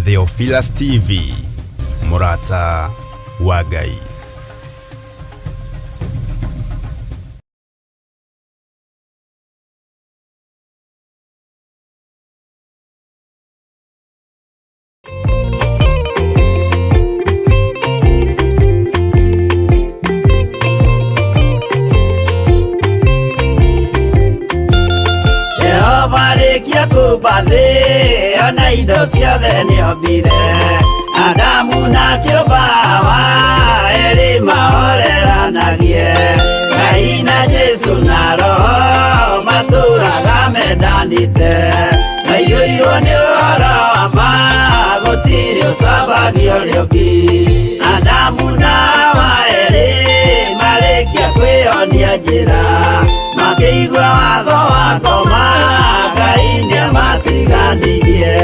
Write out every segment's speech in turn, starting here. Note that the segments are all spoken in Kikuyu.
Theophilus TV, mũrata wa Ngai. Jehova arĩkia kũmba thĩ ona indo ciothe nĩombire Adamu na kĩũmba Hawa erĩ mahoreranagie Ngai na Jesu na Roho matũraga mendanĩte Maiyũirwo nĩ ũhoro wa ma gũtirĩ ũcambagio ũrĩa ũngĩ Adamu na Hawa erĩ marĩkia kwĩyonia njĩra makĩigua watho wa ngoma Ngai nĩamatiganirie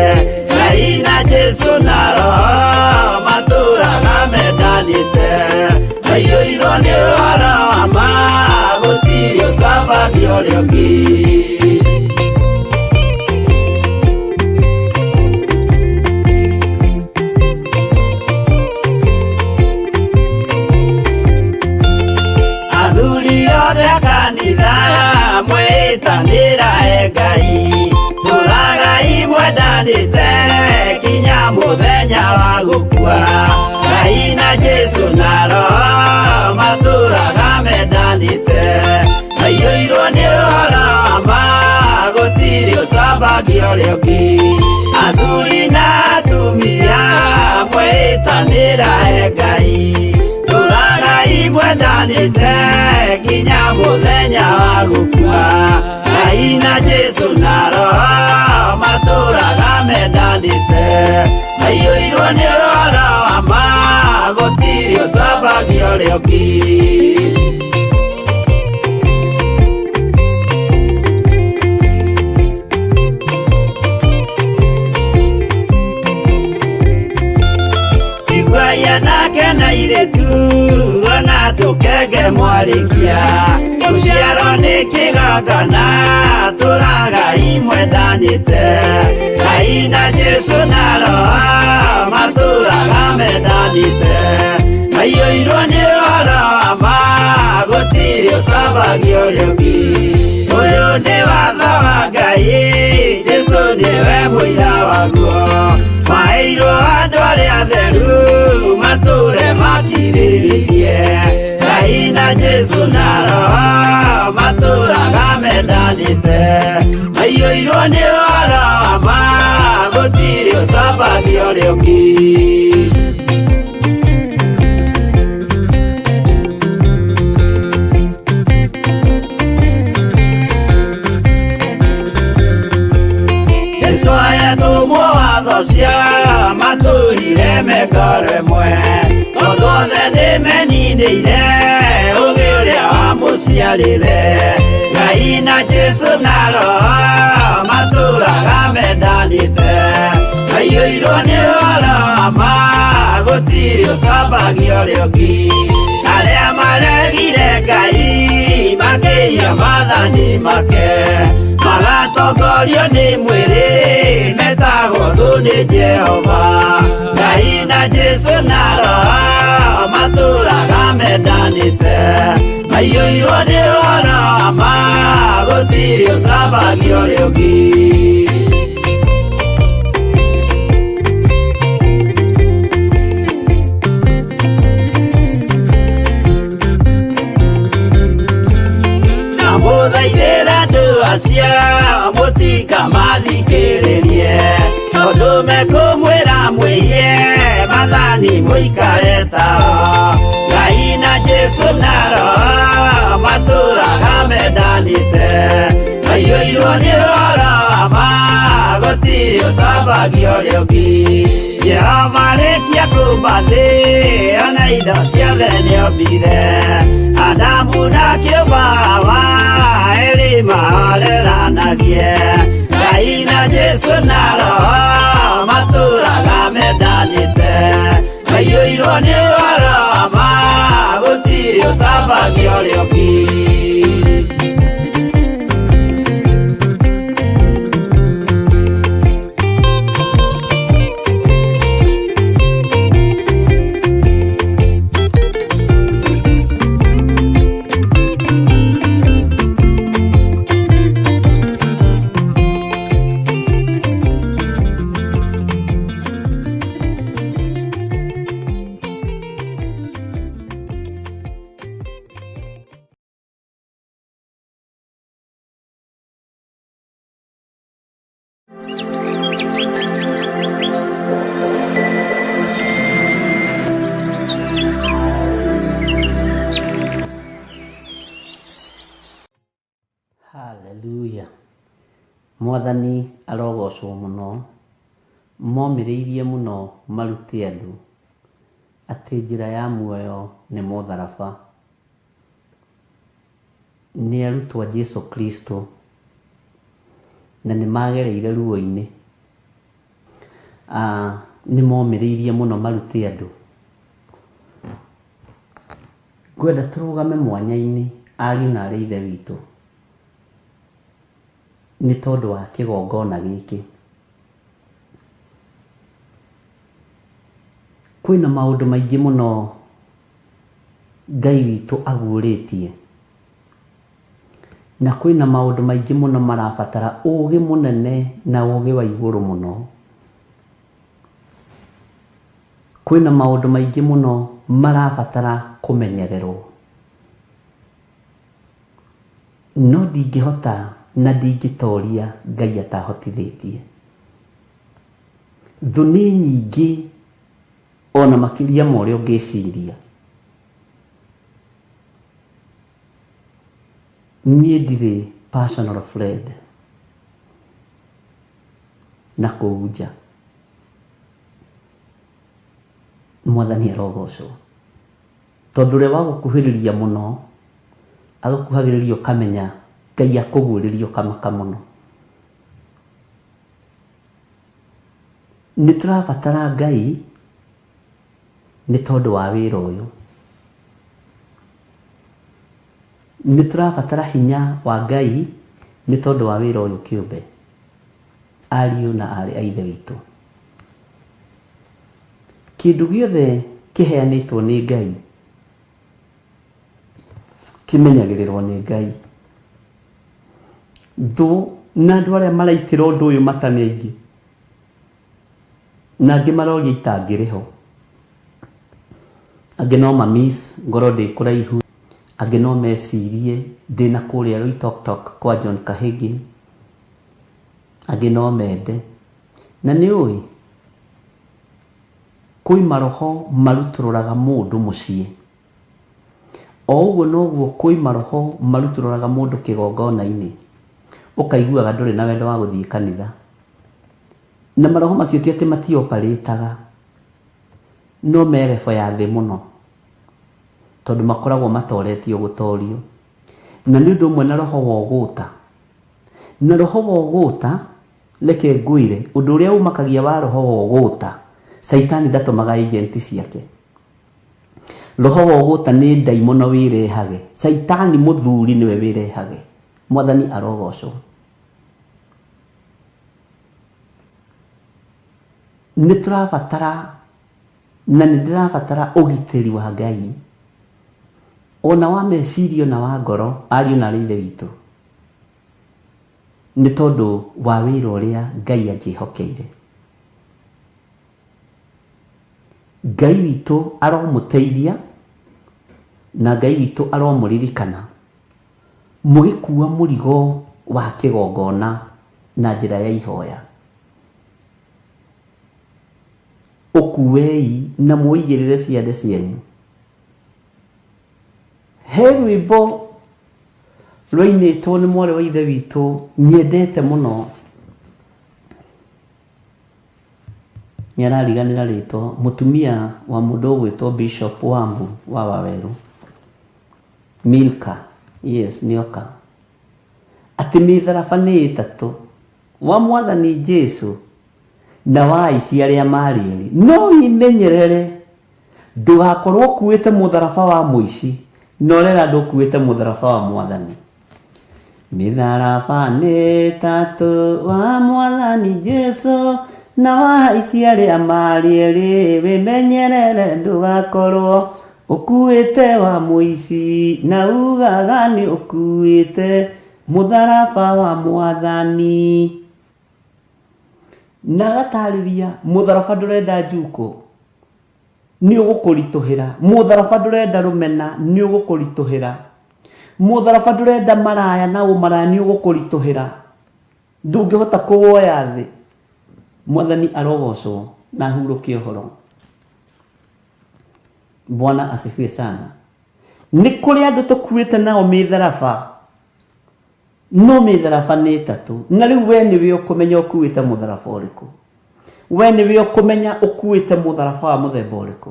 Ngai na Jesu na Roho matũraga mendanĩte maiyũirwo nĩ ũhoro wa ma gũtirĩ ũcambagio ũrĩa ũngĩ. Athuri othe a kanitha mwĩtanĩra e Ngai tũragai mwendanĩte kinya mũthenya wa gũkua Ngai na Jesu na Roho matũraga mendanĩte maiyũirwo nĩ ũhoro wa ma gũtirĩ ũcambagio ũrĩa ũngĩ athuri na atumia mwĩtanĩra e Ngai tũragai mwendanĩte nginya mũthenya wa gũkua Ngai na Jesu na Roho matũraga mendanĩte maiyũirwo nĩ ũhoro wa ma gũtirĩ ũcambagio ũrĩa ũngĩ. Iguai anake na airĩtu ona tũkenge mwarĩkia gũciarwo nĩ kĩgongona tũragai mwendanĩte Ngai na Jesu na Roho matũraga mendanĩte maiyũirwo nĩ ũhoro wa ma gũtirĩ ũcambagio ũrĩa ũngĩ ũyũ nĩ watho wa Ngai Jesu nĩwe mũira waguo maheirwo andũ arĩa atheru matũre makirĩrĩirie Ngai na Jesu na Roho matũraga mendanĩte maiyũirwo nĩ ũhoro wa ma gũtirĩ ũcambagio ũrĩa ũngĩ. Jesu ayatũmwo watho cia matũrire mengoro ĩmwe tondũ othe nĩmeninĩire ũgĩ ũrĩa wamũciarire Ngai na Jesu na Roho matũraga mendanĩte maiyũirwo nĩ ũhoro wa ma gũtirĩ ũcambagio ũrĩa ũngĩ arĩa maregire Ngai makĩiya maathani make magatongorio nĩ mwĩrĩ metagwo thũ nĩ Jehova Ngai na Jesu na Roho matũraga mendanĩte maiyũirwo nĩ ũhoro wa ma gũtirĩ ũcambagio ũrĩa ũngĩ. Ndamũthaithĩra andũ acio mũtikamathikĩrĩrie tondũ mekũmwĩra mwĩhie maathani mũikare tao Ngai na Jesu na Roho matũraga mendanĩte maiyũirwo nĩ ũhoro wa ma gũtirĩ ũcambagio ũrĩa ũngĩ Jehova arĩkia kũmba thĩ ona indo ciothe nĩombire Adamu na kĩũmba Hawa erĩ mahoreranagie Ngai na Jesu na Roho matũraga mendanĩte maiyũirwo nĩ ũhoro wa ma gũtirĩ ũcambagio ũrĩa ũngĩ. Haleluya. Mwathani arogocwo mũno. Momĩrĩirie mũno marute andũ atĩ njĩra ya muoyo nĩ mũtharaba. Nĩ arutwo a Jesu Kristo na nĩ magereire ruo-inĩ. Nĩ momĩrĩirie mũno marute andũ. Ngwenda tũrũgame mwanya-inĩ ariũ na aarĩ a Ithe witũ nĩ tondũ wa kĩgongona gĩkĩ. Kwĩna maũndũ maingĩ mũno Ngai witũ aguũrĩtie, na kwĩna maũndũ maingĩ mũno marabatara ũgĩ mũnene na ũgĩ wa igũrũ mũno. Kwĩna maũndũ maingĩ mũno marabatara kũmenyererwo. No ndingĩhota na ndingĩtoria Ngai atahotithĩtie. Thũ nĩ nyingĩ ona makĩria ma ũrĩa ũngĩciria. Niĩ ndirĩ personal friend na kũu nja. Mwathani arogocwo. Tondũ ũrĩa wagũkuhĩrĩria mũno, agũkuhagĩrĩria ũkamenya Ngai akũguũrĩria ũkamaka mũno. Nĩ tũrabatara Ngai nĩ tondũ wa wĩra ũyũ. Nĩ tũrabatara hinya wa Ngai nĩ tondũ wa wĩra ũyũ kĩũmbe, ariũ na aarĩ a Ithe witũ. Kĩndũ gĩothe kĩheanĩtwo nĩ Ngai kĩmenyagĩrĩrwo nĩ Ngai. Thũ na andũ arĩa maraitĩra ũndũ ũyũ mata nĩ aingĩ, na angĩ maroria itangĩrĩ ho. Angĩ no ma miss ngorwo ndĩ kũraihu, angĩ no mecirie ndĩna kũrĩa Loitoktok kwa John Kahĩgĩ, angĩ no mende. Na nĩ ũĩ, kwĩ maroho marutũrũraga mũndũ mũciĩ. O ũguo noguo kwĩ maroho marutũrũraga mũndũ kĩgongona-inĩ, ũkaiguaga ndũrĩ na wendo wa gũthiĩ kanitha. Na maroho macio ti atĩ matioparĩtaga, no me level ya thĩ mũno, tondũ makoragwo matoretio gũtorio. Na nĩ ũndũ ũmwe na roho wa ũgũta. Na roho wa ũgũta, reke ngwĩre, ũndũ ũrĩa ũmakagia wa roho wa ũgũta, Caitani ndatũmaga agent ciake. Roho wa ũgũta nĩ ndaimono wĩrehage. Caitani mũthuri nĩwe wĩrehage. Mwathani arogocwo. Nĩ tũrabatara na nĩ ndĩrabatara ũgitĩri wa Ngai ona wa meciria ona wa ngoro, ariũ na aarĩ a Ithe witũ, nĩ tondũ wa wĩra ũrĩa Ngai anjĩhokeire. Ngai witũ aromũteithia na Ngai witũ aromũririkana mũgĩkua mũrigo wa kĩgongona na njĩra ya ihoya. Ũkuei na mũũigĩrĩre ciande cianyu. He rwĩmbo rwainĩtwo nĩ mwarĩ wa ithe witũ nyendete mũno. Nĩ arariganĩra rĩtwa, mũtumia wa mũndũ ũgwĩtwo Bishop Wambu wa Wawerũ. Milka, yes, nĩoka. Atĩ mĩtharaba nĩ ĩtatũ, wa Mwathani Jesu na wa aici arĩa marĩ erĩ. No wĩmenyerere ndũgakorwo ũkuĩte mũtharaba wa mũici na ũrera andũ ũkuĩte mũtharaba wa Mwathani. Mĩtharaba nĩ ĩtatũ wa Mwathani Jesu na wa aici arĩa marĩ erĩ, wĩmenyerere ndũgakorwo ũkuĩte wa mũici na ugaga nĩ ũkuĩte mũtharaba wa Mwathani. Na agatarĩria mũtharaba ndũrenda njukũ nĩ ũgũkũritũhĩra, mũtharaba ndũrenda rũmena nĩ ũgũkũritũhĩra, mũtharaba ndũrenda maraya na ũmaraya nĩ ũgũkũritũhĩra, ndũngĩhota kũwoya thĩ. Mwathani arogocwo na ahurũke ũhoro. Bwana asifiwe sana. Nĩ kũrĩ andũ tũkuĩte nao mĩtharaba, no mĩtharaba nĩ ĩtatũ. Na rĩu we nĩwe ũkũmenya ũkuĩte mũtharaba ũrĩkũ. We nĩwe ũkũmenya ũkuĩte mũtharaba wa mũthemba ũrĩkũ.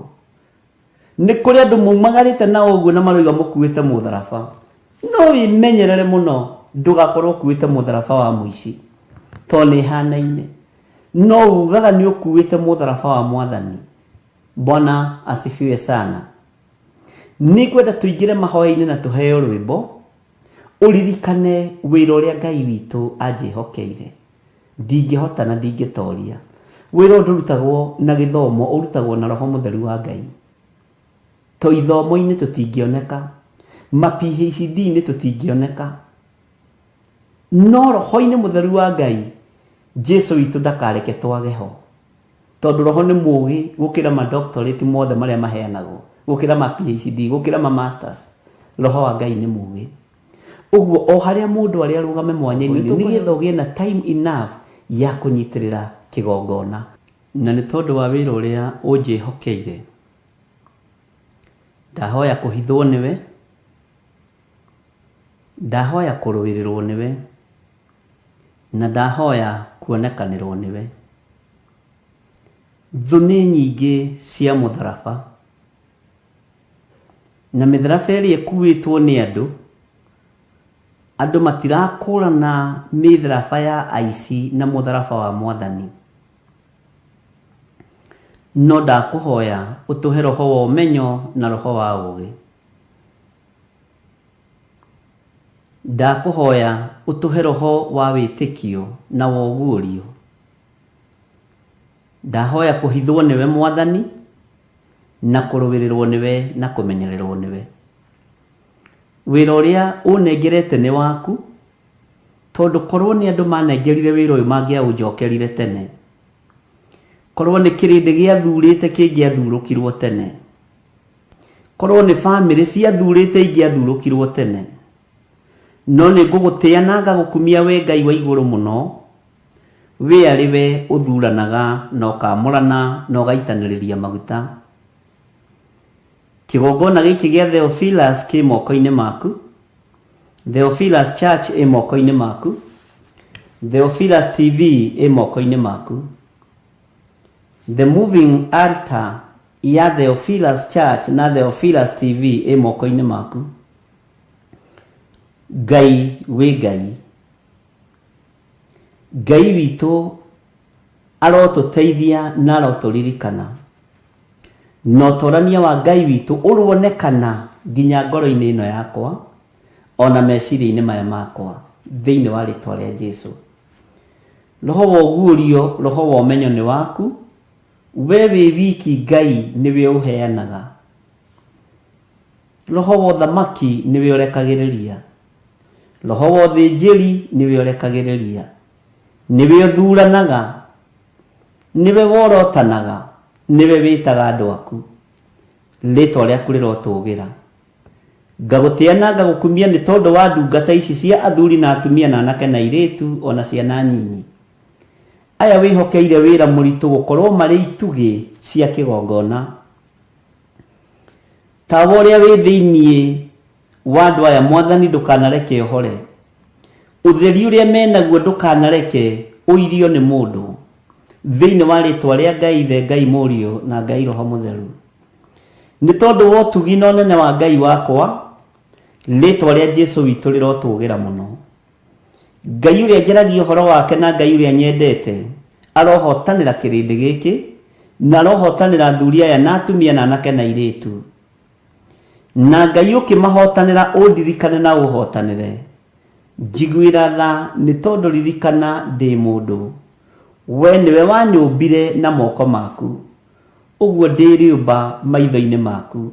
Nĩ kũrĩ andũ maumagarĩte nao ũguo na maroiga mũkuĩte mũtharaba. No wĩmenyerere mũno ndũgakorwo ũkuĩte mũtharaba wa mũici, tondũ nĩ ĩhanaine. No ugaga nĩ ũkuĩte mũtharaba wa Mwathani. Bwana asifiwe sana. Nĩngwenda tũingĩre mahoya-inĩ na tũheo rwĩmbo, ũririkane wĩra ũrĩa Ngai witũ anjĩhokeire. Ndingĩhota na ndingĩtoria. Wĩra ũyũ ndũrutagwo na gĩthomo, ũrutagwo na Roho Mũtheru wa Ngai. To ithomo-inĩ tũtingĩoneka, ma PhD-inĩ tũtingĩoneka, no Roho-inĩ Mũtheru wa Ngai, Jesu witũ ndakareke twage ho. Tondũ Roho nĩ mũũgĩ gũkĩra ma doctorate mothe marĩa maheanagwo, gũkĩra ma PhD, gũkĩra ma masters. Roho wa Ngai nĩ mũũgĩ. Ũguo o harĩa mũndũ arĩ arũgame mwanya-inĩ nĩgetha ũgĩe na time enough ya kũnyitĩrĩra kĩgongona. Na nĩ tondũ wa wĩra ũrĩa ũnjĩhokeire, ndahoya kũhithwo nĩwe, ndahoya kũrũĩrĩrwo nĩwe, na ndahoya kuonekanĩrwo nĩwe. Thũ nĩ nyingĩ cia mũtharaba. Na mĩtharaba ĩrĩa ĩkuĩtwo nĩ andũ, andũ matirakũrana mĩtharaba ya aici na mũtharaba wa Mwathani. No ndakũhoya ũtũhe roho wa ũmenyo na roho wa ũgĩ. Ndakũhoya ũtũhe roho wa wĩtĩkio na wa ũguũrio. Ndahoya kũhithwo nĩwe Mwathani, na kũrũĩrĩrwo nĩwe na kũmenyererwo nĩwe. Wĩra ũrĩa ũnengerete nĩ waku, tondũ korwo nĩ andũ manengerire wĩra ũyũ mangĩaũnjokerire tene. Korwo nĩ kĩrĩndĩ gĩathurĩte kĩngĩathurũkirwo tene. Korwo nĩ bamĩrĩ ciathurĩte ingĩathurũkirwo tene. No nĩ ngũgũtĩa na ngagũkumia we Ngai wa igũrũ mũno, We arĩ we ũthuranaga na ũkaamũrana na ũgaitanĩrĩria maguta. Kĩgongona gĩkĩ gĩa Theophilus kĩ moko-inĩ maku. Theophilus Church ĩ moko-inĩ maku. Theophilus TV ĩ moko-inĩ maku. The Moving Altar ya Theophilus Church na Theophilus TV ĩ moko-inĩ maku. Ngai wĩ Ngai. Ngai witũ arotũteithia na arotũririkana. Na ũtorania wa Ngai witũ ũronekana nginya ngoro-inĩ ĩno yakwa, ona meciria-inĩ maya makwa, thĩinĩ wa rĩtwa rĩa Jesu. Roho wa ũguũrio, roho wa ũmenyo nĩ waku, we wĩ wiki Ngai nĩwe ũheanaga. Roho wa ũthamaki nĩwe ũrekagĩrĩria. Roho wa ũthĩnjĩri nĩwe ũrekagĩrĩria. Nĩwe ũthuranaga. Nĩwe worotanaga. Nĩwe wĩtaga andũ aku. Rĩtwa rĩaku rĩrotũgĩra. Ngagũtĩa na ngagũkumia nĩ tondũ wa ndungata ici cia athuri na atumia na anake na airĩtu o na ciana nyinyi. Aya wĩhokeire wĩra mũritũ gũkorwo marĩ itugĩ cia kĩgongona. Tawa ũrĩa wĩ thĩinĩ wa andũ aya Mwathani ndũkanareke ũhore. Ũtheri ũrĩa menaguo ndũkanareke ũirio nĩ mũndũ. Thĩinĩ wa rĩtwa rĩa Ngai Ithe, Ngai Mũriũ na Ngai Roho Mũtheru. Nĩ tondũ wa ũtugi na ũnene wa Ngai wakwa, rĩtwa rĩa Jesu witũ rĩrotũgĩra mũno. Ngai ũrĩa njaragia ũhoro wake na Ngai ũrĩa nyendete arohotanĩra kĩrĩndĩ gĩkĩ, na arohotanĩra athuri aya na atumia na anake na airĩtu. Na Ngai ũkĩmahotanĩra ũndirikane na ũhotanĩre. Njiguĩra tha nĩ tondũ ririkana ndĩ mũndũ. We nĩwe wanyũmbire na moko maku, ũguo ndĩ rĩũmba maitho-inĩ maku.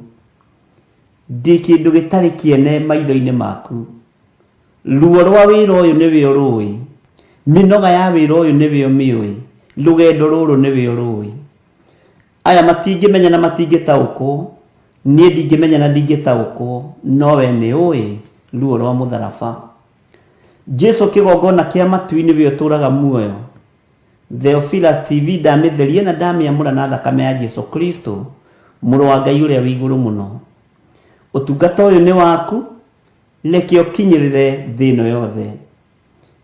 Ndĩ kĩndũ gĩtarĩ kĩene maitho-inĩ maku. Ruo rwa wĩra ũyũ nĩwe ũrũĩ, mĩnoga ya wĩra ũyũ nĩwe ũmĩũĩ, rũgendo rũrũ nĩwe ũrũĩ. Aya matingĩmenya na matingĩtaũkwo, niĩ ndingĩmenya na ndingĩtaũkwo, no we nĩ ũĩ ruo rwa mũtharaba. Jesu kĩgongona kĩa matu-inĩ we ũtũraga muoyo. Theophilus TV ndamĩtheria na ndamĩamũra na thakame ya Jesu Kristo, mũrũ wa Ngai ũrĩa wĩ igũrũ mũno. Ũtungata ũyũ nĩ waku, reke ũkinyĩrĩre thĩ ĩno yothe.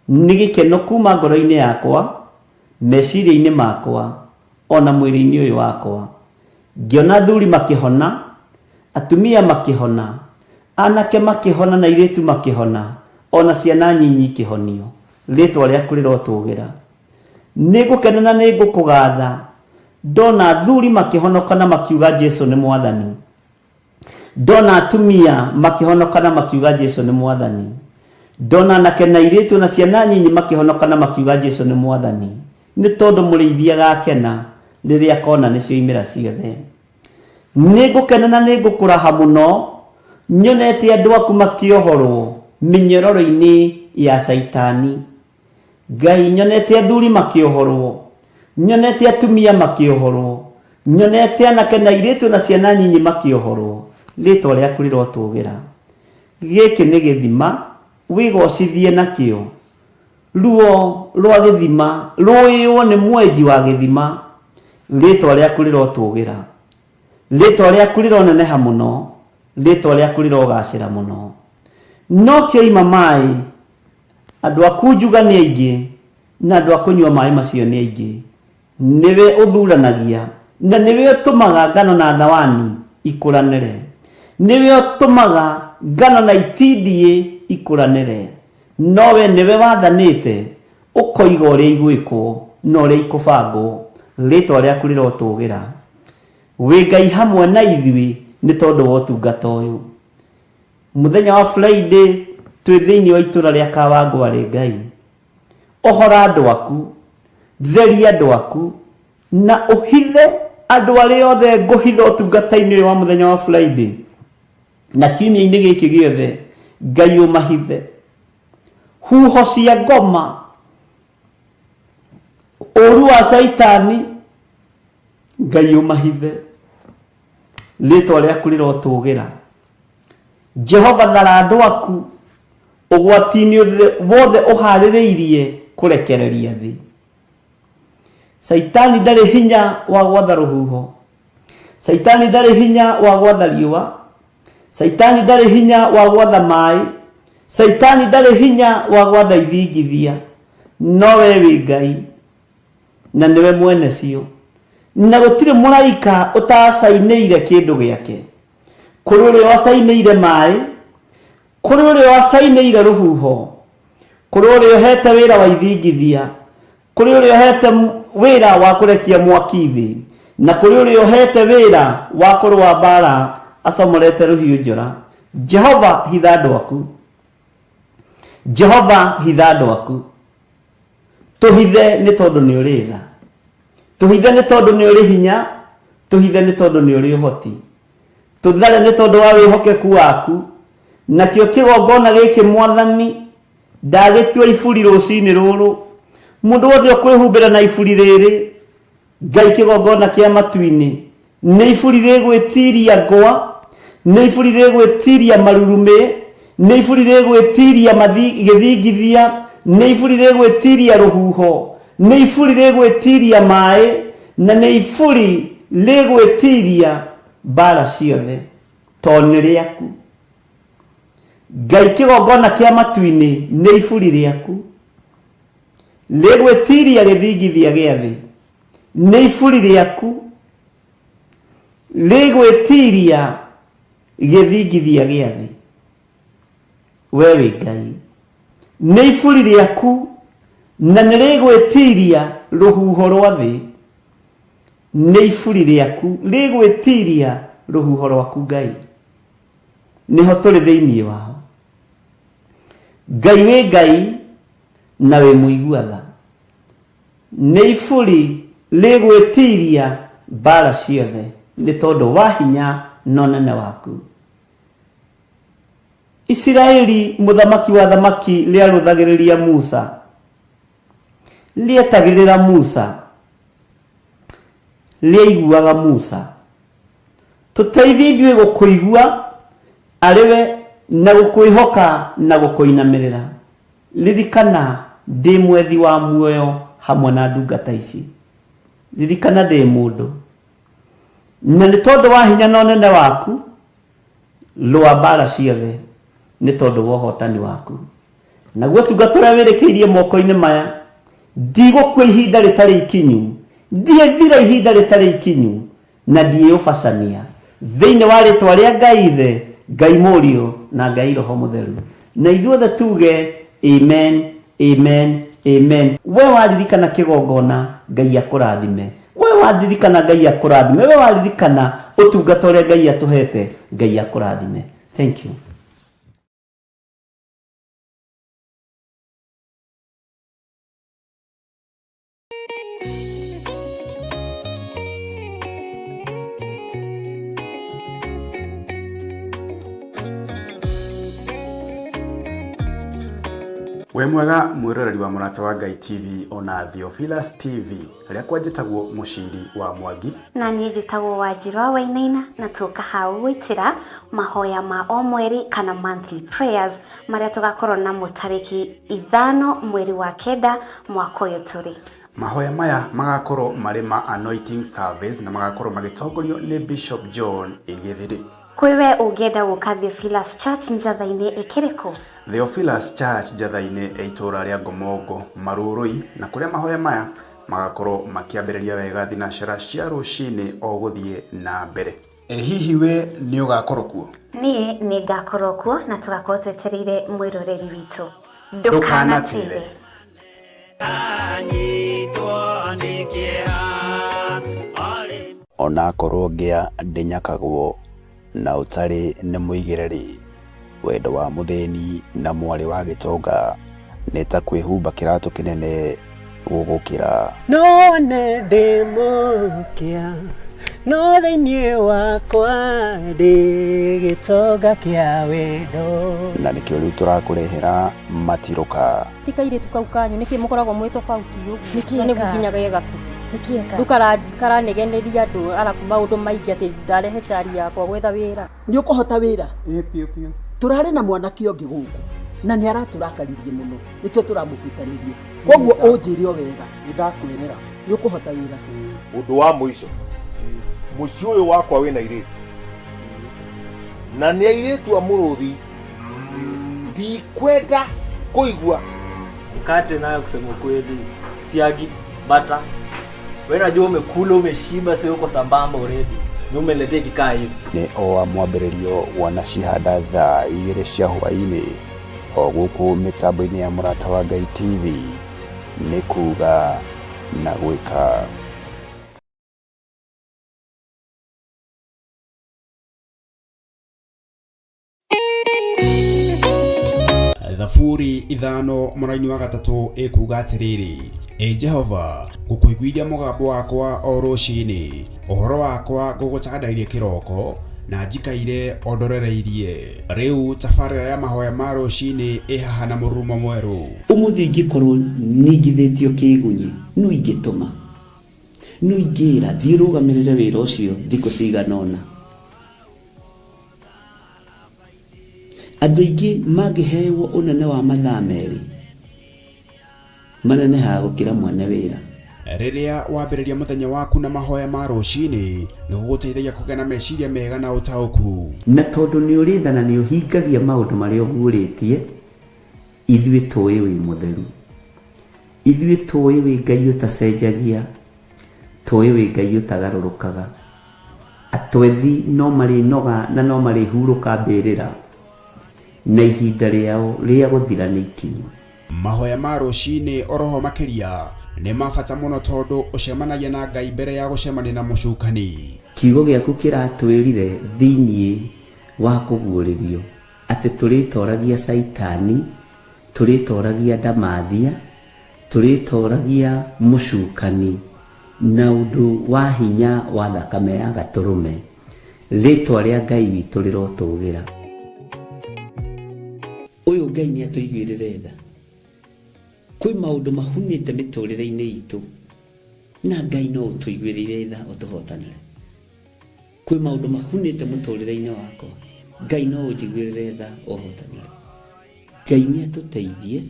Nĩ gĩkeno kuma ngoro-inĩ yakwa, meciria-inĩ makwa, ona mwĩrĩ-inĩ ũyũ wakwa. Ngĩona athuri makĩhona, atumia makĩhona, anake makĩhona na airĩtu makĩhona, ona ciana nyinyi ikĩhonio. Rĩtwa rĩaku rĩrotũgĩra. Nĩngũkena na nĩngũkũgatha ndona athuri makĩhonoka na makiuga Jesu nĩ Mwathani. Ndona atumia makĩhonoka na makiuga Jesu nĩ Mwathani. Ndona anake na airĩtu na ciana nyinyi makĩhonoka na makiuga Jesu nĩ Mwathani. Nĩ tondũ mũrĩithi agakena rĩrĩa akona nĩ cioimĩra ciothe. Nĩngũkena na nĩngũkũraha mũno nyonete andũ aku makĩohorwo mĩnyororo-inĩ ya Caitani. Ngai, nyonete athuri makĩohorwo, nyonete atumia makĩohorwo, nyonete anake na airĩtu na ciana nyinyi makĩohorwo. Rĩtwa rĩaku rĩrotũgĩra. Gĩkĩ nĩ gĩthima wĩgocithie nakĩo. Ruo rwa gĩthima rũĩywo nĩ mwenji wa gĩthima. Rĩtwa rĩaku rĩrotũgĩra. Rĩtwa rĩaku rĩroneneha mũno, rĩtwa rĩaku rĩrogacĩra mũno. No kĩoima maĩ, andũ a kunjuga nĩ aingĩ, na andũ a kũnyua maĩ macio nĩ aingĩ. Nĩwe ũthuranagia, na nĩwe ũtũmaga ngano na thawani ikũranĩre. Nĩwe ũtũmaga ngano na itindiĩ ikũranĩre. No we nĩwe wathanĩte, ũkoiga ũrĩa igwĩkwo na ũrĩa ikũbangwo. Rĩĩtwa rĩaku rĩrotũgĩra. Wĩ Ngai hamwe na ithuĩ nĩ tondũ wa ũtungata ũyũ. Mũthenya wa Friday twĩ thĩinĩ wa itũra rĩa Kawangware Ngai. Ohora andũ aku, theria andũ aku, na ũhithe andũ arĩa othe ngũhitha ũtungata-inĩ ũyũ wa mũthenya wa Friday na kiumia-inĩ gĩkĩ gĩothe, Ngai ũmahithe. Huho cia ngoma, ũru wa Caitani, Ngai ũmahithe. Rĩtwa rĩaku rĩrotũgĩra. Jehova thara andũ aku ũgwati-inĩ wothe ũharĩrĩirie kũrekereria thĩ. Caitani ndarĩ hinya wa gwatha rũhuho. Caitani ndarĩ hinya wa gwatha riũa. Caitani ndarĩ hinya wa gwatha maĩ. Caitani ndarĩ hinya wa gwatha ithingithia. No we wĩ Ngai na nĩwe mwene cio. Na gũtirĩ mũraika ũtacainĩire kĩndũ gĩake. Kũrĩ ũrĩa wacainĩire maĩ, kũrĩ ũrĩa wacainĩire rũhuho, kũrĩ ũrĩa ũhete wĩra wa ithingithia, kũrĩ ũrĩa ũhete wĩra wa kũrekia mwaki thĩ, na kũrĩ ũrĩa ũhete wĩra wa kũrũa mbaara acomorete rũhiũ njora. Jehova hitha andũ aku. Jehova hitha andũ aku. Tũhithe nĩ tondũ nĩ ũrĩ tha. Tũhithe nĩ tondũ nĩ ũrĩ hinya. Tũhithe nĩ tondũ nĩ ũrĩ ũhoti. Tũthare nĩ tondũ wa wĩhokeku waku. Nakĩo kĩgongona gĩkĩ Mwathani ndagĩtua iburi rũcinĩ rũrũ. Mũndũ wothe ũkwĩhumbĩra na iburi rĩrĩ, Ngai kĩgongona kĩa matu-inĩ, nĩ iburi rĩgwĩtiria ngwa, nĩ iburi rĩgwĩtiria marurumĩ, nĩ iburi rĩgwĩtiria gĩthingithia, nĩ iburi rĩgwĩtiria rũhuho, nĩ iburi rĩgwĩtiria maĩ, na nĩ iburi rĩgwĩtiria mbara ciothe, tondũ nĩ rĩaku. Ngai kĩgongona kĩa matu-inĩ nĩ iburi rĩaku. Rĩgwĩtiria gĩthingithia gĩa thĩ nĩ iburi rĩaku, rĩgwĩtiria gĩthingithia gĩa thĩ. We wĩ Ngai, nĩ iburi rĩaku na nĩ rĩgwĩtiria rũhuho rwa thĩ. Nĩ iburi rĩaku rĩgwĩtiria rũhuho rwaku Ngai, nĩho tũrĩ thĩinĩ wao. Ngai wĩ Ngai na wĩ mũigua tha. Nĩ iburi rĩgwĩtiria mbara ciothe nĩ tondũ wa hinya na ũnene waku. Isiraeli mũthamaki wa athamaki rĩarũthagĩrĩria Musa, rĩetagĩrĩra Musa, rĩaiguaga Musa. Tũteithie ithuĩ gũkũigua arĩ we na gũkwĩhoka na gũkũinamĩrĩra. Ririkana ndĩ mwethi wa muoyo Hamwe na ndungata ici. Ririkana ndĩ mũndũ, na nĩ tondũ wa hinya na ũnene waku, rũa mbara ciothe nĩ tondũ wa ũhotani waku. Naguo ũtungata ũrĩa wĩrĩkĩirie moko-inĩ maya, ndigũkua ihinda rĩtarĩ ikinyu, ndiĩthira ihinda rĩtarĩ ikinyu, na ndiĩũbacania. Thĩinĩ wa rĩtwa rĩa Ngai Ithe, Ngai Mũriũ, na Ngai Roho Mũtheru. Na ithuothe tuge amen, amen, amen. We waririkana kĩgongona, Ngai akũrathime. We wandirikana, Ngai akũrathime. We waririkana ũtungata ũrĩa Ngai atũhete, Ngai akũrathime. Thank you. Wĩ mwega mwĩroreri wa Mũrata wa Ngai TV ona Theophilus TV. Rĩakwa njĩtagwo Mũciri wa Mwangi. Na niĩ njĩtagwo Wanjirũ wa Wainaina, na tũka hau gwĩtĩra mahoya ma o mweri kana monthly prayers marĩa tũgakorwo namo tarĩki 5 mweri wa 9 mwaka ũyũ tũrĩ. Mahoya maya magakorwo marĩ ma anointing service na magakorwo magĩtongorio nĩ Bishop John Gĩthiri. Kwĩ we ũngĩenda gũka Theophilus Church Njatha-inĩ ĩkĩrĩ kũ? Theophilus Church Njatha-inĩ ĩ itũũra rĩa Ngomongo Marurui, na kũrĩa mahoya maya magakorwo makĩambĩrĩria wega thinacara cia rũcinĩ o gũthiĩ na mbere. Ĩ hihi we nĩ ũgakorwo kuo? Niĩ nĩ ngakorwo kuo na tũgakorwo twetereire mwĩroreri witũ. Ndũkanatĩre. Onakorwo ngĩa ndĩnyakagwo na ũtarĩ nĩ mũigĩre-rĩ, wendo wa mũthĩni na mwarĩ wa gĩtonga nĩ ta kwĩhumba kĩratũ kĩnene gũgũkĩra. No nĩ ndĩ mũkĩa, no thĩinĩ wakwa ndĩ gĩtonga kĩa wendo. Na nĩkĩo rĩu tũrakũrehera matirũka. Ti kairĩtu kau kanyu nĩkĩ mũkoragwo mwĩ tofauti ũguo? Nĩkĩ Na nĩguo ka? nginya ge gakuhĩ. Nĩkĩ ka? Rĩu karanegeneria andũ arabu maũndũ maingĩ atĩ ndarehe cari yakwa gwetha wĩra. Nĩ ũkũhota wĩra? Tũrarĩ na mwanake ũngĩ gũkũ na nĩ aratũrakaririe mũno, nĩkĩo tũramũbutanirie. Koguo ũnjĩre o wega. Nĩ ndakwĩrĩra. Nĩ ũkũhota wĩra? Ũndũ wa mũico, mũciĩ ũyũ wakwa wĩna airĩtu na nĩ airĩtu a mũrũthi, ndikwenda kũigua. Mkate nayo kusema ukweli, siagi, bata. Wewe unajua umekula umeshiba, sio uko sambamba already. Ni umeniletea kikaa hivi. Nĩ o wa mwambĩrĩrio wanacihanda thaa 2 cia hwaĩ-inĩ o gũkũ mĩtambo-inĩ ya Mũrata wa Ngai TV, nĩ kuga na gwĩka. Thaburi 5 mũraini wa 3 ĩkuga atĩrĩrĩ, Ĩ Jehova, ngũkũiguithia mũgambo wakwa o rũcinĩ, ũhoro wakwa ngũgũtandairie kĩroko, na njikaire o ndorereirie. Rĩu tabarĩra ya mahoya ma rũcinĩ ĩ haha na mũrurumo mwerũ. Ũmũthĩ ingĩkorwo ningithĩtio kĩgunyi, no ingĩtũma, no ingĩra thiĩ ũrũgamĩrĩre wĩra ũcio thikũ cigana ũna. Andũ aingĩ mangĩhewo ũnene wa mathaa 2, manenehaga gũkĩra mwene wĩra. Rĩrĩa wambĩrĩria mũthenya waku na mahoya ma rũcinĩ, nĩ gũgũteithagia kũgĩa na meciria mega na ũtaũku. Na tondũ nĩ ũrĩ tha na nĩ ũhingagia maũndũ marĩa ũguũrĩtie, ithuĩ tũĩ wĩ mũtheru. Ithuĩ tũĩ wĩ Ngai ũtacenjagia, tũĩ wĩ Ngai ũtagarũrũkaga. Atwethi no marĩnoga na no marĩhurũka mbĩrĩra, na ihinda rĩao rĩa gũthira nĩ ikinyu. Mahoya ma rũcinĩ oroho makĩria nĩ ma bata mũno tondũ ũcemanagia na Ngai mbere ya gũcemania na mũcukani. Kiugo gĩaku kĩratwĩrire thĩinĩ wa kũguũrĩrio atĩ tũrĩtoragia Caitani, tũrĩtoragia ndamathia, tũrĩtoragia mũcukani na ũndũ wa hinya wa thakame ya gatũrũme. Rĩtwa rĩa Ngai witũ rĩrotũgĩra. Ũyũ Ngai nĩ atũiguĩrĩre tha. Kwĩ maũndũ mahunĩte mĩtũrĩre-inĩ itũ, na Ngai no ũtũiguĩrĩire tha ũtũhotanĩre. Kwĩ maũndũ mahunĩte mũtũrĩre-inĩ wakwa, Ngai no ũnjiguĩrĩre tha ũhotanĩre. Ngai nĩ atũteithie.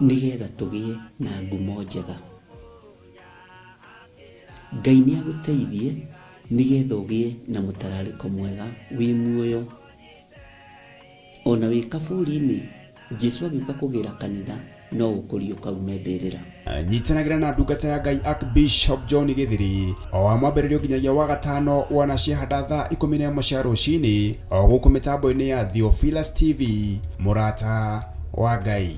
Nĩgetha tũgĩe na ngumo njega. Ngai nĩ agũteithie nĩgetha ũgĩe na mũtararĩko mwega wĩ muoyo. Ona wĩ kaburi-inĩ, Jesu agĩũka kũgĩra kanitha no ũkũriũka ume mbĩrĩra. Nyitanagĩra na ndungata ya Ngai Archbishop John Gĩthiri o wa mwambĩrĩrio nginyagia wa gatano wanacihanda thaa 11 cia rũcinĩ o gũkũ mĩtambo-inĩ ya Theophilus TV, mũrata wa Ngai.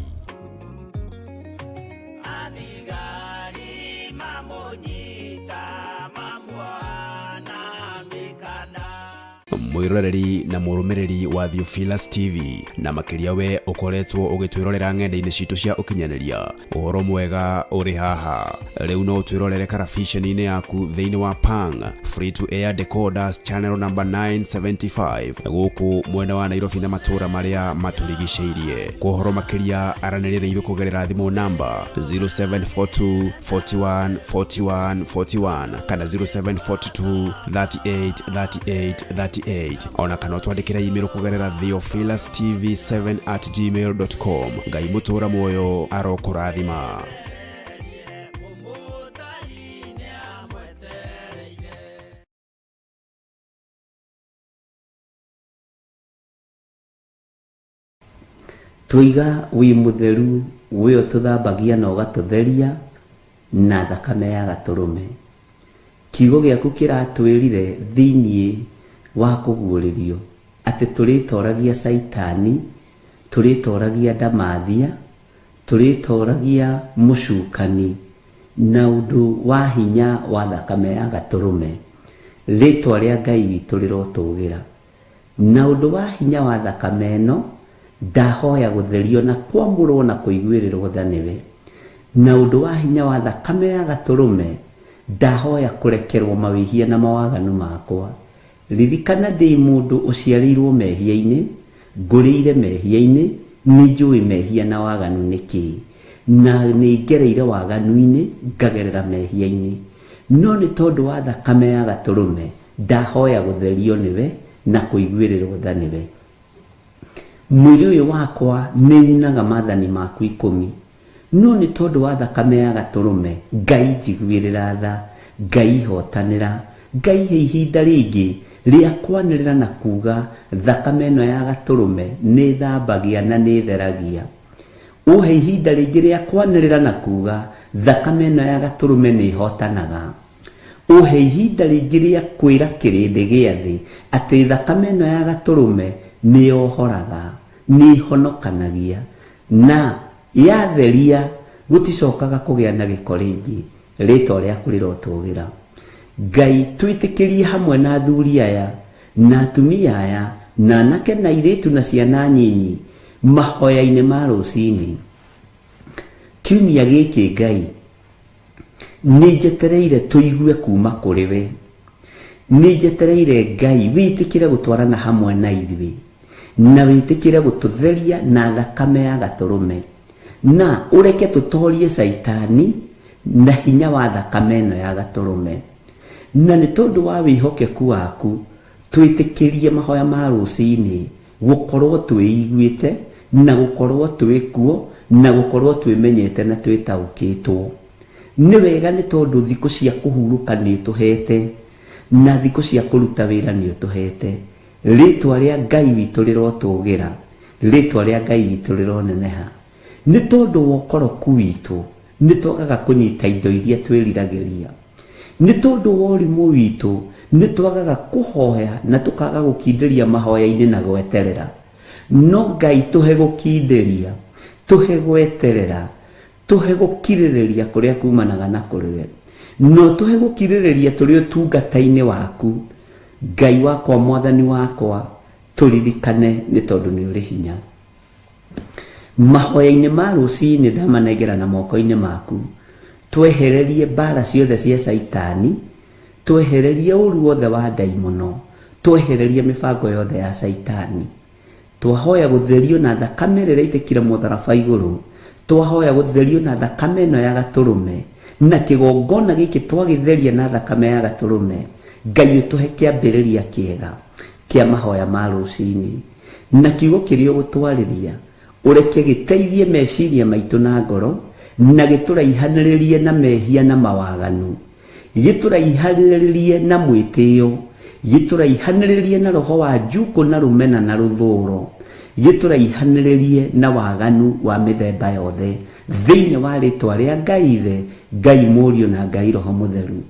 Mwĩroreri na mũrũmĩrĩri wa Theophilus TV, na makĩria we ũkoretwo ũgĩtwĩrorera ng'enda-inĩ citũ cia ũkinyanĩria, ũhoro mwega ũrĩ haha. Rĩu no ũtwĩrorere karabiceni-inĩ yaku thĩinĩ wa Pang Free to Air Decoders channel number 975 gũkũ mwena wa Nairobi na matũũra marĩa matũrigicĩirie. Kwa ũhoro makĩria aranĩria na ithuĩ kũgerera thimũ namba 0742 41 41 41 kana 0742 38 38 38, ona kana ũtwandĩkĩre email kũgerera theophilustv7@gmail.com. Ngai mũtũũra muoyo arokũrathima. Twoiga wĩ mũtheru, we ũtũthambagia na ũgatũtheria na thakame ya gatũrũme. Kiugo gĩaku kĩratwĩrire thĩiniĩ wa kũguũrĩrio atĩ tũrĩtoragia Caitani, tũrĩtoragia ndamathia, tũrĩtoragia mũcukani na ũndũ wa hinya wa thakame ya gatũrũme. Rĩtwa rĩa Ngai witũ rĩrotũgĩra. Na ũndũ wa hinya wa thakame ĩno, ndahoya gũtherio na kwamũrwo na kũiguĩrĩrwo tha nĩwe. Na ũndũ wa hinya wa thakame ya gatũrũme, ndahoya kũrekerwo mawĩhia na mawaganu makwa. Ririkana ndĩ mũndũ ũciarĩirwo mehia-inĩ, ngũrĩire mehia-inĩ, nĩ njũĩ mehia na waganu nĩ kĩĩ. Na nĩ ngereire waganu-inĩ, ngagerera mehia-inĩ. No nĩ tondũ wa thakame ya gatũrũme, ndahoya gũtherio nĩwe na kũiguĩrĩrwo tha nĩwe. Mwĩrĩ ũyũ wakwa nĩ unaga maathani maku 10. No nĩ tondũ wa thakame ya gatũrũme, Ngai njiguĩrĩra tha, Ngai hotanĩra, Ngai he ihinda rĩngĩ rĩa kwanĩrĩra na kuga thakame ĩno ya gatũrũme nĩ thambagia na nĩ theragia. Ũhe ihinda rĩngĩ rĩa kwanĩrĩra na kuga thakame ĩno ya gatũrũme nĩ hotanaga. Ũhe ihinda rĩngĩ rĩa kwĩra kĩrĩndĩ gĩa thĩ atĩ thakame ĩno ya gatũrũme nĩ yohoraga, nĩ ĩhonokanagia, na yatheria gũticokaga kũgĩa na gĩko rĩngĩ. Rĩtwa rĩaku rĩrotũgĩra. Ngai twĩtĩkĩrie hamwe na athuri aya na atumia aya na anake na airĩtu na ciana nyinyi mahoya-inĩ ma rũcinĩ. Kiumia gĩkĩ Ngai nĩ njetereire tũigue kuma kũrĩ we. Nĩ njetereire Ngai wĩtĩkĩre gũtwarana hamwe na ithuĩ na wĩtĩkĩre gũtũtheria na thakame ya gatũrũme, na ũreke tũtorie Caitani na hinya wa thakame ĩno ya gatũrũme. Na nĩ tondũ wa wĩhokeku waku twĩtĩkĩrie mahoya ma rũcinĩ gũkorwo twĩiguĩte na gũkorwo twĩkuo na gũkorwo twĩmenyete na twĩtaũkĩtwo. Nĩ wega nĩ tondũ thikũ cia kũhurũka nĩ ũtũhete na thikũ cia kũruta wĩra nĩ ũtũhete. Rĩtwa rĩa Ngai witũ rĩrotũgĩra, rĩtwa rĩa Ngai witũ rĩroneneha. Nĩ tondũ wa ũkoroku witũ nĩ twagaga kũnyita indo iria twĩriragĩria. Nĩ tondũ wa ũrimũ witũ nĩ twagaga kũhoya na tũkaga gũkindĩria mahoya-inĩ na gweterera. No Ngai tũhe gũkindĩria, tũhe gweterera, tũhe gũkirĩrĩria kũrĩa kumanaga na kũrĩ we. No tũhe gũkirĩrĩria tũrĩ ũtungata-inĩ waku. Ngai wakwa, Mwathani wakwa, tũririkane nĩ tondũ nĩ ũrĩ hinya. Mahoya-inĩ ma rũcinĩ ndamanengera na moko-inĩ maku. Twehererie mbara ciothe cia Caitani, twehererie ũru wothe wa ndaimono, twehererie mĩbango yothe ya Caitani. Twahoya gũtherio na thakame ĩrĩa ĩraitĩkire mũtharaba igũrũ, twahoya gũtherio na thakame ĩno ya gatũrũme, na kĩgongona gĩkĩ twagĩtheria na thakame ya gatũrũme. Ngai ũtũhe kĩambĩrĩria kĩega kĩa mahoya ma rũcinĩ, na kiugo kĩrĩa ũgũtwarĩria Ũreke gĩteithie meciria maitũ na ngoro, na gĩtũraihanĩrĩrie na mehia na mawaganu, gĩtũraihanĩrĩrie na mwĩtĩo, gĩtũraihanĩrĩrie na roho wa njukũ na rũmena na rũthũũro, gĩtũraihanĩrĩrie na waganu wa mĩthemba yothe, thĩinĩ wa rĩtwa rĩa Ngai Ithe, Ngai Mũriũ na Ngai Roho Mũtheru.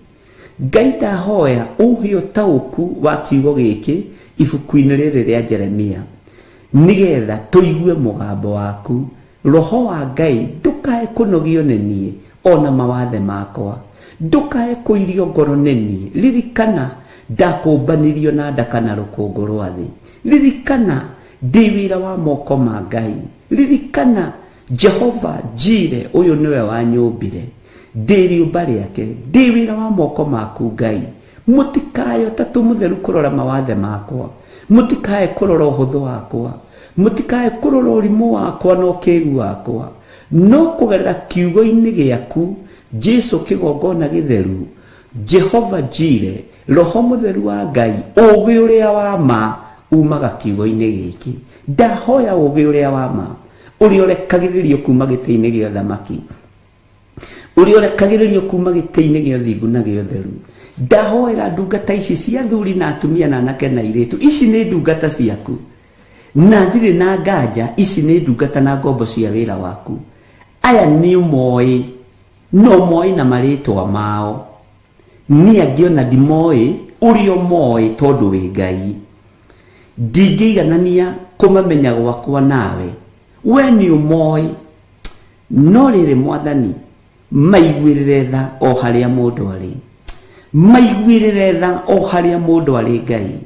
Ngai ndahoya ũhe ũtaũku wa kiugo gĩkĩ ibuku-inĩ rĩrĩ rĩa Jeremia, nĩgetha tũigue mũgambo waku. Roho wa Ngai ndũkae kũnogio nĩ niĩ ona mawathe makwa, ndũkae kũirio ngoro nĩ niĩ. Ririkana ndakũmbanirio na nda kana rũkũngũ rwa thĩ. Ririkana ndĩ wĩra wa moko ma Ngai. Ririkana Jehova Jire ũyũ nĩwe wanyũmbire, ndĩ rĩũmba rĩake, ndĩ wĩra wa moko maku Ngai. Mũtikae Ũtatũ Mũtheru kũrora mawathe makwa, mũtikae kũrora ũhũthũ wakwa, mũtikae kũrora ũrimũ wakwa na ũkĩgu wakwa, no kũgerera kiugo-inĩ gĩaku Jesu kĩgongona gĩtheru, Jehova Jire, Roho Mũtheru wa Ngai, ũũgĩ ũrĩa wa ma umaga kiugo-inĩ gĩkĩ. Ndahoya ũũgĩ ũrĩa wa ma, ũrĩa ũrekagĩrĩrio kuma gĩtĩ-inĩ gĩa ũthamaki, ũrĩa ũrekagĩrĩrio kuma gĩtĩ-inĩ gĩa ũthingu na gĩa ũtheru. Ndahoera ndungata ici cia athuri na atumia na anake na airĩtu, ici nĩ ndungata ciaku, na ndirĩ na nganja, ici nĩ ndungata na ngombo cia wĩra waku. Aya nĩ ũmoĩ, no ũmoĩ na marĩtwa mao. Niĩ angĩ ona ndimoĩ ũrĩa ũmoĩ tondũ wĩ Ngai. Ndingĩiganania kũmamenya gwakwa nawe, we nĩ ũmoĩ. No rĩrĩ Mwathani, maiguĩrĩre tha o harĩa mũndũ arĩ. Maiguĩrĩre tha o harĩa mũndũ arĩ Ngai.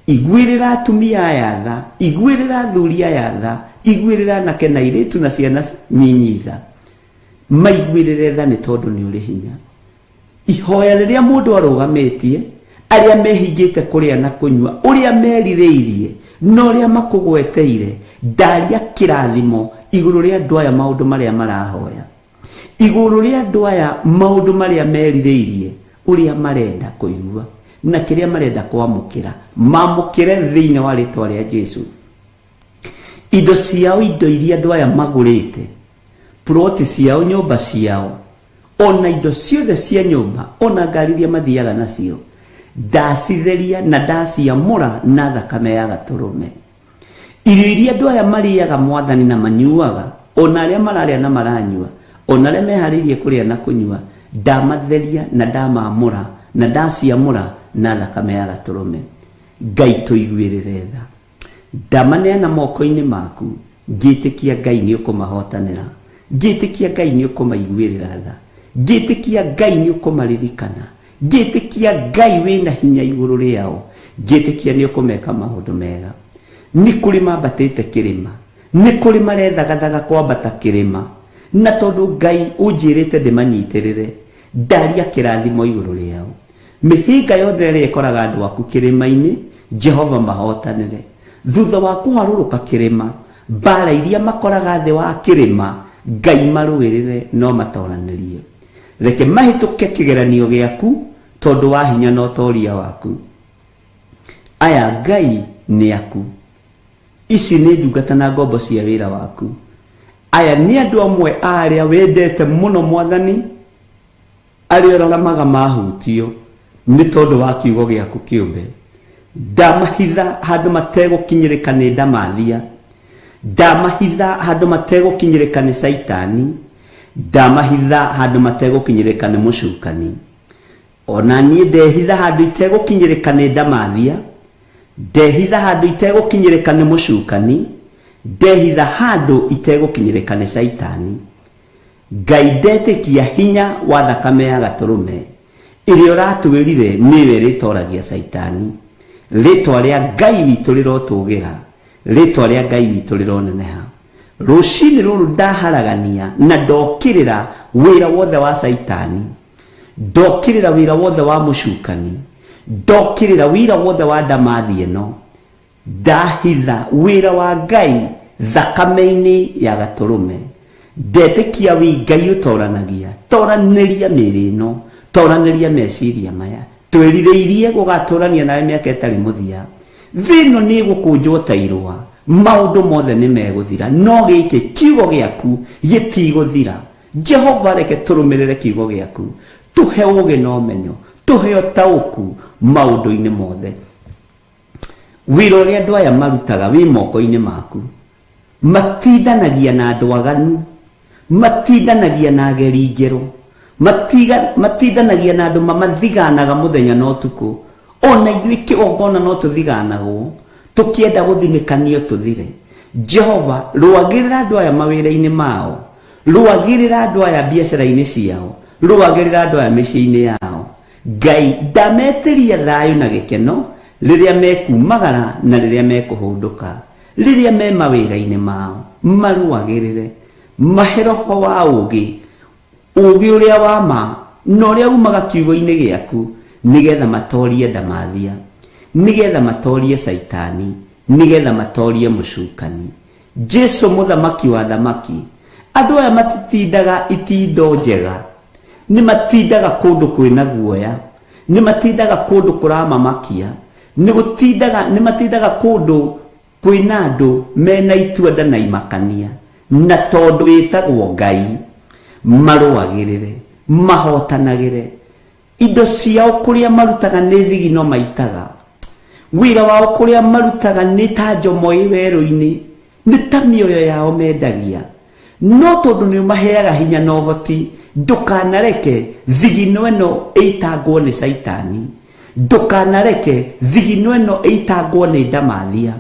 Iguĩrĩra atumia aya tha, iguĩrĩra athuri aya tha, iguĩrĩra anake na airĩtu na ciana nyinyi tha. Maiguĩrĩre tha nĩ tondũ nĩ ũrĩ hinya. Ihoya rĩrĩa mũndũ arũgamĩtie, arĩa mehingĩte kũrĩa na kũnyua, ũrĩa merirĩirie na ũrĩa makũgweteire, ndaria kĩrathimo igũrũ rĩa andũ aya maũndũ marĩa marahoya. Igũrũ rĩa andũ aya maũndũ marĩa merirĩirie, ũrĩa marenda kũigua na kĩrĩa marenda kwamũkĩra, mamũkĩre thĩinĩ wa rĩtwa rĩa Jesu. Indo ciao, indo iria andũ aya magũrĩte, ploti ciao, nyũmba ciao, ona indo ciothe cia nyũmba, ona ngari iria mathiaga nacio, ndacitheria na ndaciamũra na thakame ya gatũrũme. Irio iria andũ aya marĩaga Mwathani na manyuaga, ona arĩa mararĩa na maranyua, ona arĩa meharĩirie kũrĩa na kũnyua, ndamatheria na ndamamũra na ndaciamũra na thakame ya gatũrũme. Ngai tũiguĩrĩre tha. Ndamaneana moko-inĩ maku, ngĩtĩkia Ngai nĩ ũkũmahotanĩra, ngĩtĩkia Ngai nĩ ũkũmaiguĩrĩra tha, ngĩtĩkia Ngai nĩ ũkũmaririkana, ngĩtĩkia Ngai wĩna hinya igũrũ rĩao, ngĩtĩkia nĩ ũkũmeka maũndũ mega. Nĩ kũrĩ mambatĩte kĩrĩma, nĩ kũrĩ marethagathaga kwambata kĩrĩma, na tondũ Ngai ũnjĩrĩte ndĩmanyitĩrĩre, ndaria kĩrathimo igũrũ rĩao. Mĩhĩnga yothe ĩrĩa ĩkoraga andũ aku kĩrĩma-inĩ, Jehova mahotanĩre. Thutha wa kũharũrũka kĩrĩma, mbaara iria makoraga thĩ wa kĩrĩma, Ngai marũĩrĩre no matoranĩrie. Reke mahĩtũke kĩgeranio gĩaku tondũ wa hinya na ũtoria waku. Aya Ngai nĩ aku. Ici nĩ ndungata na ngombo cia wĩra waku. Aya nĩ andũ amwe a arĩa wendete mũno Mwathani, Arĩa ũraramaga mahutio nĩ tondũ wa kiugo gĩaku kĩũmbe. Ndamahitha handũ mategũkinyĩrĩka nĩ ndamathia. Ndamahitha handũ mategũkinyĩrĩka nĩ Caitani. Ndamahitha handũ mategũkinyĩrĩka nĩ mũcukani. O na niĩ ndehitha handũ itegũkinyĩrĩka nĩ ndamathia. Ndehitha handũ itegũkinyĩrĩka nĩ mũcukani. Ndehitha handũ itegũkinyĩrĩka nĩ Caitani. Ngai ndetĩkia hinya wa thakame ya gatũrũme ĩrĩa ũratwĩrire nĩyo ĩrĩtoragia caitani. Rĩtwa rĩa Ngai witũ rĩrotũgĩra, rĩtwa rĩa Ngai witũ rĩroneneha. Rũcinĩ rũrũ ndaharagania na ndokĩrĩra wĩra wothe wa caitani, ndokĩrĩra wĩra wothe wa mũcukani, ndokĩrĩra wĩra wothe wa ndamathi ĩno. Ndahitha wĩra wa Ngai thakame-inĩ ya gatũrũme. Ndetĩkia wĩ Ngai ũtoranagia. Toranĩria mĩĩrĩ ĩno. Toranĩria meciria maya. Twĩrirĩirie gũgatũrania nawe mĩaka ĩtarĩ mũthia. Thĩ ĩno nĩ ĩgũkũnjwo ta irũa. Maũndũ mothe nĩ megũthira, no gĩkĩ kiugo gĩaku gĩtigũthira. Jehova, reke tũrũmĩrĩre kiugo gĩaku, tũhe ũũgĩ na ũmenyo, tũhe ũtaũku maũndũ-inĩ mothe. Wĩra ũrĩa andũ aya marutaga wĩ moko-inĩ maku. Matindanagia na andũ aganu, matindanagia na ageri ngero, matindanagia na andũ mamathiganaga mũthenya na ũtukũ. Ona ithuĩ kĩgongona no tũthiganagwo, tũkĩenda gũthinĩkanio tũthire. Jehova, rũagĩrĩra andũ aya mawĩra-inĩ mao, rũagĩrĩra andũ aya biacara-inĩ ciao, rũagĩrĩra andũ aya mĩciĩ-inĩ yao. Ngai, ndametĩria thayũ na gĩkeno rĩrĩa mekumagara na rĩrĩa mekũhũndũka, rĩrĩa me mawĩra-inĩ mao, marũagĩrĩre, mahe roho wa ũũgĩ, ũũgĩ ũrĩa wa ma na ũrĩa umaga kiugo-inĩ gĩaku, nĩgetha matorie ndamathia, nĩgetha matorie Caitani, nĩgetha matorie mũcukani. Jesu mũthamaki wa thamaki, andũ aya matitindaga itindo njega, nĩ matindaga kũndũ kwĩna guoya, nĩ matindaga kũndũ kũramamakia, nĩ matindaga kũndũ kwĩna andũ mena itua nda na imakania, na tondũ wĩtagwo Ngai, marũagĩrĩre, mahotanagĩre. Indo ciao kũrĩa marutaga nĩ thigino maitaga, wĩra wao kũrĩa marutaga nĩ ta njomo ĩ werũ-inĩ, nĩ ta mĩoyo yao mendagia. No tondũ nĩ ũmaheaga hinya na ũhoti, ndũkanareke thigino ĩno ĩitangwo nĩ Caitani, ndũkanareke thigino ĩno ĩitangwo nĩ ndamathia,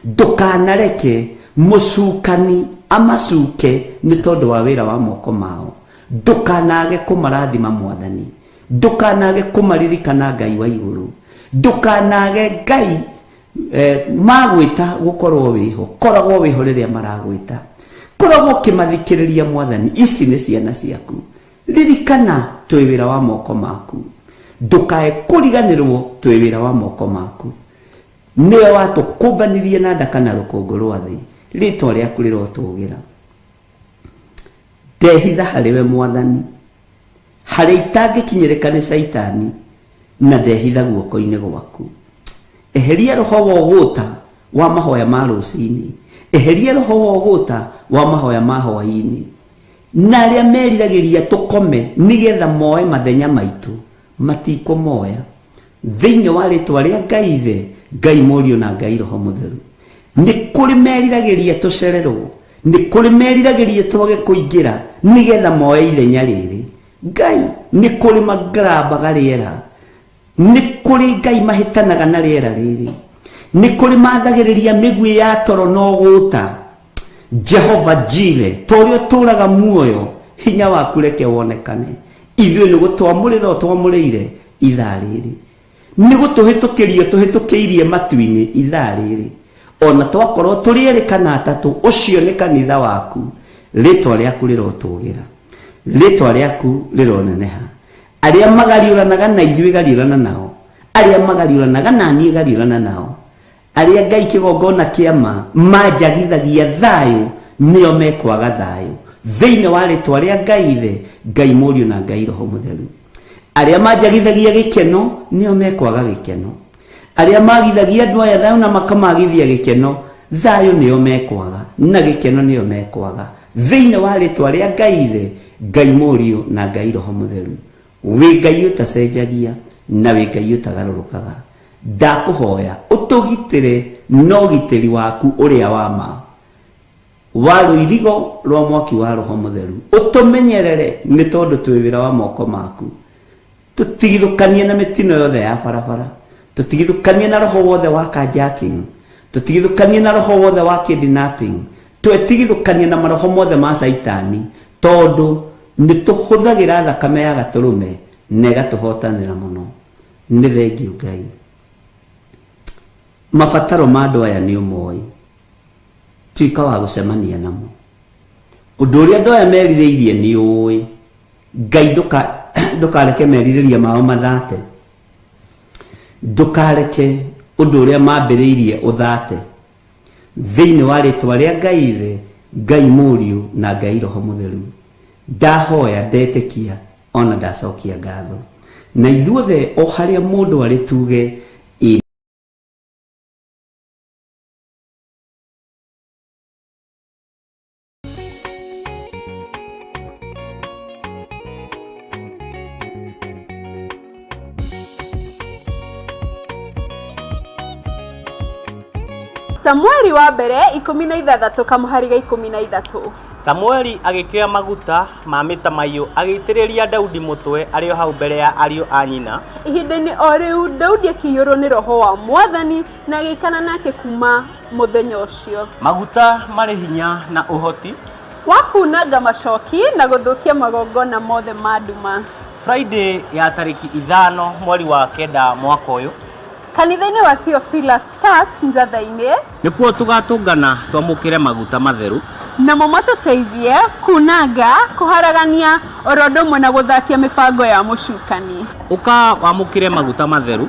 ndũkanareke mũcukani amacuke nĩ tondũ wa wĩra wa moko mao. Ndũkanage kũmarathima Mwathani, ndũkanage kũmaririkana Ngai wa igũrũ, ndũkanage Ngai magwĩta gũkorwo wĩho, koragwo wĩho rĩrĩa maragwĩta, koragwo ũkĩmathikĩrĩria Mwathani. Ici nĩ ciana ciaku, ririkana twĩ wĩra wa moko maku, ndũkae kũriganĩrwo twĩ wĩra wa moko maku. Nĩwe watũkũmbanirie na ndaka na rũkũngũ rwa thĩ, rĩtwa rĩaku rĩrotũgĩra. Ndehitha harĩ we Mwathani, harĩa itangĩkinyĩrĩka nĩ Caitani, na ndehitha guoko-inĩ gwaku. Eheria roho wa ũgũta wa mahoya ma rũcinĩ, eheria roho wa ũgũta wa mahoya ma hwaĩ-inĩ, na arĩa meriragĩria tũkome nĩgetha moe mathenya maitũ, matikũmoya. Thĩinĩ wa rĩtwa rĩa Ngai Ithe, Ngai Mũriũ na Ngai Roho Mũtheru, nĩ kũrĩ meriragĩria tũcererwo, nĩ kũrĩ meriragĩria twage kũingĩra nĩgetha moe ithenya rĩrĩ. Ngai, nĩ kũrĩ magarambaga rĩera, nĩ kũrĩ Ngai mahĩtanaga na rĩera rĩrĩ, nĩ kũrĩ mathagĩrĩria mĩguĩ ya toro na ũgũta. Jehova Jire, ta ũrĩa ũtũũraga muoyo, hinya waku reke wonekane. Ithuĩ nĩ gũtwamũrĩra ũtwamũrĩire ithaa rĩrĩ, nĩ gũtũhĩtũkĩria ũtũhĩtũkĩirie matu-inĩ ithaa rĩrĩ. Ona twakorwo tũrĩ erĩ kana atatũ, ũcio nĩ kanitha waku. Rĩtwa rĩaku rĩrotũgĩra, rĩtwa rĩaku rĩroneneha. Arĩa magariũranaga na ithuĩ gariũrana nao, arĩa magariũranaga na niĩ gariũrana nao. Arĩa Ngai kĩgongona kĩa ma manjagithagia thayũ, nĩo mekwaga thayũ. Thĩinĩ wa rĩtwa rĩa Ngai Ithe, Ngai Mũriũ na Ngai Roho Mũtheru. Arĩa manjagithagia gĩkeno, nĩo mekwaga gĩkeno. Arĩa magithagia andũ aya thayũ na makamagithia gĩkeno, thayũ nĩo mekwaga na gĩkeno nĩo mekwaga. Thĩinĩ wa rĩtwa rĩa Ngai Ithe, Ngai Mũriũ na Ngai Roho Mũtheru. Wĩ Ngai ũtacenjagia na wĩ Ngai ũtagarũrũkaga. Ndakũhoya ũtũgitĩre na ũgitĩri waku ũrĩa wa ma wa rũirigo rwa mwaki wa Roho Mũtheru. Ũtũmenyerere nĩ tondũ twĩ wĩra wa moko maku. Tũtigithũkanie na mĩtino yothe ya barabara, tũtigithũkanie na roho wothe wa carjacking, tũtigithũkanie na roho wothe wa kidnapping, twetigithũkanie na maroho mothe ma Caitani, tondũ nĩ tũhũthagĩra thakame ya gatũrũme na ĩgatũhotanĩra mũno. Nĩ thengiũ Ngai. Mabataro ma andũ aya nĩ ũmoĩ, tuĩka wa gũcemania namo. Ũndũ ũrĩa andũ aya merirĩirie nĩ ũĩ. Ngai ndũkareke merirĩria mao mathate, ndũkareke ũndũ ũrĩa mambĩrĩirie ũthate. Thĩinĩ wa rĩtwa rĩa Ngai Ithe, Ngai Mũriũ na Ngai Roho Mũtheru, ndahoya, ndetĩkia ona ndacokia ngatho. Na ithuothe o harĩa mũndũ arĩ tuge. Samueli wa mbere 16 kamũhari ga 13. Samueli agĩkĩoya maguta ma mĩtamaiyũ agĩitĩrĩria Daudi mũtwe arĩ o hau mbere ya ariũ a nyina. Ihinda-inĩ o rĩu Daudi akĩiyũrwo nĩ roho wa Mwathani na agĩikara nake kuma mũthenya ũcio. Maguta marĩ hinya na ũhoti wa kunanga macoki na gũthũkia magongona mothe ma nduma. Friday ya tarĩki 5 mweri wa 9 mwaka ũyũ kanitha-inĩ wa Theophilus Church Njatha-inĩ nĩkuo tũgatũngana twamũkĩre maguta matheru namo matũteithie kunanga, kũharagania oro ũndũ ũmwe na gũthatia mĩbango ya mũcukani. Ũka wamũkĩre maguta matheru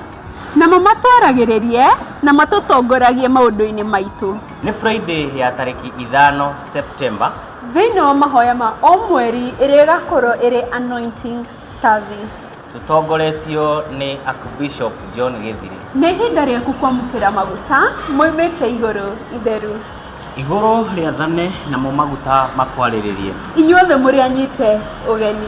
namo matwaragĩrĩrie na matũtongoragie maũndũ-inĩ maitũ. Nĩ Friday ya tarĩki 5 September thĩinĩ wa mahoya ma o mweri ĩrĩa ĩgakorwo ĩrĩ anointing service. Tũtongoretio nĩ Archbishop John Gĩthiri. Nĩ ihinda rĩaku kwamũkĩra maguta moimĩte igũrũ itheru. Igũrũ rĩathane namo maguta makwarĩrĩrie. Inyuothe mũrĩ anyite ũgeni.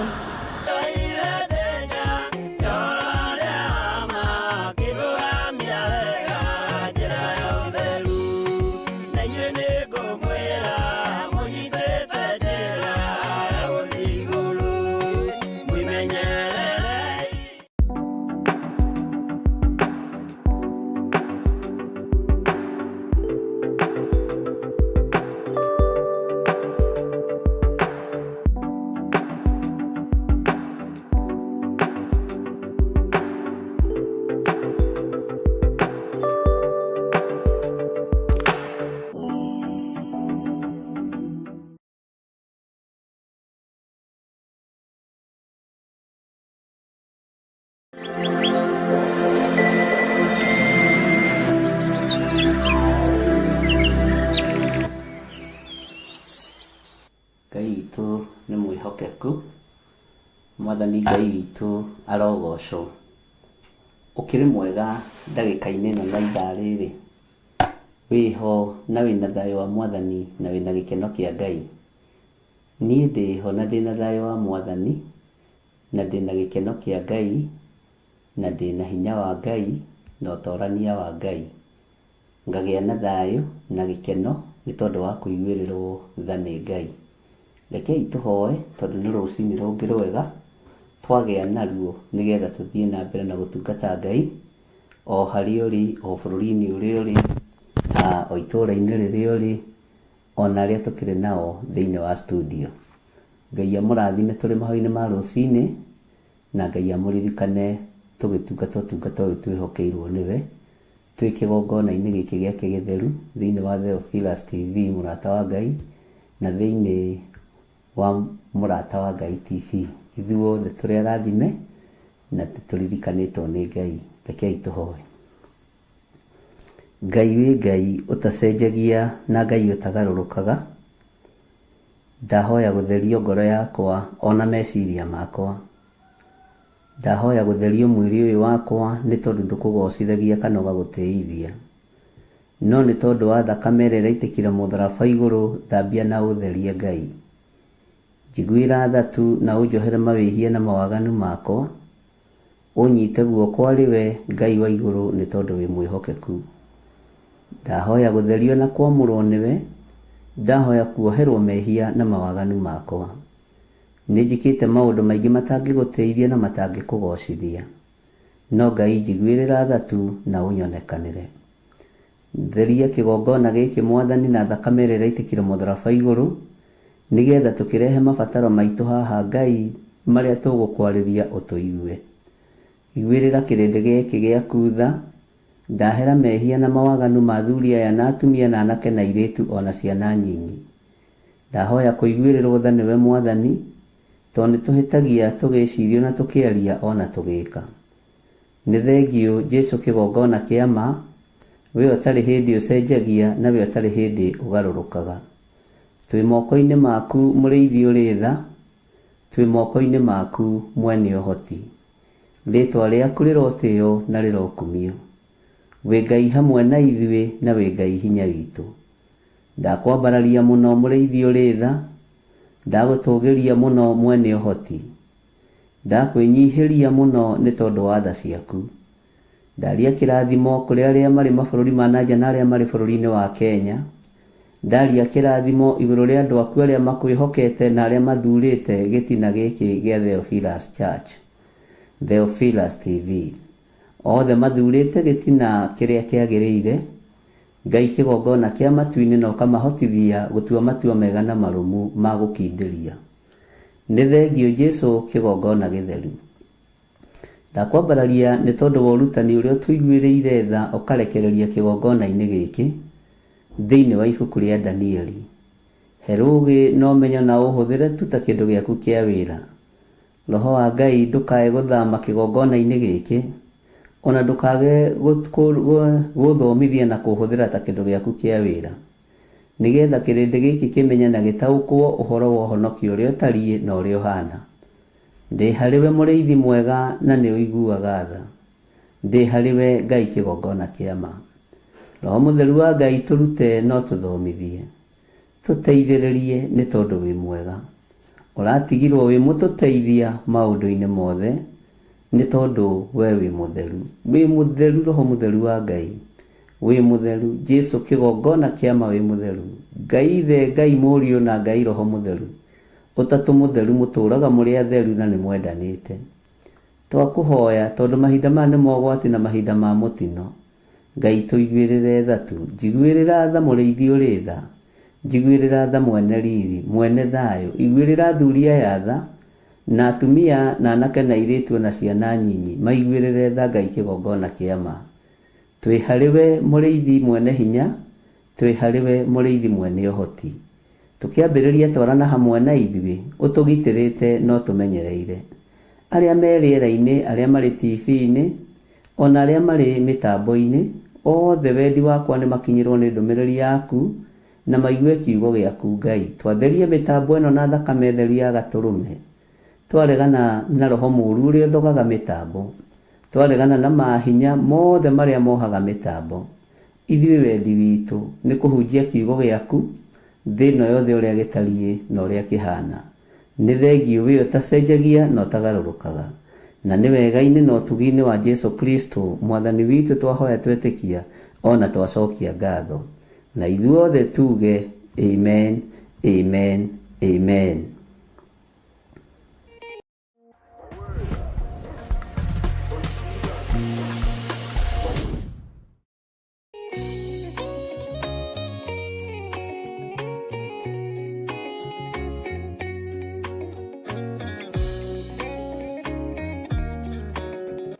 Ngai witũ nĩ mwĩhokeku, Mwathani Ngai witũ arogocwo. Ũkĩrĩ mwega ndagĩka-inĩ ĩno na ithaa rĩrĩ, wĩho na wĩna thayũ wa Mwathani na wĩna gĩkeno kĩa Ngai. Niĩ ndĩho na ndĩna thayũ wa Mwathani na ndĩna gĩkeno kĩa Ngai na ndĩna hinya wa Ngai na ũtorania wa Ngai. Ngagĩa na thayũ na gĩkeno nĩ tondũ wa kũiguĩrĩrwo tha nĩ Ngai. Rekei tũhoe tondũ nĩ rũcinĩ rũngĩ rwega twagĩa naruo nĩgetha tũthiĩ na mbere na gũtungata Ngai o harĩa ũrĩ, o bũrũri-inĩ ũrĩa ũrĩ, o itũũra-inĩ rĩrĩa ũrĩ, ona arĩa tũkĩrĩ nao thĩinĩ wa studio. Ngai amũrathime tũrĩ mahoya-inĩ ma rũcinĩ na Ngai amũririkane tũgĩtungata ũtungata ũyũ twĩhokeirwo nĩwe twĩ kĩgongona-inĩ gĩkĩ gĩake gĩtheru thĩinĩ wa Theophilus TV Mũrata wa Ngai na thĩinĩ wa Mũrata wa Ngai TV. Ithuothe tũrĩ arathime na tũririkanĩtwo nĩ Ngai. Rekei tũhoe. Ngai wĩ Ngai ũtacenjagia na Ngai ũtagarũrũkaga, ndahoya gũtherio ngoro yakwa ona meciria makwa. Ndahoya gũtherio mwĩrĩ ũyũ wakwa nĩ tondũ ndũkũgocithagia kana ũgagũtĩithia. No nĩ tondũ wa thakame ĩrĩa ĩraitĩkire mũtharaba igũrũ, thambia na ũtherie Ngai. Njiguĩra tha tu na ũnjohere mawĩhia na mawaganu makwa, ũnyite guoko arĩ we Ngai wa igũrũ nĩ tondũ wĩ mwĩhokeku. Ndahoya gũtherio na kwamũrwo nĩwe, ndahoya kuoherwo mehia na mawaganu makwa. Nĩ njĩkĩte maũndũ maingĩ matangĩgũtĩithia na matangĩkũgocithia. No Ngai njiguĩrĩra tha tu na ũnyonekanĩre. Theria kĩgongona gĩkĩ Mwathani na thakame ĩrĩa ĩraitĩkire mũtharaba igũrũ, nĩgetha tũkĩrehe mabataro maitũ haha Ngai marĩa tũgũkwarĩria ũtũigue. Iguĩrĩra kĩrĩndĩ gĩkĩ gĩaku tha, ndahera mehia na mawaganu ma athuri aya na atumia na anake na airĩtu ona ciana nyinyi. Ndahoya kũiguĩrĩrwo tha nĩwe Mwathani, tondũ nĩ tũhĩtagia tũgĩciria na tũkĩaria ona tũgĩka. Nĩ thengiũ Jesũ kĩgongona kĩa ma, we ũtarĩ hĩndĩ ũcenjagia na we ũtarĩ hĩndĩ ũgarũrũkaga. Twĩ moko-inĩ maku mũrĩithi ũrĩ tha, twĩ moko-inĩ maku mwene ũhoti. Rĩtwa rĩaku rĩrotĩo na rĩrokumio. Wĩ Ngai hamwe na ithuĩ na wĩ Ngai hinya witũ. Ndakwambararia mũno mũrĩithi ũrĩ tha, ndagũtũgĩria mũno mwene ũhoti. Ndakwĩnyihĩria mũno nĩ tondũ wa tha ciaku. Ndaria kĩrathimo kũrĩ arĩa marĩ mabũrũri ma na nja na arĩa marĩ bũrũri-inĩ wa Kenya. Ndaria kĩrathimo igũrũ rĩa andũ aku arĩa makwĩhokete na arĩa mathurĩte gĩtina gĩkĩ gĩa Theophilus Church, Theophilus TV. Othe mathurĩte gĩtina kĩrĩa kĩagĩrĩire, Ngai kĩgongona kĩa matu-inĩ na ũkamahotithia gũtua matua mega na marũmu ma gũkindĩria. Nĩ thengiũ Jesu kĩgongona gĩtheru. Ndakwambararia nĩ tondũ wa ũrutani ũrĩa ũtũiguĩrĩire tha ũkarekereria kĩgongona-inĩ gĩkĩ, thĩinĩ wa ibuku rĩa Danieli. He rũũgĩ na ũmenyo na ũũhũthĩre tu ta kĩndũ gĩaku kĩa wĩra. Roho wa Ngai ndũkae gũthama kĩgongona-inĩ gĩkĩ, o na ndũkage gũũthomithia na kũũhũthĩra ta kĩndũ gĩaku kĩa wĩra, nĩ getha kĩrĩndĩ gĩkĩ kĩmenye na gĩtaũkwo ũhoro wa ũhonokio ũrĩa ũtariĩ na ũrĩa ũhaana. Ndĩ harĩ we mũrĩithi mwega na nĩ ũiguaga tha. Ndĩ harĩ we Ngai kĩgongona kĩa ma. Roho mũtheru wa Ngai tũrute na ũtũthomithie. Tũteithĩrĩrie nĩ tondũ wĩ mwega. Ũratigirwo wĩ mũtũteithia maũndũ-inĩ mothe nĩ tondũ we wĩ mũtheru. Wĩ mũtheru Roho mũtheru wa Ngai. Wĩ mũtheru Jesu kĩgongona kĩa ma wĩ mũtheru. Ngai Ithe, Ngai Mũriũ na Ngai Roho mũtheru. Ũtatũ Mũtheru mũtũũraga mũrĩ atheru na nĩ mwendanĩte. Twakũhoya, tondũ mahinda maya nĩ ma ũgwati na mahinda ma mũtino. Ngai tũiguĩrĩre tha tu. Njiguĩrĩra tha mũrĩithi ũrĩ tha. Njiguĩrĩra tha mwene riri, mwene thayũ. Iguĩrĩra athuri aya tha, na atumia, na anake na airĩtu o na ciana nyinyi. Maiguĩrĩre tha Ngai kĩgongona kĩa ma. Twĩ harĩ we mũrĩithi mwene hinya, twĩ harĩ we mũrĩithi mwene ũhoti. Tũkĩambĩrĩria twarana hamwe na ithuĩ, ũtũgitĩrĩte na ũtũmenyereire. Arĩa me rĩera-inĩ, arĩa marĩ TV-inĩ, o na arĩa marĩ mĩtambo-inĩ, othe wendi wakwa nĩ makinyĩrwo nĩ ndũmĩrĩri yaku na maigue kiugo gĩaku Ngai. Twatheria mĩtambo ĩno na thakame theru ya Gatũrũme. Twaregana na roho mũũru ũrĩa ũthogaga mĩtambo. Twaregana na mahinya mothe marĩa mohaga mĩtambo. Ithuĩ wendi witũ nĩ kũhunjia kiugo gĩaku thĩ ĩno yothe ũrĩa gĩtariĩ na ũrĩa kĩhana. Nĩ thengiũ wee ũtacenjagia na ũtagarũrũkaga. Na nĩ wega-inĩ na ũtugi-inĩ wa Jesu Kristo Mwathani witũ twahoya twetĩkia o na twacokia ngatho. Na ithuothe tuge, Amen, Amen, Amen.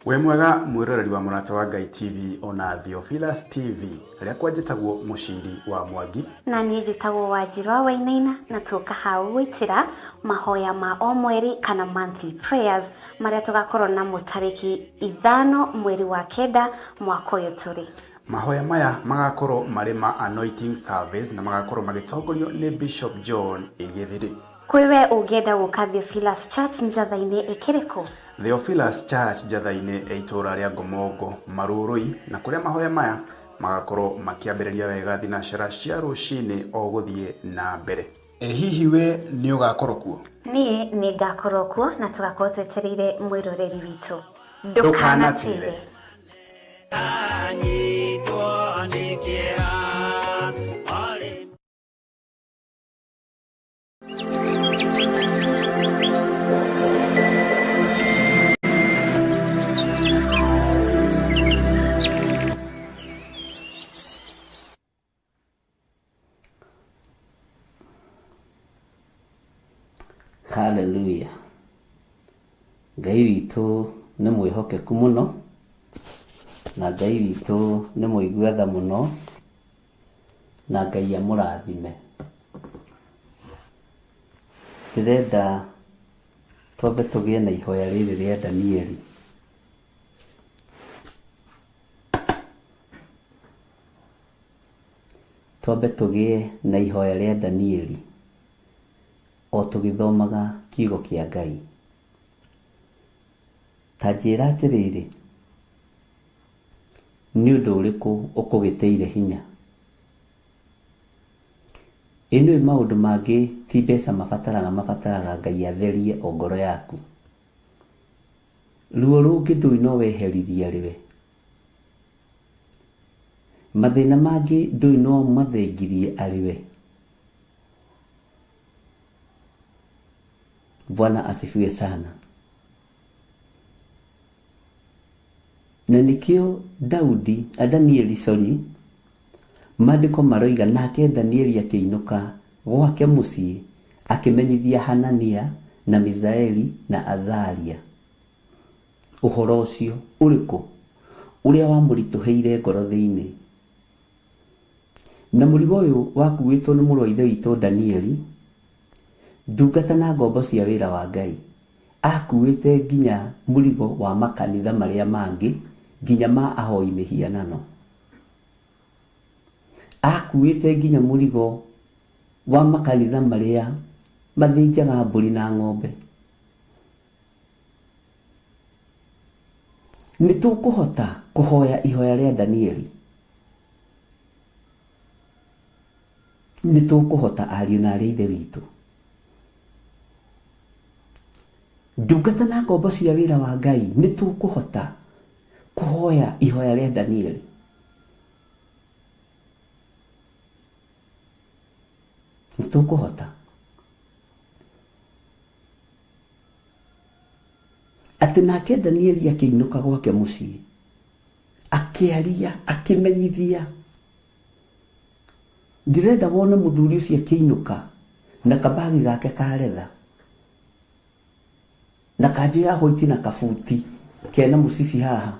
Wĩ mwega mwĩroreri wa Mũrata wa Ngai TV ona Theophilus TV, rĩakwa njĩtagwo Mũciri wa Mwangi. Na niĩ njĩtagwo Wanjirũ wa Wainaina na tuoka hau gwĩtĩra mahoya ma o mweri kana monthly prayers marĩa tũgakorwo namo tarĩki ithano mweri wa kenda mwaka ũyũ tũrĩ. Mahoya maya magakorwo marĩ ma anointing service na magakorwo magĩtongorio nĩ Bishop John Gĩthiri. Kwĩ we ũngĩenda gũka Theophilus Church Njatha-inĩ ĩkĩrĩ kũ? Theophilus Church Njatha-inĩ ĩ itũũra rĩa Ngomongo, Marurui, na kũrĩa mahoya maya magakorwo makĩambĩrĩria wega thinacara cia rũcinĩ o gũthiĩ na mbere. Ĩ hihi we nĩ ũgakorwo kuo? Niĩ nĩ ngakorwo kuo na tũgakorwo twetereire mwĩroreri witũ. Ndũkanatĩre. Anyitwo nĩ kĩeha arĩ Hallelujah. Ngai witũ nĩ mwĩhokeku mũno, na Ngai witũ nĩ mũigua tha mũno, na Ngai amũrathime. Ndĩrenda twambe tũgĩe na ihoya rĩrĩ rĩa Danieli. Twambe tũgĩe na ihoya rĩa Danieli o tũgĩthomaga kiugo kĩa Ngai. Ta njĩra atĩrĩrĩ, nĩ ũndũ ũrĩkũ ũkũgĩtĩire hinya? Ĩ nĩũĩ maũndũ mangĩ ti mbeca mabataraga mabataraga Ngai atherie o ngoro yaku. Ruo rũngĩ ndũĩ no weheririe arĩ we. Mathĩna mangĩ ndũĩ no mathengirie arĩ we. Bwana asifiwe sana. Na nĩkĩo Daudi, a Danieli sorry, maandĩko maroiga nake Danieli akĩinũka gwake mũciĩ akĩmenyithia Hanania na Misaeli na Azaria ũhoro ũcio. Ũrĩkũ? Ũrĩa wamũritũhĩire ngoro thĩinĩ. Na mũrigo ũyũ wakuĩtwo nĩ mũrũ wa Ithe witũ Danieli, ndungata na ngombo cia wĩra wa Ngai. Akuĩte nginya mũrigo wa makanitha marĩa mangĩ, nginya ma ahoi mĩhianano. Akuĩte nginya mũrigo wa makanitha marĩa mathĩnjaga mbũri na ng'ombe. Nĩ tũkũhota kũhoya ihoya rĩa Danieli? Nĩ tũkũhota ariũ na aarĩ a Ithe witũ? Ndungata na ngombo cia wĩra wa Ngai, nĩ tũkũhota kũhoya ihoya rĩa Danieli? Nĩ tũkũhota? Atĩ nake Danieli akĩinũka gwake mũciĩ, akĩaria, akĩmenyithia. Ndĩrenda wone mũthuri ũcio akĩinũka na kabagi gake ka retha, na kanjũ ya white na kabuti kena mũcibi haha,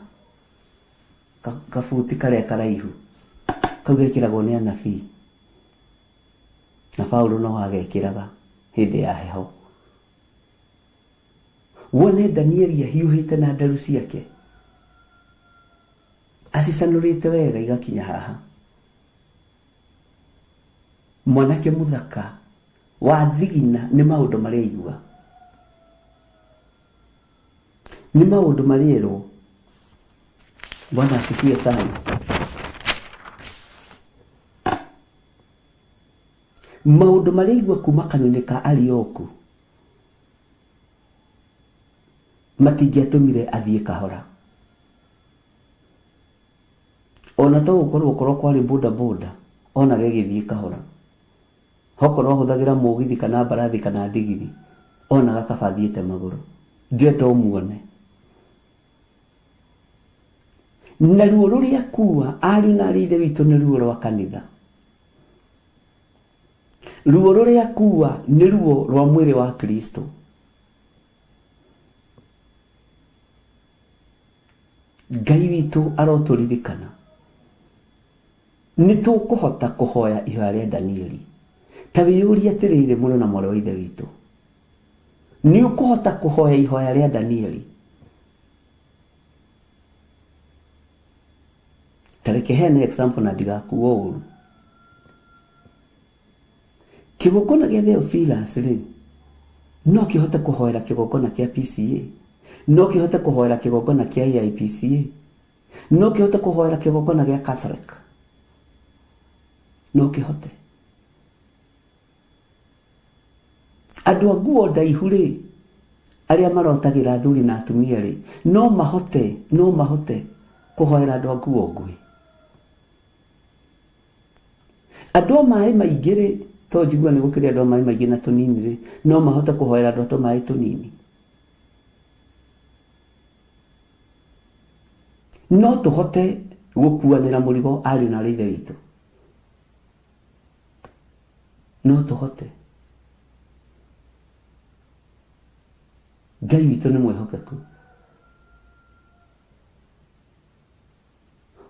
kabuti karĩa karaihu, kau gekĩragwo nĩ anabii, na Paulo no agekĩraga hĩndĩ ya heho. Wone Danieli ahiũhĩte na nderu ciake, acicanũrĩte wega igakinya haha. Mwanake mũthaka wa thigina nĩ maũndũ marĩa aigua, nĩ maũndũ marĩa erwo. Bwana asifiwe sana. Maũndũ marĩa aigua kuma kanua-inĩ ka Arioku matingĩatũmire athiĩ kahora. Ona to gũkorwo okorwo kwarĩ boda boda onaga ĩgĩthiĩ kahora. Okorwo ahũthagĩra mũgithi kana mbarathi kana ndigiri onaga kaba athiĩte magũrũ. Ndĩrenda ũmuone. Na ruo rũrĩa akua ariũ na aarĩ a Ithe witũ nĩ ruo rwa kanitha. Ruo rũrĩa akua nĩ ruo rwa mwĩrĩ wa Kristo. Ngai witũ arotũririkana. Nĩ tũkũhota kũhoya ihoya rĩa Danieli. Ta wĩyũrie atĩrĩrĩ mũrũ na mwarĩ wa Ithe witũ. Nĩ ũkũhota kũhoya ihoya rĩa Danieli? Ta reke heane example na ndigakuo ũru. Kĩgongona gĩa Theophilus rĩ, no kĩhote kũhoera kĩgongona kĩa PCA, no kĩhote kũhoera kĩgongona kĩa AIPCA, no kĩhote kũhoera kĩgongona gĩa Catholic, no kĩhote. Andũ a nguo ndaihu rĩ, arĩa marotagĩra athuri na atumia rĩ, no mahote, no mahote kũhoera andũ a nguo nguhĩ. Andũ a maĩ maingĩ rĩ, to njigua nĩ gũkĩrĩ andũ a maĩ maingĩ na tũnini rĩ, no mahote kũhoera andũ a tũmaĩ tũnini. No tũhote gũkuanĩra mũrigo ariũ na aarĩ a Ithe witũ. No tũhote. Ngai witũ nĩ mwĩhokeku.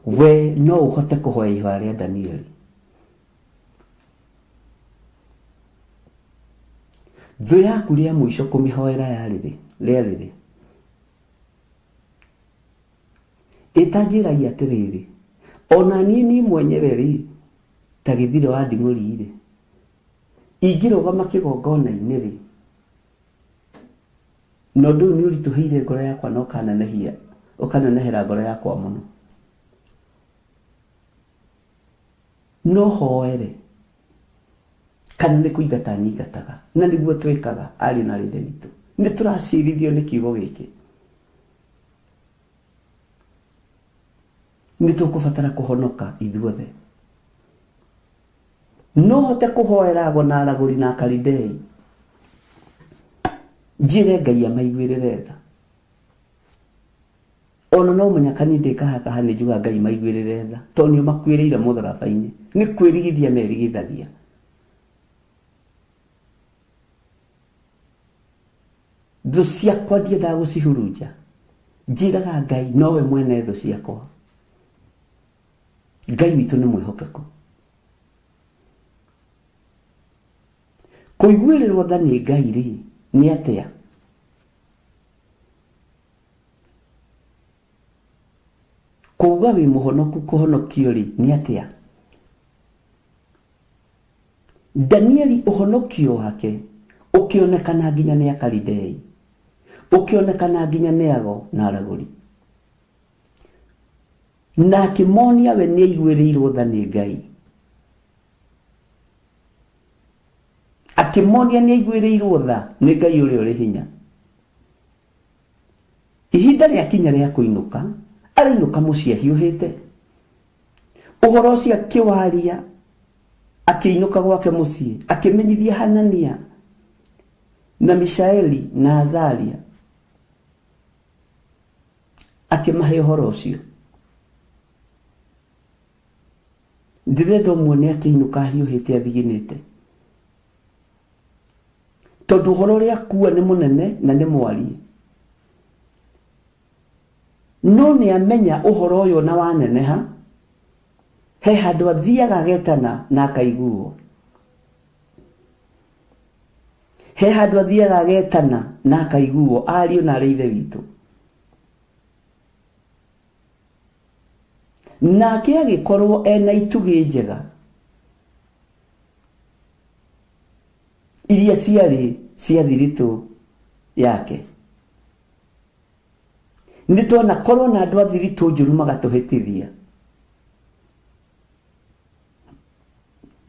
We no ũhote kũhoya ihoya rĩa Danieli. Thũ yaku rĩa mũico kũmĩhoera yarĩ rĩ? Rĩarĩ rĩ? Ĩtanjĩrai atĩrĩrĩ, ona niĩ niĩ mwenyewe rĩ, ta gĩthirĩ wa nding'ũri rĩ, ingĩrũgama kĩgongona-inĩ rĩ, Na ũndũ ũyũ nĩ ũritũhĩire ngoro yakwa na ũkanenehia, ũkanenehera ngoro yakwa mũno. No hoere kana nĩ kũingata nyingataga, na nĩguo twĩkaga ariũ na aarĩ a Ithe witũ. Nĩ tũracirithio nĩ kiugo gĩkĩ. Nĩ tũkũbatara kũhonoka ithuothe. No hote kũhoera ago na aragũri na Akalidei, njĩre Ngai amaiguĩrĩre tha. Ona no mũnyaka niĩ ndĩkahakaha nĩ njugaga Ngai maiguĩrĩre tha, tondũ nĩo makuĩrĩire mũtharaba-inĩ. Nĩ kwĩrigithia merigithagia. Thũ ciakwa ndiendaga gũcihurunja, njĩraga Ngai nowe mwene thũ ciakwa. Ngai witũ nĩ mwĩhokeku. Kũiguĩrĩrwo tha nĩ Ngai rĩ, nĩ atĩa? Kuuga wĩ mũhonoku kũhonokio rĩ, nĩ atĩa? Danieli ũhonokio wake ũkĩonekana nginya nĩ Akalidei, ũkĩonekana nginya nĩ ago na aragũri. Na akĩmonia we nĩ aiguĩrĩirwo tha nĩ Ngai. Akĩmonia nĩ aiguĩrĩirwo tha nĩ Ngai ũrĩa ũrĩ hinya. Ihinda rĩakinya rĩa kũinũka, arainũka mũciĩ ahiũhĩte. Ũhoro ũcio akĩwaria akĩinũka gwake mũciĩ, akĩmenyithia Hanania na Mishaeli na Azaria, akĩmahe ũhoro ũcio. Ndĩrenda ũmuone akĩinũka ahiũhĩte athiginĩte. Tondũ ũhoro ũrĩa akua nĩ mũnene na nĩ mwariĩ. No nĩ amenya ũhoro ũyũ ona waneneha, he handũ athiaga agetana na akaiguo. He handũ athiaga agetana na akaiguo, ariũ na arĩ ithe witũ. Nake agĩkorwo ena itugĩ njega iria ciarĩ cia thiritũ yake. Nĩ twanakorwo na andũ a thiritũ njũru magatũhĩtithia.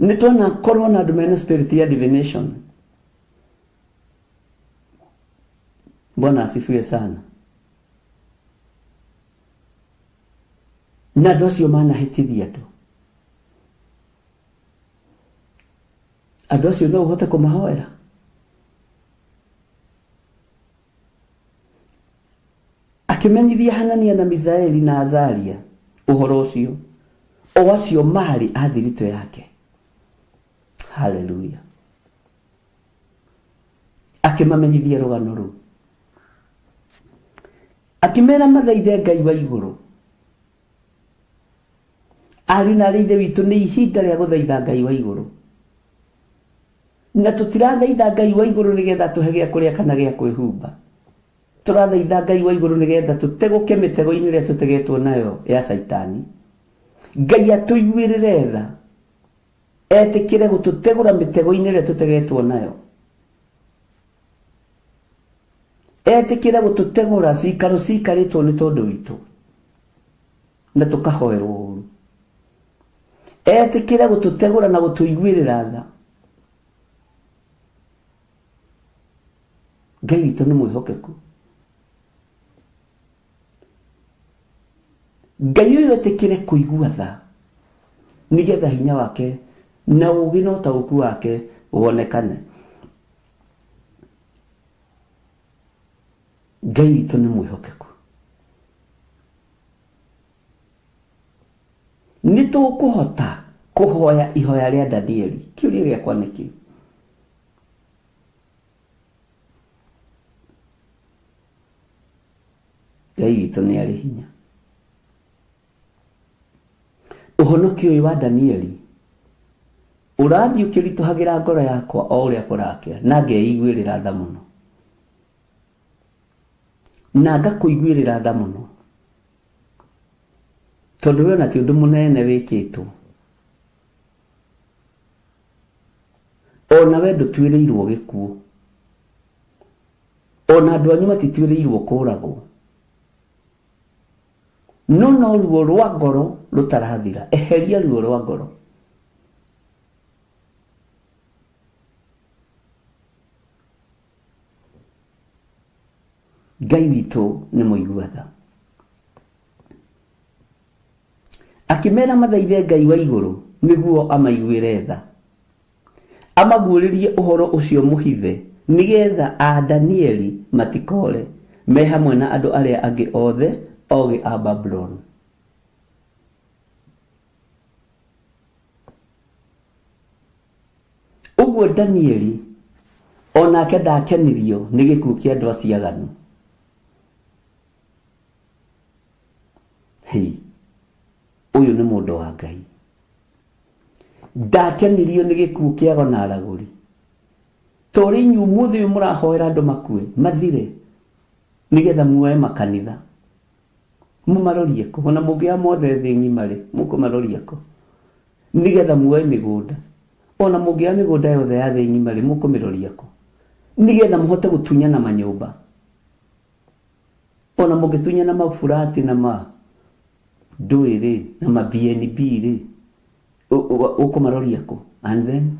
Nĩ twanakorwo na andũ mena spirit ya divination. Bwana asifiwe sana. Na andũ acio manahĩtithia andũ. Andũ acio no ũhote kũmahoera? Akĩmenyithia Hanania na Misaeli na Azaria ũhoro ũcio, o acio maarĩ a thiritũ yake. Haleluya! Akĩmamenyithia rũgano rũu, akĩmera mathaithe Ngai wa igũrũ. Ariũ na arĩ ithe witũ, nĩ ihinda rĩa gũthaitha Ngai wa igũrũ. Na tũtirathaitha Ngai wa igũrũ nĩgetha atũhe gĩa kũrĩa kana gĩa kwĩhumba. Tũrathaitha Ngai wa igũrũ nĩgetha tũtegũke mĩtego-inĩ ĩrĩa tũtegetwo nayo ya Caitani. Ngai atũiguĩrĩre tha, etĩkĩre gũtũtegũra mĩtego-inĩ ĩrĩa tũtegetwo nayo. Etĩkĩre gũtũtegũra cikaro cikarĩtwo nĩ tondũ witũ na tũkahoerwo ũru. Etĩkĩre gũtũtegũra na gũtũiguĩrĩra tha. Ngai witũ nĩ mwĩhokeku. Ngai ũyũ etĩkĩre kũigua tha nĩgetha hinya wake na ũũgĩ na ũtaũku wake wonekane. Ngai witũ nĩ mwĩhokeku. Nĩ tũkũhota kũhoya ihoya rĩa Danieli? Kĩũria gĩakwa nĩ kĩu. Ngai witũ nĩ arĩ hinya. Ũhonokio ũyũ wa Danieli ũrathiĩ ũkĩritũhagĩra ngoro yakwa o ũrĩa kũrakĩa, na ngeiguĩrĩra tha mũno, na ngakũiguĩrĩra tha mũno, tondũ we ona ti ũndũ mũnene wĩkĩtwo, ona we ndũtuĩrĩirwo gĩkuũ, ona andũ anyu matituĩrĩirwo kũragwo. No no ruo rwa ngoro rũtarathira. Eheria ruo rwa ngoro. Ngai witũ nĩ mũigua tha. Akĩmera mathaithe Ngai wa igũrũ nĩguo amaiguĩre tha. Amaguũrĩrie ũhoro ũcio mũhithe nĩgetha a Danieli matikoore me hamwe na andũ arĩa angĩ othe ogĩ a Babuloni. Ũguo Danieli o nake ndakenirio nĩ gĩkuũ kĩa andũ acio aganu. Hei, ũyũ nĩ mũndũ wa Ngai. Ndakenirio nĩ gĩkuũ kĩa ago na aragũri. Ta ũrĩa inyuĩ ũmũthĩ ũyũ mũrahoera andũ makue, mathire, nĩgetha muoe makanitha. Mũmarorie kũ? Ona mũngĩoya mothe thĩ ng'ima-rĩ, mũkũmaroria kũ? Nĩgetha muoe mĩgũnda. Ona mũngĩoya mĩgũnda yothe ya thĩ ng'ima-rĩ, mũkũmĩroria kũ? Nĩgetha mũhote gũtunyana manyũmba. Ona mũngĩtunyana maburati na ma ndũĩ rĩ, na ma BNB rĩ, ũkũmaroria kũ? And then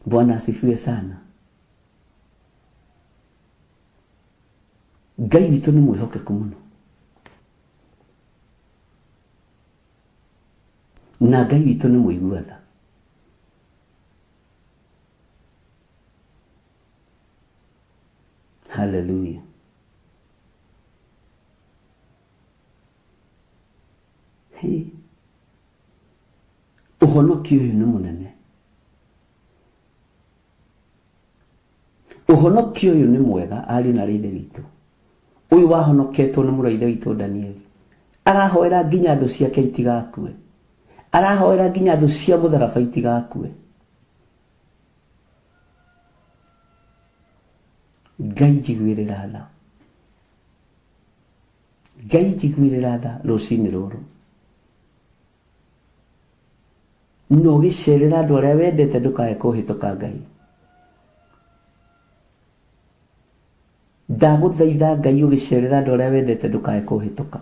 Bwana asifiwe sana. Ngai witũ nĩ mwĩhokeku mũno. Na Ngai witũ nĩ mũigua tha. Hallelujah. Hey. Ũhonokio ũyũ nĩ mũnene. Ũhonokio ũyũ nĩ mwega ariũ na aarĩ a Ithe witũ. Ũyũ wahonoketwo nĩ mũrũ wa Ithe witũ Danieli. Arahoera nginya thũ ciake itigakue. Arahoera nginya thũ cia mũtharaba itigakue. Ngai njiguĩrĩra tha. Ngai njiguĩrĩra tha rũcinĩ rũrũ. Na ũgĩcerera andũ arĩa wendete ndũkae kũhĩtũka Ngai. Ndagũthaitha Ngai ũgĩcerera andũ arĩa wendete ndũkae kũhĩtũka.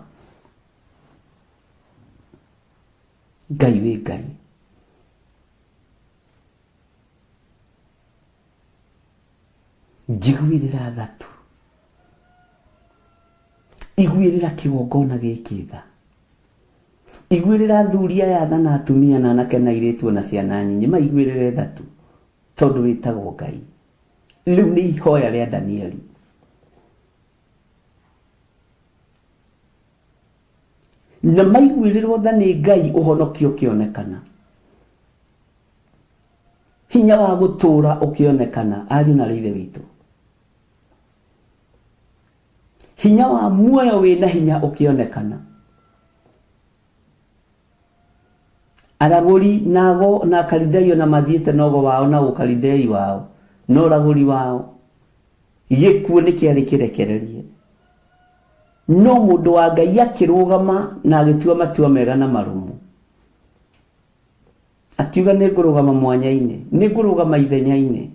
Ngai wĩ Ngai. Njiguĩrĩra tha tu. Iguĩrĩra kĩgongona gĩkĩ tha. Iguĩrĩra athuri aya tha na atumia na anake na airĩtu ona ciana nyinyi maiguĩrĩre tha tu tondũ wĩtagwo Ngai. Rĩu nĩ ihoya rĩa Danieli. Na maiguĩrĩrwo tha nĩ Ngai ũhonokio ũkĩonekana. Hinya wa gũtũũra ũkĩonekana ariũ na aarĩ a Ithe witũ. Hinya wa muoyo wĩna hinya ũkĩonekana. Aragũri na ago na Akalidei ona mathiĩte na ũgo wao na ũkalidei wao na ũragũri wao. Gĩkuũ nĩ kĩarĩ kĩrekererie. No mũndũ wa Ngai akĩrũgama na agĩtua matua mega na marũmu. Akiuga nĩ ngũrũgama mwanya-inĩ, nĩ ngũrũgama ithenya-inĩ.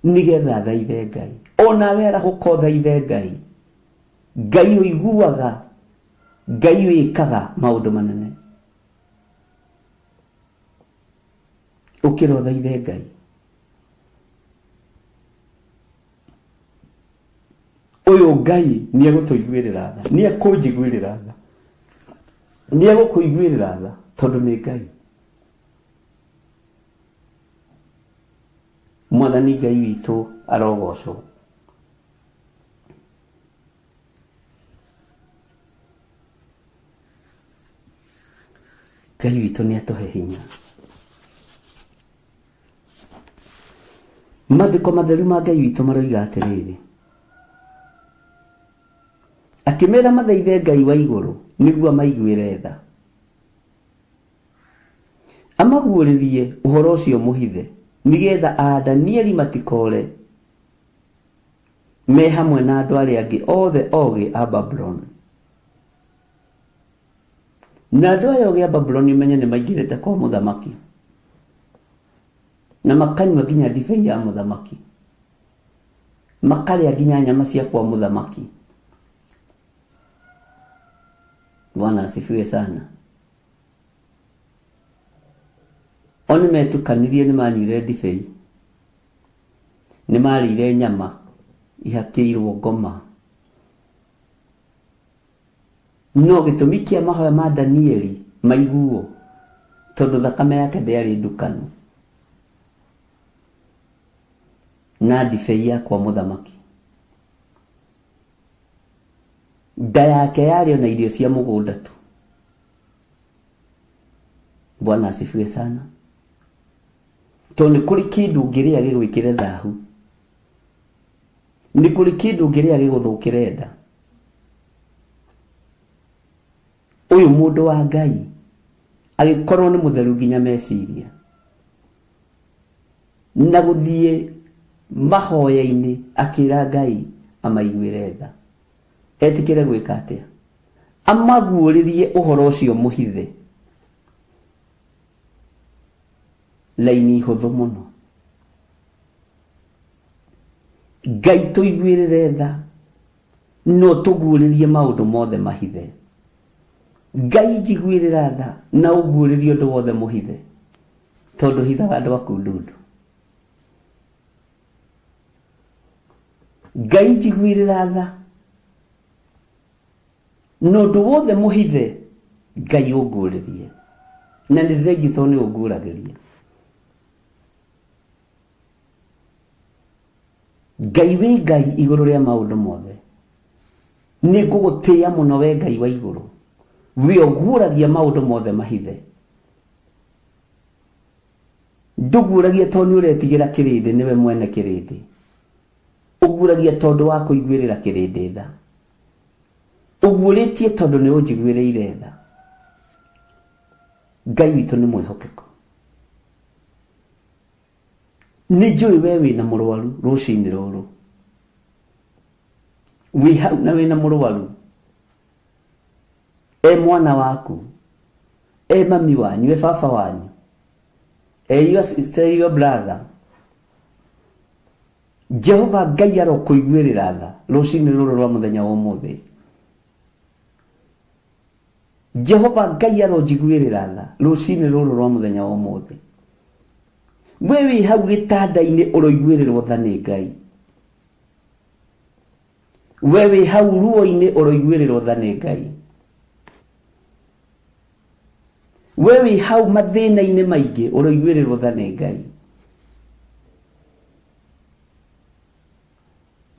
Nĩgetha thaithe Ngai. O nawe arahũka ũthaithe Ngai. Ngai ũiguaga, Ngai wĩkaga maũndũ manene. Ũkĩra ũthaithe Ngai. Ũyũ Ngai nĩ egũtũiguĩrĩra tha, nĩ ekũnjiguĩrĩra tha, nĩ egũkũiguĩrĩra tha tondũ nĩ Ngai. Mwathani Ngai witũ arogocwo. Ngai witũ nĩ atũhe hinya. Maandĩko matheru ma Ngai witũ maroiga atĩrĩrĩ, akĩmera mathaithe Ngai wa igũrũ nĩguo amaiguĩre tha, amaguũrĩrie ũhoro ũcio mũhithe, nĩgetha a Danieli matikoore me hamwe na andũ arĩa angĩ othe ogĩ a Babuloni. Na andũ aya ogĩ a Babuloni ũmenye nĩ maingĩrĩte kwa mũthamaki na makanyua nginya ndibei ya mũthamaki, makarĩa nginya nyama cia kwa mũthamaki. Bwana asifiwe sana. O nĩ metukanirie, nĩ manyuire ndibei, nĩ marĩire nyama. Ihakĩirwo ngoma. No gĩtũmi kĩa mahoya ma Danieli maiguo tondũ thakame yake ndĩarĩ ndukanu na ndibei ya kwa mũthamaki. Nda yake yarĩ o na irio cia mũgũnda tu. Bwana asifiwe sana. Tondũ nĩ kũrĩ kĩndũ ũngĩrĩa gĩgwĩkĩre thahu. Nĩ kũrĩ kĩndũ ũngĩrĩa gĩgũthũkĩre nda. Ũyũ mũndũ wa Ngai agĩkorwo nĩ mũtheru nginya meciria na gũthiĩ mahoya-inĩ akĩra Ngai amaiguĩre tha. Etĩkĩre gwĩka atĩa? Amaguũrĩrie ũhoro ũcio mũhithe. Laini hũthũ mũno. Ngai tũiguĩrĩre tha no tũguũrĩrie maũndũ mothe mahithe. Ngai njiguĩrĩra tha na ũguũrĩrie ũndũ wothe mũhithe tondũ hithaga andũ aku ndundu. Ngai njiguĩrĩra tha na ũndũ wothe mũhithe Ngai ũnguũrĩrie na nĩ thengiũ tondũ nĩ ũnguũragĩria. Ngai wĩ Ngai igũrũ rĩa maũndũ mothe. Nĩ ngũgũtĩĩa mũno we Ngai wa igũrũ. We ũguũragia maũndũ mothe mahithe. Ndũguũragia tondũ nĩ ũretigĩra kĩrĩndĩ, nĩwe mwene kĩrĩndĩ. Ũguũragia tondũ wa kũiguĩrĩra kĩrĩndĩ tha. Ũguũrĩtie tondũ nĩ ũnjiguĩrĩire tha. Ngai witũ nĩ mwĩhokeku. Nĩ njũĩ we wĩna mũrwaru rũcinĩ rũrũ. Wĩ hau na wĩna mũrwaru. E mwana waku, e mami wanyu, e baba wanyu, e your sister, e your brother. Jehova Ngai arokũiguĩrĩra tha rũcinĩ rũrũ rwa mũthenya wa ũmũthĩ. Jehova Ngai aronjiguĩrĩra tha rũcinĩ rũrũ rwa mũthenya wa ũmũthĩ. We wĩ hau gĩtanda-inĩ ũroiguĩrĩrwo tha nĩ Ngai. We wĩ hau ruo-inĩ ũroiguĩrĩrwo tha nĩ Ngai. We wĩ hau mathĩna-inĩ maingĩ ũroiguĩrĩrwo tha nĩ Ngai.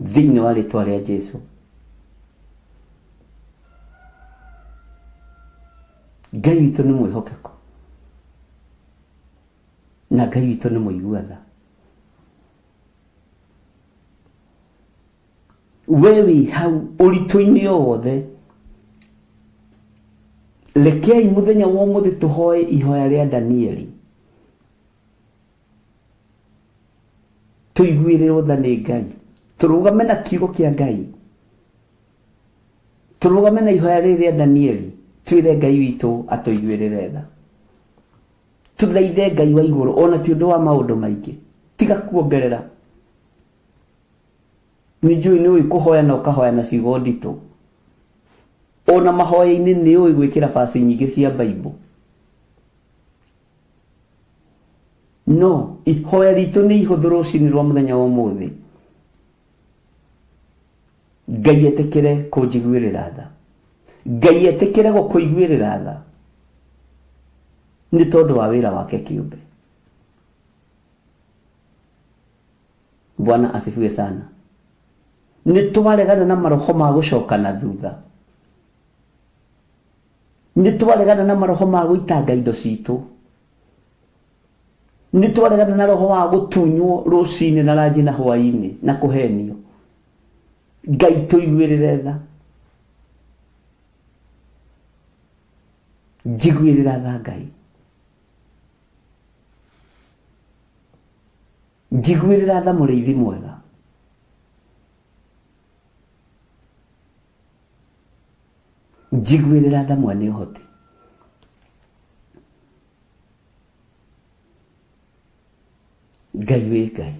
Thĩinĩ wa rĩtwa rĩa Jesu. Ngai witũ nĩ mwĩhokeku na Ngai witũ nĩ mũigua tha. We wĩ hau ũritũ-inĩ o wothe, rekei mũthenya wa ũmũthĩ tũhoe ihoya rĩa Danieli. Tũiguĩrĩrwo tha nĩ Ngai, tũrũgame na kiugo kĩa Ngai, tũrũgame na ihoya rĩrĩ rĩa Danieli, twĩre Ngai witũ atũiguĩrĩre tha. Tũthaithe Ngai wa igũrũ ona ti ũndũ wa maũndũ maingĩ, tiga kuongerera. Nĩ njũĩ nĩ ũĩ kũhoya na ũkahoya na ciugo nditũ. Ona mahoya-inĩ nĩ ũĩ gwĩkĩra baci nyingĩ cia Bible. No ihoya ritũ nĩ ihũthũ rũcinĩ rwa mũthenya wa ũmũthĩ. Ngai etĩkĩre kũnjiguĩrĩra tha. Ngai etĩkĩre gũkũiguĩrĩra tha nĩ tondũ wa wĩra wake kĩũmbe. Bwana asifiwe sana. Nĩ twaregana na maroho ma gũcoka na thutha. Nĩ twaregana na maroho ma gũitanga indo citũ. Nĩ twaregana na roho wa gũtunywo rũcinĩ na ranji na hwainĩ na kũhenio. Ngai tũiguĩrĩre tha. Njiguĩrĩra tha Ngai. Njiguĩrĩra tha mũrĩithi mwega. Njiguĩrĩra tha mwene ũhoti. Ngai wĩ Ngai.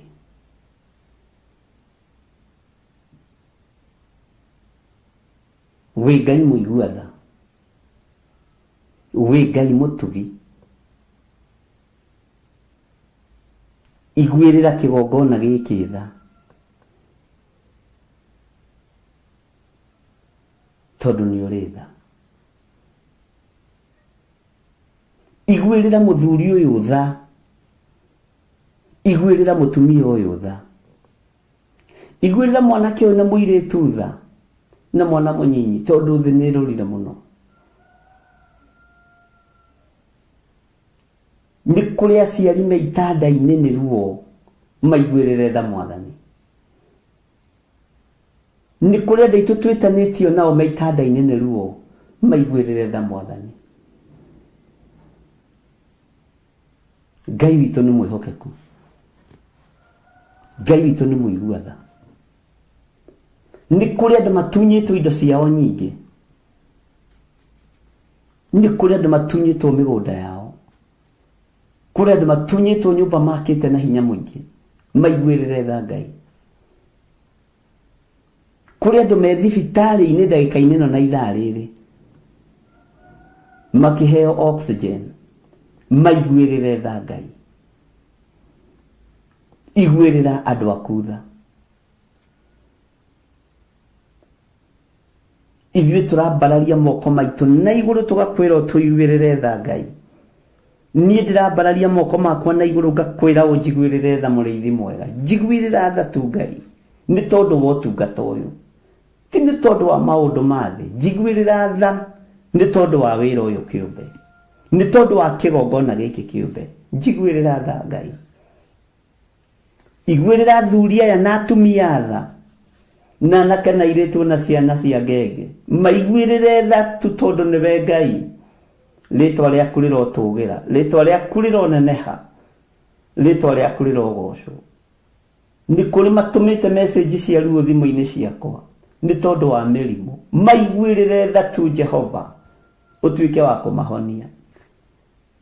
Wĩ Ngai mũigua tha. Wĩ Ngai mũtugi. Iguĩrĩra kĩgongona gĩkĩ tha. Tondũ nĩ ũrĩ tha. Iguĩrĩra mũthuri ũyũ tha. Iguĩrĩra mũtumia ũyũ tha. Iguĩrĩra mwanake ũyũ na mũirĩtu tha na mwana mũnyinyi tondũ thĩ nĩ ĩrũrire mũno. Nĩ kũrĩ aciari me itanda-inĩ nĩ ruo maiguĩrĩre tha mwathani. Nĩ kũrĩ andũ aitũ twĩtanĩtio nao me itanda-inĩ nĩ ruo maiguĩrĩre tha mwathani. Ngai witũ nĩ mwĩhokeku. Ngai witũ nĩ mũigua tha. Nĩ kũrĩ andũ matunyĩtwo indo ciao nyingĩ. Nĩ kũrĩ andũ matunyĩtwo mĩgũnda yao. Kũrĩ andũ matunyĩtwo nyũmba makĩte na hinya mũingĩ. Maiguĩrĩre tha Ngai. Kũrĩ andũ me thibitarĩ-inĩ ndagĩka-inĩ ĩno na ithaa rĩrĩ makĩheo oxygen. Maiguĩrĩre tha Ngai. Iguĩrĩra andũ aku tha. Ithuĩ tũrambararia moko maitũ na igũrũ tũgakwĩra ũtũiguĩrĩre tha Ngai. Niĩ ndĩrambararia moko makwa na igũrũ ngakwĩra ũnjiguĩrĩre tha mũrĩithi mwega. Njiguĩrĩra tha tu Ngai nĩ tondũ wa ũtungata ũyũ. Ti nĩ tondũ wa maũndũ ma thĩ. Njiguĩrĩra tha nĩ tondũ wa wĩra ũyũ kĩũmbe. Nĩ tondũ wa kĩgongona gĩkĩ kĩũmbe. Njiguĩrĩra tha Ngai. Iguĩrĩra athuri aya na atumia tha, na anake na airĩtu na ciana cia ngenge. Maiguĩrĩre tha tu tondũ nĩwe Ngai. Rĩtwa rĩaku rĩrotũgĩra, rĩtwa rĩaku rĩroneneha, rĩtwa rĩaku rĩrogocwo. Nĩ kũrĩ matũmĩte message cia ruo thimũ-inĩ ciakwa nĩ tondũ wa mĩrimũ. Maiguĩrĩre tha tu Jehova, ũtuĩke wa kũmahonia.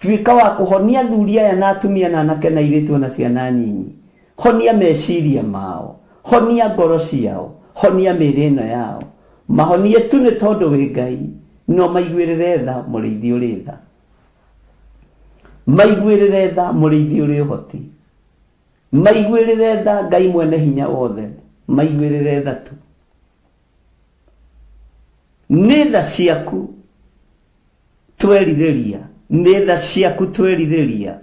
Tuĩka wa kũhonia athuri aya na atumia na anake na airĩtu o na ciana nyinyi. Honia meciria mao. Honia ngoro ciao. Honia mĩĩrĩ ĩno yao. Mahonie tu nĩ tondũ wĩ Ngai. Na ũmaiguĩrĩre tha, Mũrĩithi ũrĩ tha. Maiguĩrĩre tha, Mũrĩithi ũrĩ ũhoti. Maiguĩrĩre tha, Ngai mwene hinya wothe. Maiguĩrĩre tha tu. Nĩ tha ciaku twerirĩria nĩ tha ciaku twerirĩria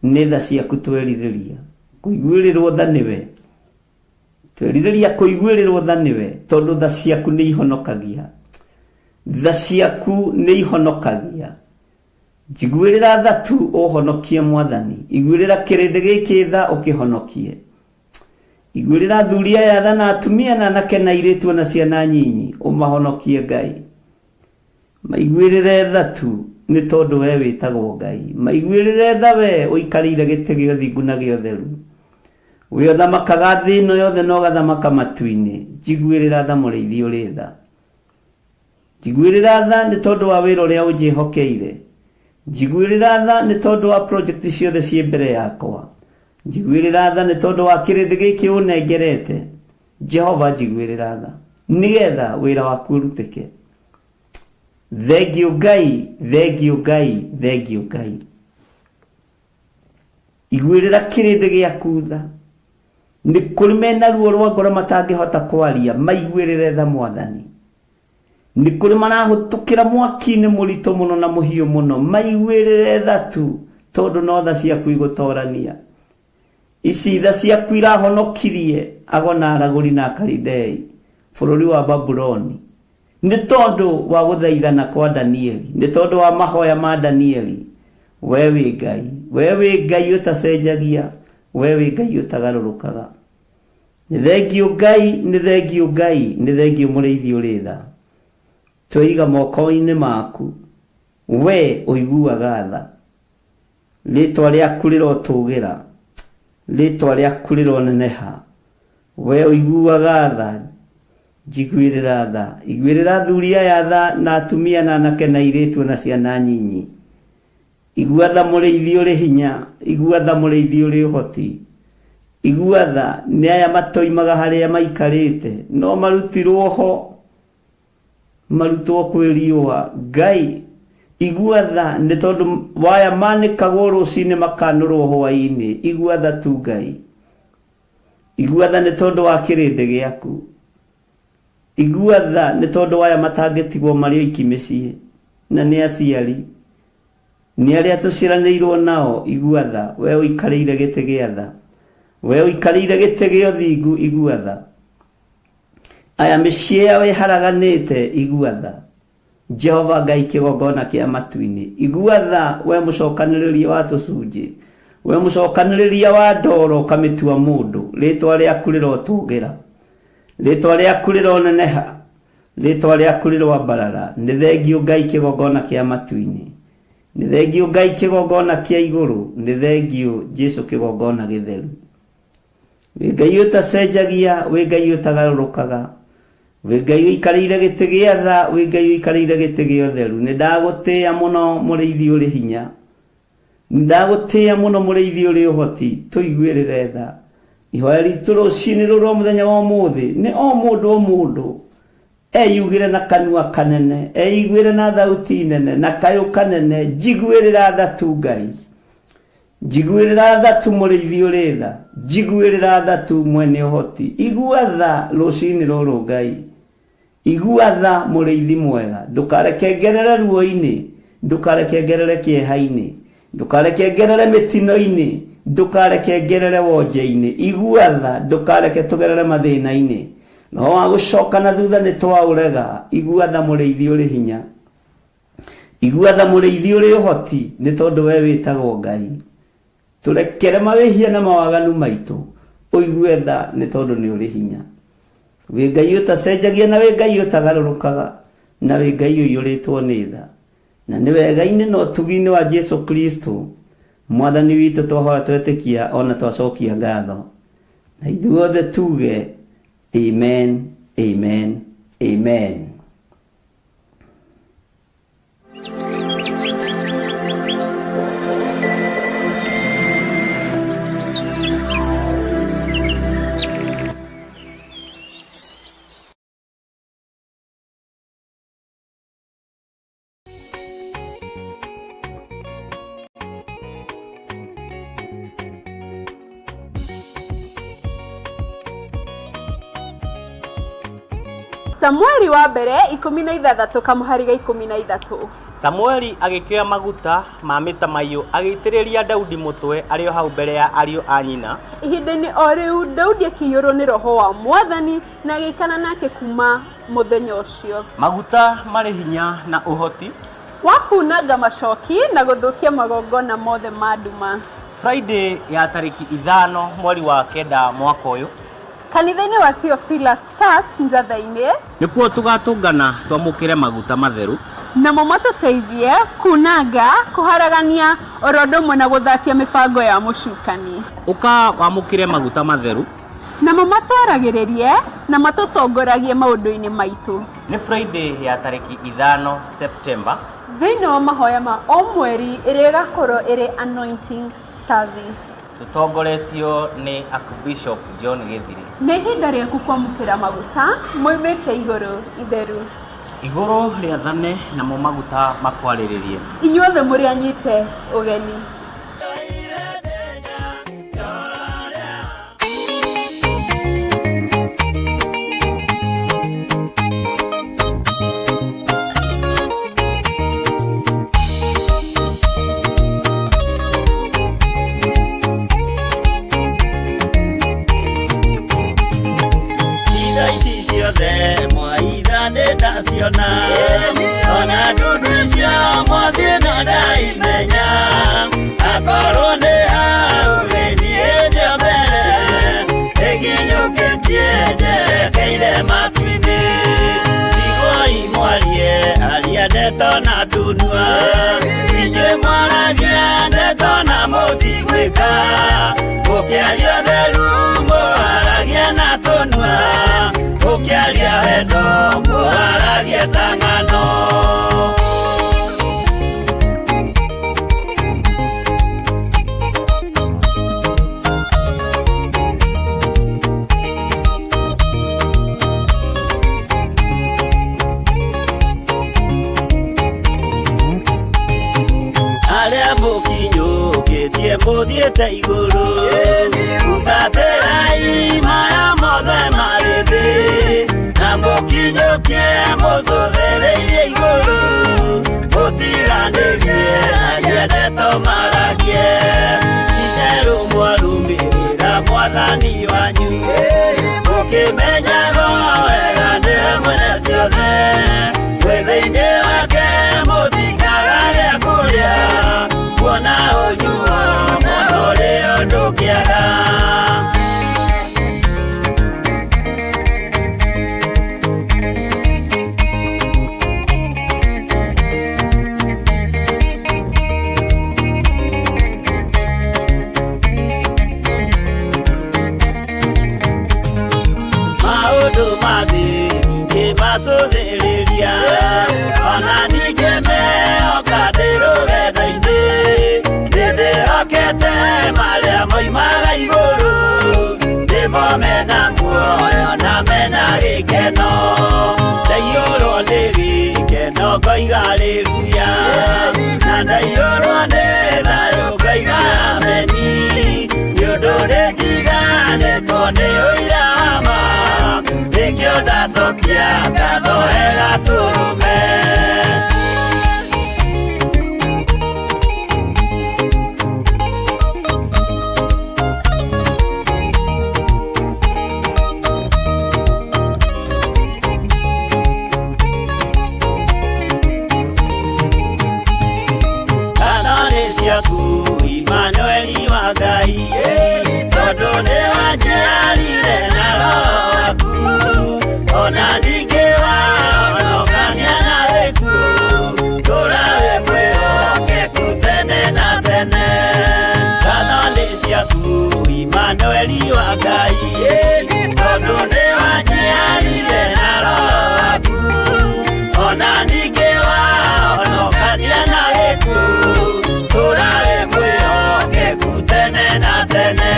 nĩ tha ciaku twerirĩria kũiguĩrĩrwo tha nĩwe twerirĩria kũiguĩrĩrwo tha nĩwe tondũ tha ciaku nĩ ihonokagia tha ciaku nĩ ihonokagia njiguĩrĩra tha tu ũhonokie mwathani iguĩrĩra kĩrĩndĩ gĩkĩ tha ũkĩhonokie iguĩrĩra athuri aya tha na atumia na anake na airĩtu na ciana nyinyi ũmahonokie ngai Maiguĩrĩre tha tu, nĩ tondũ wee wĩtagwo Ngai. Maiguĩrĩre tha wee ũikarĩire gĩtĩ gĩa ũthingu na gĩa ũtheru. Wee ũthamakaga thĩ ĩno yothe na ũgathamaka matu-inĩ. Njiguĩrĩra tha mũrĩithi ũrĩ tha. Njiguĩrĩra tha nĩ tondũ wa wĩra ũrĩa ũnjĩhokeire. Njiguĩrĩra tha nĩ tondũ wa project ciothe ciĩ mbere yakwa. Njiguĩrĩra tha nĩ tondũ wa kĩrĩndĩ gĩkĩ ũnengerete. Jehova njiguĩrĩra tha nĩgetha wĩra waku ũrutĩke. Thengiũ Ngai, thengiũ Ngai, thengiũ Ngai. Iguĩrĩra kĩrĩndĩ gĩaku tha. Nĩ kũrĩ mena ruo rwa ngoro matangĩhota kwaria, maiguĩrĩre tha Mwathani. Nĩ kũrĩ marahũtũkĩra mwaki-inĩ mũritũ mũno na mũhiũ mũno, maiguĩrĩre tha tu, tondũ no tha ciaku igũtorania. Ici tha ciaku irahonokirie ago na aragũri na Akalidei bũrũri wa Babuloni, nĩ tondũ wa gũthaithana kwa Danieli, nĩ tondũ wa mahoya ma Danieli. Wee wĩ Ngai, wee wĩ Ngai ũtacenjagia, wee wĩ Ngai ũtagarũrũkaga. Nĩ thengiũ Ngai, nĩ thengiũ Ngai, nĩ thengiũ mũrĩithi ũrĩ tha. Tweiga moko-inĩ maku, wee ũiguaga tha. Rĩĩtwa rĩaku rĩrotũũgĩra, rĩĩtwa rĩaku rĩroneneha. Wee ũiguaga tha, njiguĩrĩra tha. Iguĩrĩra athuri aya tha, na atumia, na anake, na airĩtu, o na ciana nyinyi. Igua tha mũrĩithi ũrĩ hinya, igua tha mũrĩithi ũrĩ ũhoti. Igua tha nĩ aya matoimaga harĩa maikarĩte, no marutirwo ho. Marutwo kwĩ riũa. Ngai, igua tha, nĩ tondũ waya manĩkagwo rũcinĩ makanũrwo hwaĩ-inĩ. Igua tha tu Ngai. Igua tha nĩ tondũ wa kĩrĩndĩ gĩaku. Igua tha nĩ tondũ wa aya matangĩtigwo marĩ oiki mĩciĩ, na nĩ aciari, nĩ arĩa tũciaranĩirwo nao, igua tha, wee ũikarĩire gĩtĩ gĩa tha. Wee ũikarĩire gĩtĩ gĩa ũthingu, igua tha. Aya mĩciĩ yao ĩharaganĩte, igua tha. Jehova Ngai kĩgongona kĩa matu-inĩ, igua tha, wee mũcokanĩrĩria wa tũcunjĩ, wee mũcokanĩrĩria wa ndoro ũkamĩtua mũndũ, rĩĩtwa rĩaku rĩrotũgĩra, rĩĩtwa rĩaku rĩroneneha, rĩĩtwa rĩaku rĩroambarara. Nĩ thengiũ Ngai kĩgongona kĩa matu-inĩ, nĩ thengiũ Ngai kĩgongona kĩa igũrũ, nĩ thengiũ Jesu kĩgongona gĩtheru. Wĩ Ngai ũtacenjagia, wĩ Ngai ũtagarũrũkaga, wĩ Ngai ũikarĩire gĩtĩ gĩa tha, wĩ Ngai ũikarĩire gĩtĩ gĩa ũtheru. Nĩ ndagũtĩĩa mũno mũrĩithi ũrĩ hinya, nĩ ndagũtĩĩa mũno mũrĩithi ũrĩ ũhoti, tũiguĩrĩre tha. Ihoya ritũ rũcinĩ rũrũ rwa mũthenya wa ũmũthĩ nĩ o mũndũ o mũndũ eyugĩre na kanua kanene, eiguĩre na thauti nene na kayũ kanene, njiguĩrĩra tha tu Ngai. Njiguĩrĩra tha tu mũrĩithi ũrĩ tha, njiguĩrĩra tha tu mwene ũhoti. Igua tha rũcinĩ rũrũ Ngai, igua tha mũrĩithi mwega, ndũkareke ngerere ruo-inĩ, ndũkareke ngerere kĩeha-inĩ, ndũkareke ngerere mĩtino-inĩ, ndũkareke ngerere wonje-inĩ. Igua tha, ndũkareke tũgerere mathĩna-inĩ. Roho wa gũcoka na thutha nĩ twaũrega, igua tha mũrĩithi ũrĩ hinya. Igua tha mũrĩithi ũrĩ ũhoti, nĩ tondũ we wĩtagwo Ngai. Tũrekere mawĩhia na mawaganu maitũ, ũigue tha nĩ tondũ nĩ ũrĩ hinya. Wĩ Ngai ũtacenjagia na wĩ Ngai ũtagarũrũkaga, na wĩ Ngai ũiyũrĩtwo nĩ tha. Na nĩ wega-inĩ na ũtugi-inĩ wa Jesu Kristo, Mwathani witũ twahoya twetĩkia o na twacokia ngatho. Na ithuothe tuge, Amen, Amen, Amen. Samueli wa mbere 16 kamũhari ga 13. Samueli agĩkĩoya maguta ma mĩtamaiyũ agĩitĩrĩria Daudi mũtwe arĩ o hau mbere ya ariũ a nyina. Ihinda-inĩ o rĩu Daudi akĩiyũrwo nĩ roho wa Mwathani na agĩikara nake kuuma mũthenya ũcio. Maguta marĩ hinya na ũhoti. Wa kuunanga macoki na gũthũkia magongona mothe ma nduma. Friday ya tarĩki 5 mweri wa kenda mwaka ũyũ. Kanitha-inĩ wa Theophilus Church Njatha-inĩ. Nĩkuo tũgatũngana twamũkĩre maguta matheru. Namo matũteithie kuunanga, kũharagania, oro ũndũ ũmwe na gũthatia mĩbango ya mũcukani. Ũka wamũkĩre maguta matheru. Namo matwaragĩrĩrie na matũtongoragie maũndũ-inĩ maitũ. Nĩ Friday ya tarĩki 5 September. Thĩinĩ wa mahoya ma o mweri ĩrĩa ĩgakorwo ĩrĩ Anointing Service. Tũtongoretio nĩ Archbishop John Gĩthiri. Nĩ ihinda rĩaku kwamũkĩra maguta moimĩte igũrũ itheru. Igũrũ rĩathane namo maguta makwarĩrĩrie. Inyuothe mũrĩ anyite ũgeni. Itha ici ciothe mwaitha nĩ ndaciona ona ndundu icio mwathiĩ na ndaimenya akorwo nĩ hau niĩ ndĩ mbere ĩnginyũkĩtie njerekeire matu-inĩ iguai mwarie aria ndeto na tunua inyuĩ mwaragia ndeto na mũtigwĩka mũkĩaria theru mũharagia na tũnua mũkĩaria wendo mũharagia ta ng'ano. Arĩa mũkinyũkĩtie mũthiĩte igũrũ hutatĩrai maya mothe marĩ thĩ na mũkinyũkĩtie Mũkĩmenyaga wega nĩwe mwene ciothe, mwĩ thĩinĩ wake mũtikaga gĩa kũrĩa, kuona ũnyuo na ndũrĩ ũndũ kĩaga. Maũndũ mathĩ ngĩmacũthĩrĩria, ona ningĩ mehoka ndĩ rũgendo-inĩ, nĩndĩhokete marĩa moimaga igũrũ, nĩmo mena muoyo na mena gĩkeno, ndaiyũrwo nĩ gĩkeno ngoiga haleluya, na ndaiyũrwo nĩ thayũ ngoiga ameni, nĩ ũndũ nĩnjiganĩtwo nĩ ũira wa ma, nĩkĩo ndacokia ngatho he Gatũrũme. Ngatho nĩ ciaku Imanueli wa Ngai, tondũ nĩwanjiarire na Roho waku, ona ningĩ wahonokania na gĩkuũ, tũũra wĩ mwĩhokeku tene na tene. Ngatho nĩ ciaku Imanueli wa Ngai, tondũ nĩwanjiarire na Roho waku, ona ningĩ wahonokania na gĩkuũ, tũũra wĩ mwĩhokeku tene na tene.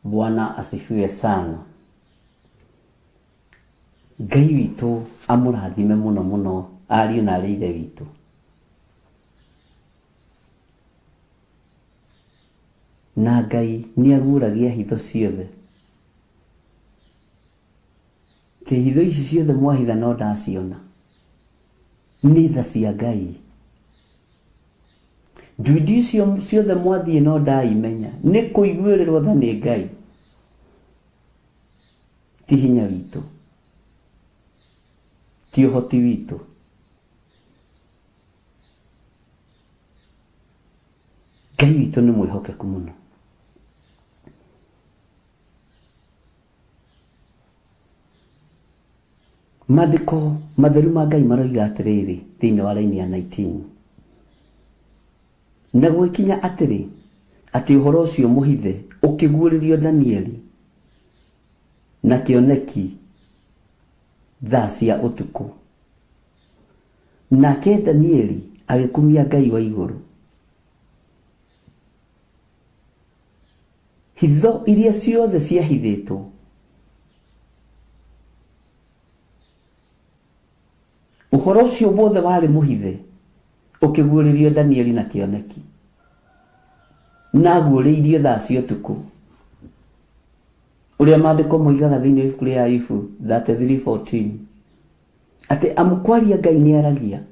Bwana asifiwe sana. Ngai witũ amũrathime mũno mũno ariũ na arĩ ithe witũ. Na Ngai nĩ aguũragia hitho ciothe. Te hitho ici ciothe mwahitha no ndaciona. Nĩ tha cia Ngai. Ndwindi icio ciothe mwathiĩ no ndaimenya. Nĩ kũiguĩrĩrwo tha nĩ Ngai. Ti hinya witũ. Ti ũhoti witũ. Ngai witũ nĩ mwĩhokeku mũno. Maandĩko matheru ma Ngai maroiga atĩrĩrĩ thĩinĩ wa raini ya 19. Na gwĩkinya atĩrĩ, atĩ ũhoro ũcio mũhithe ũkĩguũrĩrio Danieli na kĩoneki thaa cia ũtukũ. Nake Danieli agĩkumia Ngai wa igũrũ. Hitho iria ciothe ciahithĩtwo ũhoro ũcio wothe warĩ mũhithe ũkĩguũrĩrio Danieli na kĩoneki na aguũrĩirio thaa cia ũtukũ ũrĩa maandĩko moigaga thĩinĩ wa ibuku rĩa Ayubu 33:14 atĩ amu kwaria Ngai nĩ aragia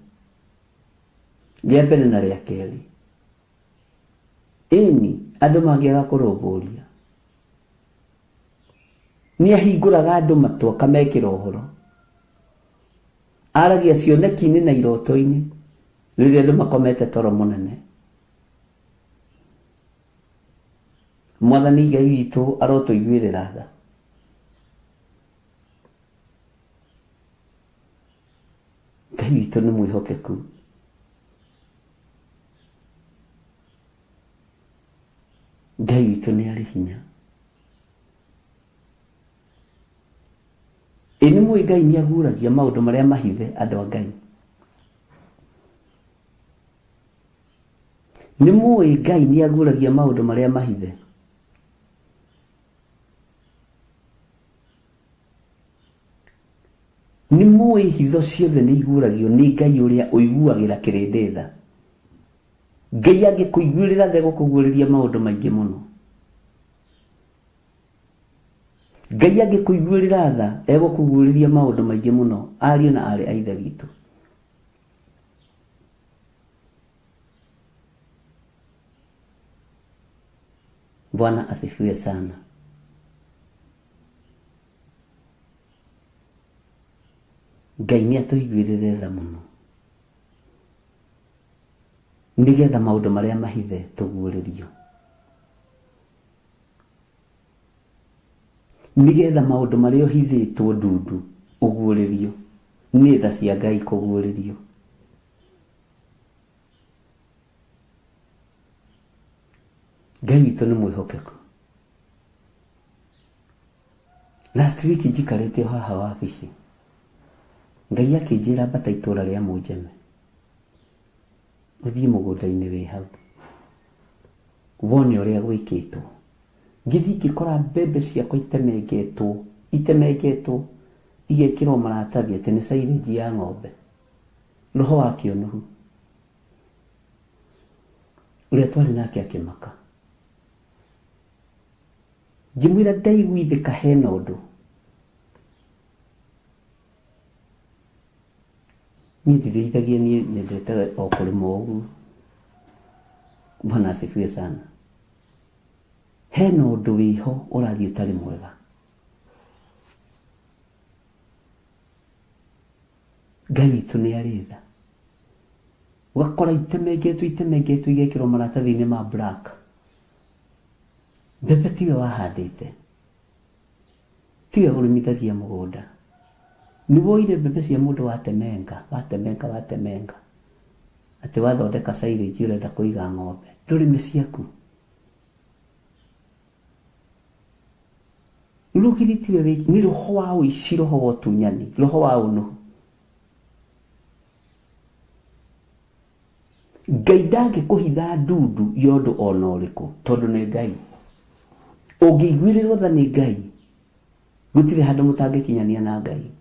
rĩa mbere na rĩa kerĩ ĩni andũ mangĩaga kũrũmbũria nĩ ahingũraga andũ matũ akamekĩra ũhoro aragia cioneki-inĩ na iroto-inĩ rĩrĩa andũ makomete toro mũnene mwathani Ngai witũ arotũiguĩrĩra tha Ngai witũ nĩ mwĩhokeku Ngai witũ nĩ arĩ hinya ĩ nĩ mũĩ Ngai nĩ aguũragia maũndũ marĩa mahithe andũ a Ngai nĩ mũĩ Ngai nĩ aguũragia maũndũ marĩa mahithe Nĩ mũĩ hitho ciothe nĩ iguũragio nĩ Ngai ũrĩa ũiguagĩra kĩrĩndĩ tha. Ngai angĩkũiguĩrĩra tha egũkũguũrĩria maũndũ maingĩ mũno. Ngai angĩkũiguĩrĩra tha egũkũguũrĩria maũndũ maingĩ mũno, ariũ na aarĩ a Ithe witũ. Bwana asifiwe sana. Ngai nĩ atũiguĩrĩre tha mũno nĩgetha maũndũ marĩa mahithe tũguũrĩrio, nĩgetha maũndũ marĩa ũhithĩtwo ndundu ũguũrĩrio. Nĩ tha cia Ngai kũguũrĩrio. Ngai witũ nĩ mwĩhokeku. Last week njikarĩte o haha wabici, Ngai akĩnjĩra ambata itũra rĩa Mũnjeme, ũthiĩ mũgũnda-inĩ wĩ hau, wone ũrĩa gwĩkĩtwo. Ngĩthiĩ ngĩkora mbembe ciakwa itemengetwo, itemengetwo, igekĩrwo maratathi atĩ nĩ silage ya ng'ombe. Roho wa kĩũnũhu. Ũrĩa twarĩ nake akĩmaka. Ngĩmwĩra ndaiguithĩka hena ũndũ. Niĩ ndirĩithagia niĩ nyendete o kũrĩma o ũguo. Bwana asifiwe sana. Hena ũndũ wĩho ũrathiĩ ũtarĩ mwega. Ngai witũ nĩ arĩ tha. Ũgakora itemengetwo itemengetwo igekĩrwo maratathi-inĩ ma black. Mbembe tiwe wahandĩte, tiwe ũrĩmithagia mũgũnda. Nĩ woire mbembe cia mũndũ watemenga, watemenga, watemenga, atĩ wathondeka silage ũrenda kũiga ng'ombe. Ndũrĩme ciaku. Rũgiri tiwe wĩ, nĩ roho wa ũici, roho wa ũtunyani, roho wa ũnũhu. Ngai ndangĩkũhitha ndundu ya ũndũ o na ũrĩkũ tondũ nĩ Ngai. Ũngĩiguĩrĩrwo tha nĩ Ngai, gũtirĩ handũ mũtangĩkinyania na Ngai.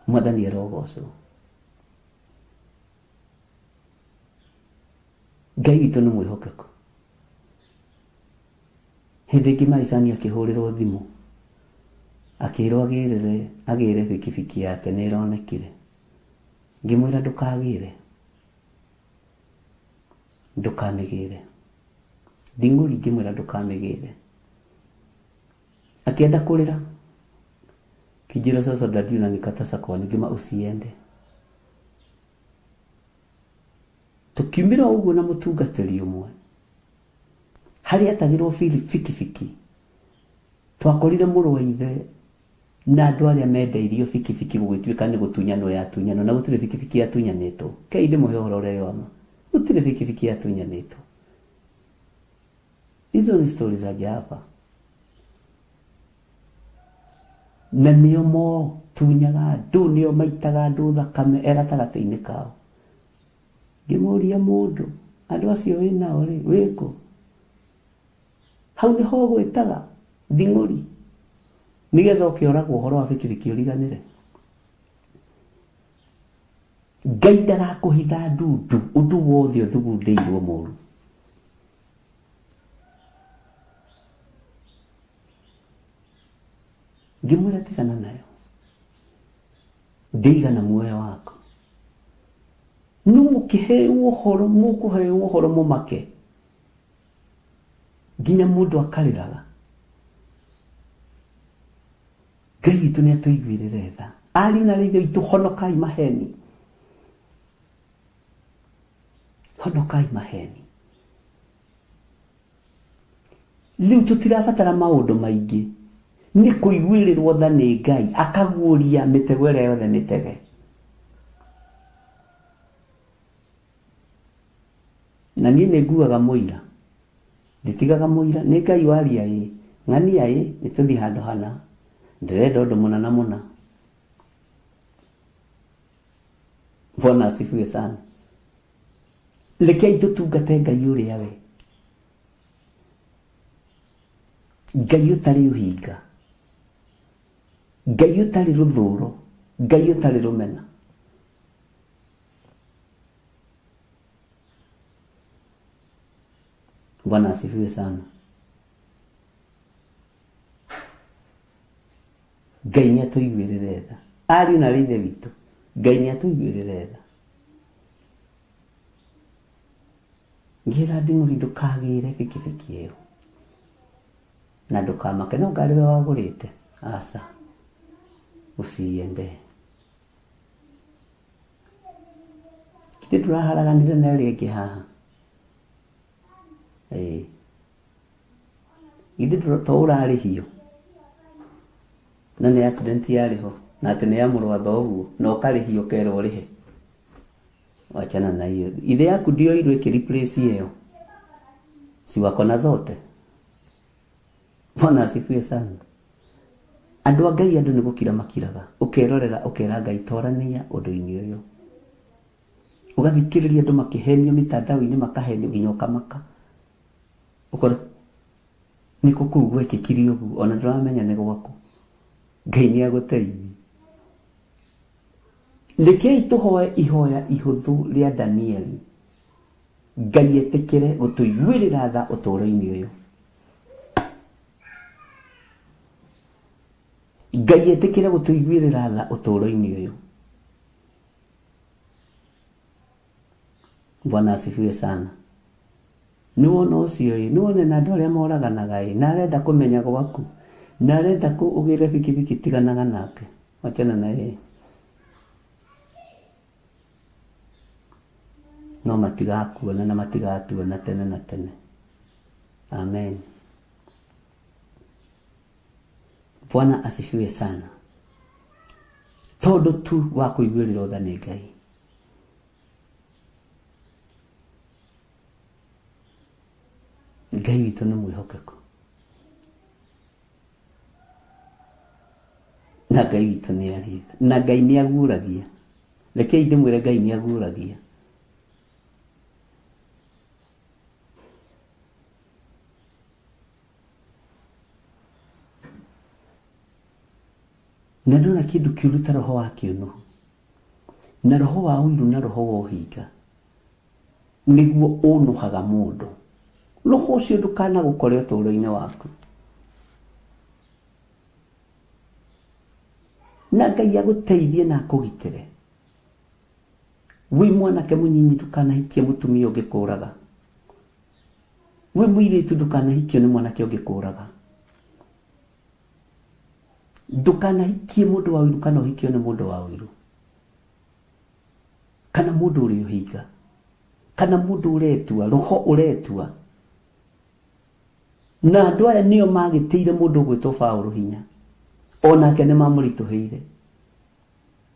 Mwathani arogocwo. Ngai witũ nĩ mwĩhokeku. Hĩndĩ ĩngĩ Maicani akĩhũrĩrwo thimũ akĩrwo agĩrĩre agĩre bikibiki yake nĩ ĩronekire. Ngĩmwĩra ndũkagĩre, ndũkamĩgĩre. Nding'ũri ngĩmwĩra ndũkamĩgĩre. Akĩenda kũrĩra, kĩnjĩra sasa daddy unanikataza kwani, ngĩma usiende. Tũkiumĩra o ũguo na mũtungatĩri ũmwe harĩa etagĩrwo bikibiki, twakorire mũrũ wa ithe na andũ arĩa mendeirio bikibiki gũgĩtuĩka nĩ gũtunyanwo yatunyanwo, na gũtirĩ bikibiki yatunyanĩtwo. Rekei ndĩmũhe ũhoro ũrĩa wĩ wa ma, gũtirĩ bikibiki yatunyanĩtwo. Hizo ni stori za Java. Na nĩo motunyaga andũ, nĩo maitaga andũ thakame e gatagatĩ-inĩ kao. Ngĩmũria mũndũ, andũ acio wĩ nao rĩ, wĩ kũ? Hau nĩho ũgwĩtaga nding'ũri nĩgetha ũkĩoragwo ũhoro wa bikibiki ũriganĩre. Ngai ndagakũhitha ndundu ũndũ wothe ũthugundĩirwo mũru. Ngĩmwĩra tigana nayo, ndĩigana muoyo waku. No mũkĩheo ũhoro, mũkũheo ũhoro mũmake nginya mũndũ akarĩraga. Ngai witũ nĩ atũiguĩrĩre tha. Ariũ na aarĩ a Ithe witũ, honokai maheni. Honokai maheni. Rĩu tũtirabatara maũndũ maingĩ, nĩ kũiguĩrĩrwo tha nĩ Ngai, akaguũria mĩtego ĩrĩa yothe mĩtege. Na niĩ nĩ nguaga mũira, nditigaga mũira, nĩ Ngai waria ĩ, ng'ania ĩ, nĩ tũthiĩ handũ hana, ndĩrenda ũndũ mũna na mũna. Bwana asifiwe sana. Rekei tũtungate Ngai ũrĩa we, Ngai ũtarĩ ũhinga, Ngai ũtarĩ rũthũro, Ngai ũtarĩ rũmena. Bwana asifiwe sana. Ngai nĩ atũiguĩrĩre tha. Ariũ na aarĩ a Ithe witũ, Ngai nĩ atũiguĩrĩre tha. Ngĩra Nding'ũri ndũkagĩre bikibiki ĩyo na ndũkamake no ngarĩ we wagũrĩte aca usiiendee. Githĩ ndũraharaganire na ĩrĩa ĩngĩ haha? Ĩĩ. Githĩ to ũrarĩhio? Na nĩ accident yarĩ ho na atĩ nĩ ya mũrũ wa thoguo na ũkarĩhio ũkerwo ũrĩhe. Wachana na hiyo. Ithe yaku ndioirwo ĩkĩ replace ĩyo. Si wako na zote. Bwana asifiwe sana. Andũ a Ngai andũ nĩ gũkira makiraga. Ũkerorera ũkera Ngai torania ũndũ-inĩ ũyũ. Ũgathikĩrĩria andũ makĩhenio mitandao-inĩ makahenio nginya ũkamaka. Ũkora nĩkũ kũu gwekĩkire ũguo ona ndũramenya nĩ gwaku. Ngai nĩ agũteithie. Rekei tũhoe ihoya ihũthũ rĩa Danieli, Ngai etĩkĩre gũtũiguĩrĩra tha ũtũũro-inĩ ũyũ. Ngai etĩkĩre gũtũiguĩrĩra tha ũtũũro-inĩ ũyũ. Bwana asifiwe sana. Nĩ wona ũcio ĩ, nĩ wona na andũ arĩa moraganaga ĩ, na arenda kũmenya gwaku, na arenda ũgĩre bikibiki tiganaga nake, wachana na yeye. No matigakuona na matigatuona tene na tene. Amen. Bwana asifiwe sana. Tondũ tu wa kũiguĩrĩrwo tha nĩ Ngai. Ngai witũ nĩ mwĩhokeku. Na Ngai witũ nĩ arĩ tha. Na Ngai nĩ aguũragia. Rekei ndĩmwĩre Ngai nĩ aguũragia. Na ndona kĩndũ kĩũru ta roho wa kĩũnũhu. Na roho wa ũiru na roho wa ũhinga nĩguo ũnũhaga mũndũ. Roho ũcio ndũkanagũkore ũtũũro-inĩ waku. Na Ngai agũteithie na akũgitĩre. Wĩ mwanake mũnyinyi ndũkanahikie mũtumia ũngĩkũraga. Wĩ mũirĩtu ndũkanahikio nĩ mwanake ũngĩkũraga. Ndũkanahikie mũndũ wa ũiru kana ũhikio nĩ mũndũ wa ũiru. Kana mũndũ ũrĩ ũhinga. Kana mũndũ ũretua, roho ũretua. Na andũ aya nĩo magĩtĩire mũndũ ũgwĩtwo Paũlũ hinya. Onake nĩ mamũritũhĩire.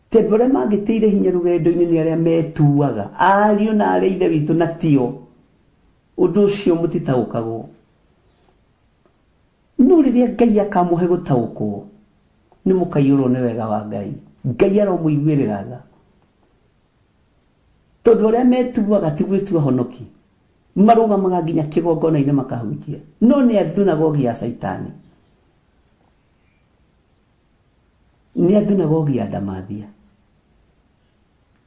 Ti andũ arĩa mangĩtĩire hinya rũgendo-inĩ nĩ arĩa metuaga ariũ na arĩ ithe witũ na tio. Ũndũ ũcio mũtitaũkagwo. No rĩrĩa Ngai akamũhe gũtaũkwo, nĩ mũkaiyũrwo nĩ wega wa Ngai. Ngai aromũiguĩrĩra tha. Tondũ arĩa metuaga ti gwĩtua honoki, marũgamaga nginya kĩgongona-inĩ makahunjia, no nĩ a thunagogi ya Caitani. Nĩ a thunagogi ya Ndamathia.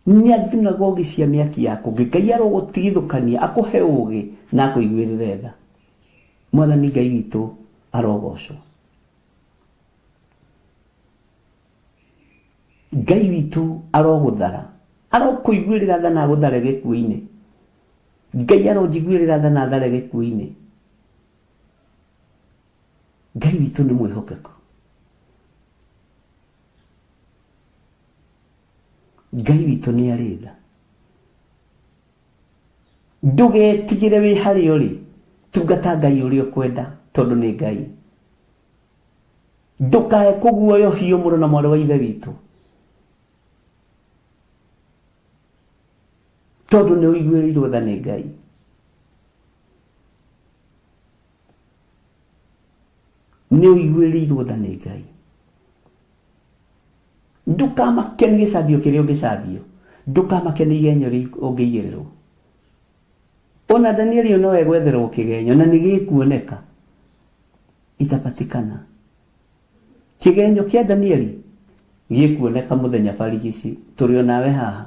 Nĩ a thunagogi cia mĩaki ya kũngĩ. Ngai arogũtigithũkania, akũhe ũũgĩ na akũiguĩrĩre tha. Mwathani Ngai witũ arogocwo. Ngai witũ arogũthara, arokũiguĩrĩra tha na agũthare gĩkuũ-inĩ. Ngai aronjiguĩrĩra tha na athare gĩkuũ-inĩ. Ngai witũ nĩ mwĩhokeku. Ngai witũ nĩ arĩ tha. Ndũgetigĩre wĩ harĩa ũrĩ, tungata Ngai ũrĩa ũkwenda tondũ nĩ Ngai. Ndũkae kũguoyohio mũrũ na mwarĩ wa ithe witũ tondũ nĩ ũiguĩrĩirwo tha nĩ Ngai. Nĩ ũiguĩrĩirwo tha nĩ Ngai. Ndũkamake nĩ gĩcambio kĩrĩa ũngĩcambio, ndũkamake nĩ igenyo iria ũngĩigĩrĩrwo. Ona Danieli ũyũ no egwetherwo kĩgenyo na nĩ gĩkuoneka, itapatikana. Kĩgenyo kĩa Danieli Gĩkuoneka mũthenya barigici, tũrĩ o nawe haha.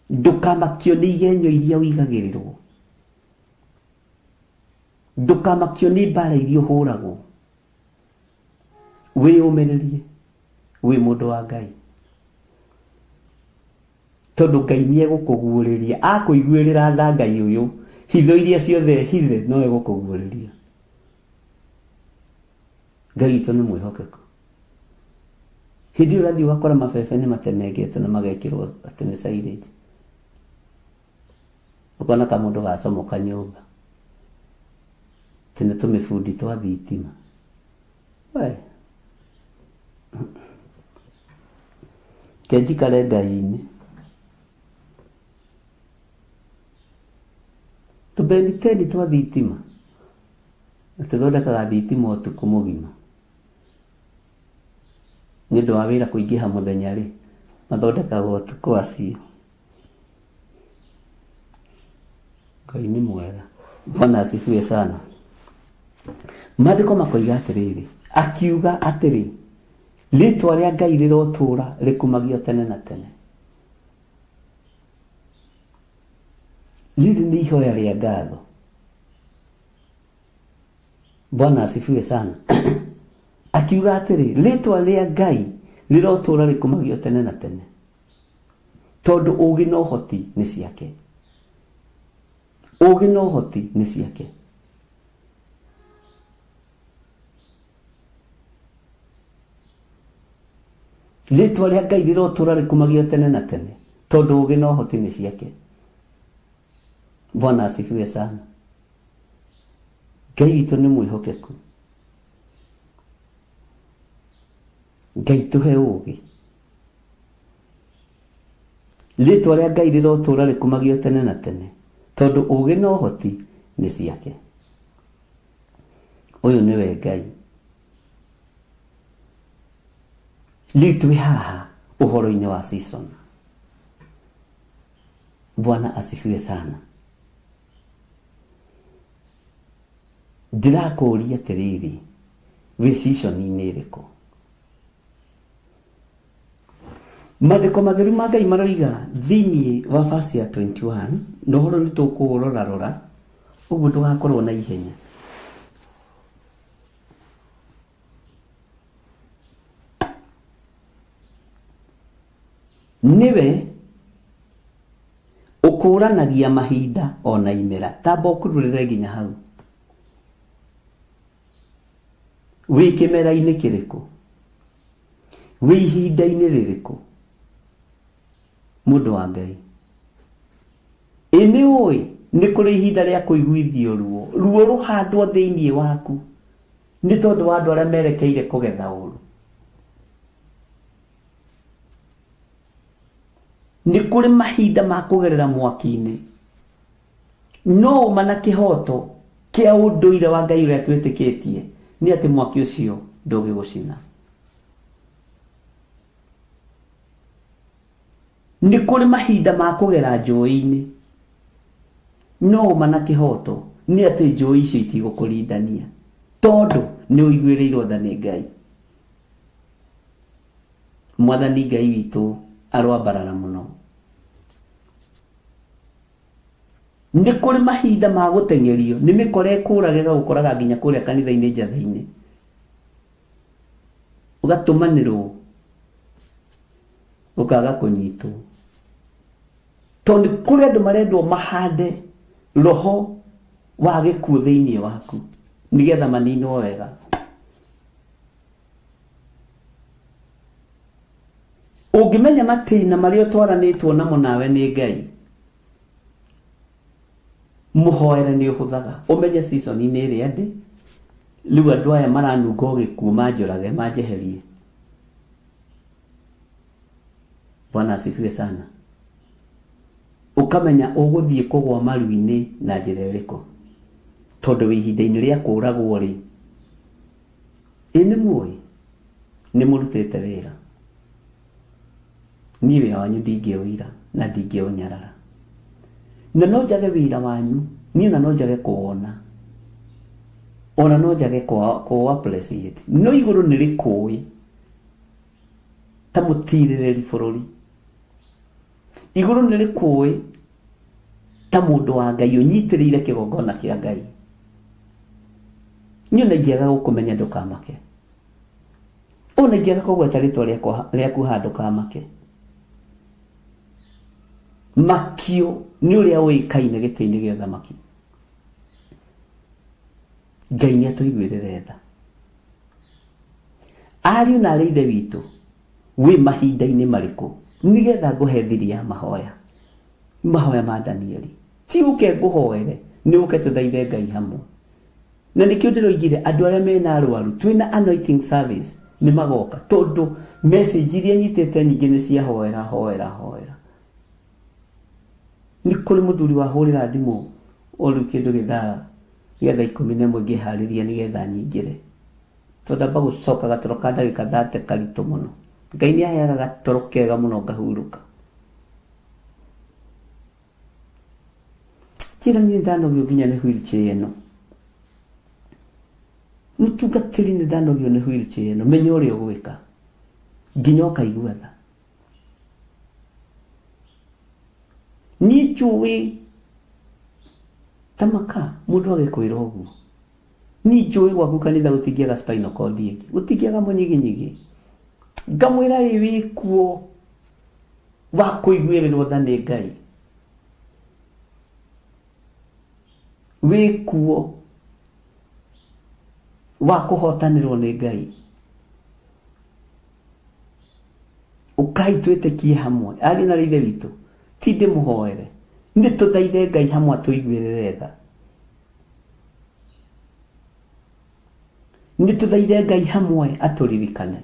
Ndũkamakio nĩ igenyo iria ũigagĩrĩrwo. Ndũkamakio nĩ mbara iria ũhũragwo. Wĩyũmĩrĩrie wĩ mũndũ wa Ngai. Tondũ Ngai nĩ egũkũguũrĩria, akũiguĩrĩra tha Ngai ũyũ, hitho iria ciothe hithe no egũkũguũrĩria. Ngai witũ nĩ mwĩhokeku. Hĩndĩ ĩyo ũrathiĩ ũgakora mabebe nĩ matemengetwo na magekĩrwo atĩ nĩ silage. Ũkona kamũndũ gacomoka nyũmba. Atĩ nĩ tũmĩbundi twa thitima. We. Reke njikare Ngai-inĩ. Tũbeniteni twa thitima. Na tũthondekaga thitima ũtukũ mũgima. Nĩ ũndũ wa wĩra kũingĩha mũthenya rĩ, mathondekagwo ũtukũ acio. Ngai nĩ mwega. Bwana asifiwe sana. Maandĩko makoiga atĩrĩrĩ, akiuga atĩrĩ, rĩtwa rĩa Ngai rĩrotũũra rĩkumagio tene na tene. Rĩrĩ nĩ ihoya rĩa ngatho. Bwana asifiwe sana. Akiuga atĩrĩ, rĩtwa rĩa Ngai rĩrotũũra rĩkumagio tene na tene. Tondũ ũũgĩ na ũhoti nĩ ciake. Ũũgĩ na ũhoti nĩ ciake. Rĩtwa rĩa Ngai rĩrotũũra rĩkumagio tene na tene, tondũ ũũgĩ na ũhoti nĩ ciake. Bwana asifiwe sana. Ngai witũ nĩ mwĩhokeku. Ngai tũhe ũũgĩ. Rĩtwa rĩa Ngai rĩrotũũra rĩkumagio tene na tene, tondũ ũũgĩ na ũhoti nĩ ciake. Ũyũ nĩwe Ngai. Rĩu twĩ haha ũhoro-inĩ wa season. Bwana asifiwe sana. Ndĩrakũũria atĩrĩrĩ, wĩ season-inĩ ĩrĩkũ? Maandĩko matheru ma Ngai maroiga thĩinĩ wa verse ya 21, na ũhoro nĩ tũkũũrora rora, ũguo ndũgakorwo na ihenya. Nĩwe ũkũũranagia mahinda o na imera. Tamba ũkururĩre nginya hau. Wĩ kĩmera-inĩ kĩrĩkũ? Wĩ ihinda-inĩ rĩrĩkũ? Mũndũ wa Ngai. Ĩ nĩ ũĩ nĩ kũrĩ ihinda rĩa kũiguithio ruo, ruo rũhandwo thĩinĩ waku nĩ tondũ wa andũ arĩa merekeire kũgetha ũru. Nĩ kũrĩ mahinda ma kũgerera mwaki-inĩ. No ũma na kĩhoto kĩa ũndũire wa Ngai ũrĩa twĩtĩkĩtie nĩ atĩ mwaki ũcio ndũngĩgũcina. Nĩ kũrĩ mahinda ma kũgera njũĩ-inĩ. No ũma na kĩhoto nĩ atĩ njũĩ icio itigũkũrindania tondũ nĩ ũiguĩrĩirwo tha nĩ Ngai. Mwathani Ngai witũ aroambarara mũno. Nĩ kũrĩ mahinda ma gũteng'erio nĩ mĩkora ĩkũraga ĩgagũkoraga nginya kũrĩa kanitha-inĩ njatha-inĩ. Ũgatũmanĩrwo ũkaga kũnyitwo. Tondũ nĩ kũrĩ andũ marendwo mahande roho wa gĩkuũ thĩinĩ waku nĩgetha maninwo wega. Ũngĩmenya matĩna marĩa ũtwaranĩtwo namo nawe nĩ Ngai, mũhoere nĩ ũhũthaga. Ũmenye season-inĩ ĩrĩa ndĩ, rĩu andũ aya maranunga o gĩkuũ manjũrage manjeherie. Bwana asifiwe sana. Ũkamenya ũgũthiĩ kũgwa maru-inĩ na njĩra ĩrĩkũ. Tondũ wĩ ihinda-inĩ rĩa kũragwo rĩ, Ĩ nĩ mũĩ nĩ mũrutĩte wĩra? Niĩ wĩra wanyu ndingĩũira na ndingĩũnyarara. Na no njage wĩra wanyu, niĩ ona no njage kũwona. Ona no njage kũ appreciate no igũrũ nĩ rĩkũĩ ta mũtirĩrĩri bũrũri. Igũrũ nĩ rĩkũĩ ta mũndũ wa Ngai ũnyitĩrĩire kĩgongona kĩa Ngai. Niĩ ona ingĩaga gũkũmenya ndũkamake. Ona ingĩaga kũgweta rĩtwa rĩaku haha ndũkamake. Makio nĩ ũrĩa ũĩkaine gĩtĩ-inĩ gĩa ũthamaki. Ngai nĩ atũiguĩrĩre tha. Ariũ na arĩ ithe witũ, wĩ mahinda-inĩ marĩkũ nĩgetha ngũhe thiri ya mahoya? Mahoya ma Danieli. Ti ũke ngũhoere, nĩ ũke tũthaithe Ngai hamwe. Na nĩkĩo ndĩroigire andũ arĩa mena arwaru, twĩna anointing service, nĩ magoka. Tondũ message iria nyitĩte nyingĩ nĩ cia hoera, hoera, hoera. Nĩ kũrĩ mũthuri wahũrĩra thimũ o rĩu kĩndũ gĩthaa gĩa thaa 11 ngĩharĩria nĩgetha nyingĩre. Tondũ ndamba gũcoka gatoro ka ndagĩka thate karitũ mũno. Ngai nĩ aheaga gatoro kega mũno ngahurũka. Njĩra niĩ ndanogio nginya nĩ wheelchair ĩno. Mũtungatĩri nĩ ndanogio nĩ wheelchair ĩno. Menya ũrĩa ũgwĩka. Nginya ũkaigua tha. Niĩ njũĩ ta maka mũndũ agĩkwĩra ũguo. Niĩ njũĩ gwaku kanitha gũtingĩaga spinal cord ĩngĩ, gũtingĩaga mũnyiginyigi. Ngamwĩra ĩ wĩkuo wa kũiguĩrĩrwo tha nĩ Ngai. Wĩkuo wa kũhotanĩrwo nĩ Ngai. Ũkai twĩtĩkie hamwe. Ariũ na ithe witũ, ti ndĩmũhoere. Nĩ tũthaithe Ngai hamwe atũiguĩrĩre tha. Nĩ tũthaithe Ngai hamwe atũririkane.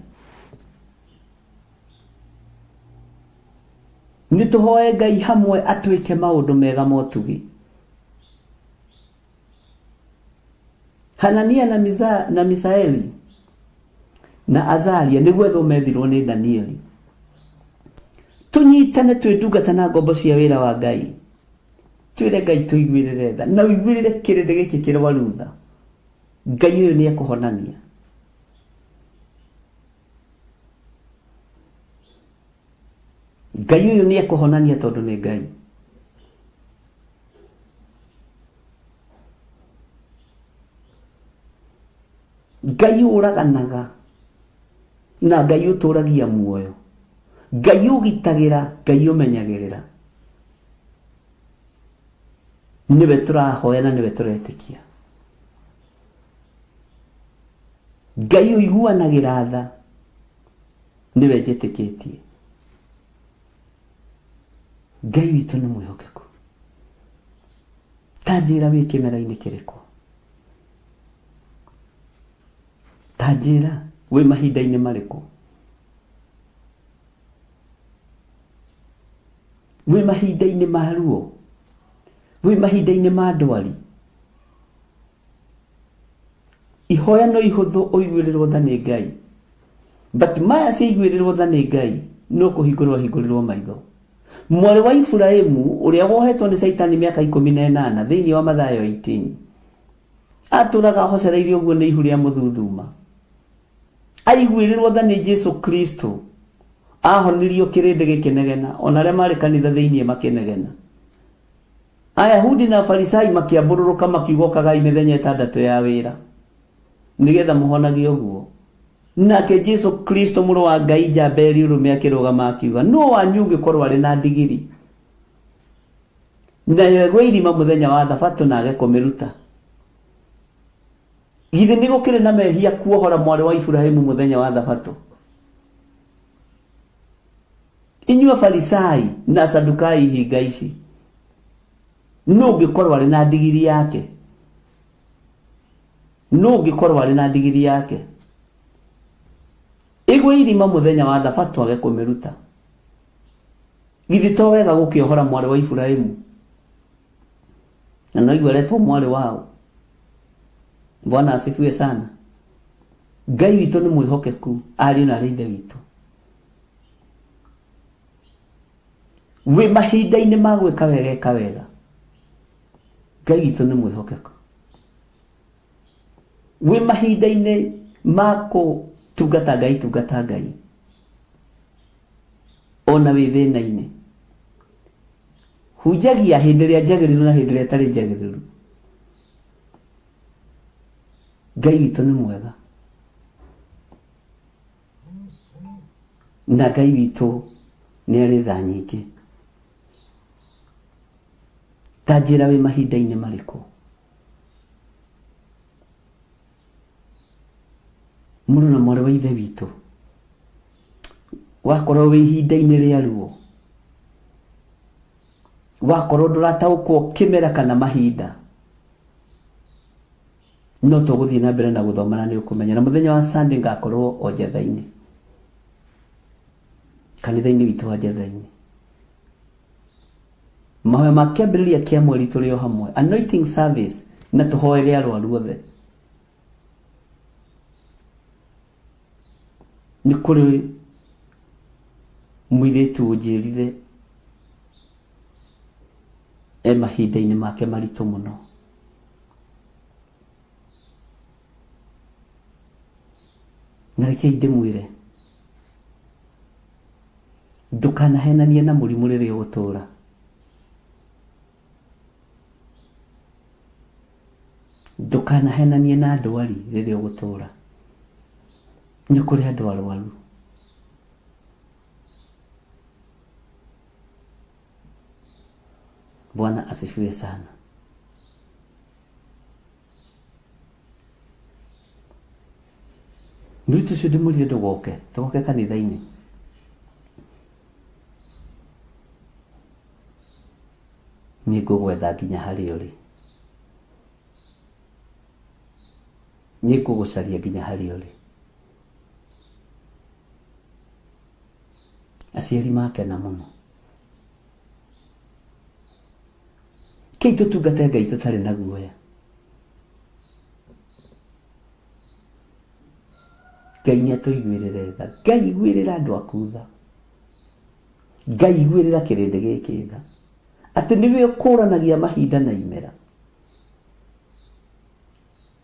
Nĩ tũhoe Ngai hamwe atwĩke maũndũ mega ma ũtugi. Hanania na, Miza, na Misaeli na Azaria nĩ gwethwo methirwo nĩ Danieli. Tũnyitane twĩ ndungata na ngombo cia wĩra wa Ngai. Twĩre Ngai tũiguĩrĩre tha na ũiguĩrĩre kĩrĩndĩ gĩkĩ kĩrwaru tha. Ngai ũyũ nĩ ekũhonania. Ngai ũyũ nĩ ekũhonania tondũ nĩ Ngai. Ngai ũraganaga na Ngai ũtũragia muoyo. Ngai ũgitagĩra, Ngai ũmenyagĩrĩra. Nĩwe tũrahoya na nĩwe tũretĩkia. Ngai ũiguanagĩra tha nĩwe njĩtĩkĩtie. Ngai witũ nĩ mwĩhokeku. Ta njĩra wĩ kĩmera-inĩ kĩrĩkũ? Ta njĩra wĩ mahinda-inĩ marĩkũ? Wĩ mahinda-inĩ ma ruo? Wĩ mahinda-inĩ ma ndwari? Ihoya no ihũthũ ũiguĩrĩrwo tha nĩ Ngai. But maya ciaiguĩrĩrwo tha nĩ Ngai no kũhingũrwo ahingũrĩrwo maitho. Mwarĩ wa Iburahimu ũrĩa wohetwo nĩ Caitani mĩaka 18 thĩinĩ wa Mathayo 18 atũraga ahocereirio ũguo nĩ ihu rĩa mũthuthuma. Aiguĩrĩrwo tha nĩ Jesu Kristo ahonirio kĩrĩndĩ gĩkĩnegena ona arĩa marĩ kanitha thĩinĩ makĩnegena. Ayahudi na Afarisai makĩambũrũrũka makiuga ũkagai mĩthenya ĩtandatũ ya wĩra nĩgetha mũhonagio ũguo. Nake Jesu Kristo mũrũ wa Ngai njamba ĩrĩ ũrũme akĩrũgama akiuga, nũ wanyu ũngĩkorwo arĩ na ndigiri nayo ĩgwe irima mũthenya wa thabatũ na age kũmĩruta? Githĩ nĩ gũkĩrĩ na mehia kuohora mwarĩ wa Iburahimu mũthenya wa thabatũ? Inyuĩ Afarisai na Asadukai ihinga ici, nũ ũngĩkorwo arĩ na ndigiri yake? Nũ ũngĩkorwo arĩ na ndigiri yake ĩgwe irima mũthenya wa thabatũ age kũmĩruta? Githĩ to wega gũkĩohora mwarĩ wa Iburahimu? Na no igua aretwo mwarĩ wao. Bwana asifiwe sana. Ngai witũ nĩ mwĩhokeku, ariũ na arĩ ithe witũ. Wĩ mahinda-inĩ ma gwĩka wega, ĩka wega. Ngai witũ nĩ mwĩhokeku. Wĩ mahinda-inĩ ma kũtungata Ngai, tungata Ngai. Ona wĩ thĩna-inĩ. Hunjagia hĩndĩ ĩrĩa njagĩrĩru na hĩndĩ ĩrĩa ĩtarĩ njagĩrĩru. Ngai witũ nĩ mwega. Na Ngai witũ nĩ arĩ tha nyingĩ. Ta njĩra wĩ mahinda-inĩ marĩkũ? Mũrũ na mwarĩ wa ithe witũ, wakorwo wĩ ihinda-inĩ rĩa ruo, wakorwo ndũrataũkwo kĩmera kana mahinda, no tũgũthiĩ na mbere na gũthoma na nĩ ũkũmenya. Na mũthenya wa Sunday ngakorwo o Njatha-inĩ, kanitha-inĩ witũ wa Njatha-inĩ. Mahoya ma kĩambĩrĩria kĩa mweri tũrĩ o hamwe, anointing service, na tũhoere arwaru othe. Nĩ kũrĩ mũirĩtu ũnjĩrire e mahinda-inĩ make maritũ mũno. Na rekei ndĩmwĩre, ndũkanahenanie na mũrimũ rĩrĩa ũgũtũra. Ndũkanahenanie na ndwari rĩrĩa ũgũtũra. Nĩ kũrĩ andũ arwaru. Bwana asifiwe sana. Mũirĩtu ũcio ndĩmwĩrire ndũgoke, ndũgoke kanitha-inĩ. Nĩ ngũgwetha nginya harĩa ũrĩ. Nĩ ngũgũcaria nginya harĩa ũrĩ. Aciari makena mũno. Kĩi tũtungate Ngai tũtarĩ na guoya. Ngai nĩ atũiguĩrĩre tha. Ngai iguĩrĩra andũ aku tha. Ngai iguĩrĩra kĩrĩndĩ gĩkĩ tha. Atĩ nĩwe ũkũranagia mahinda na imera.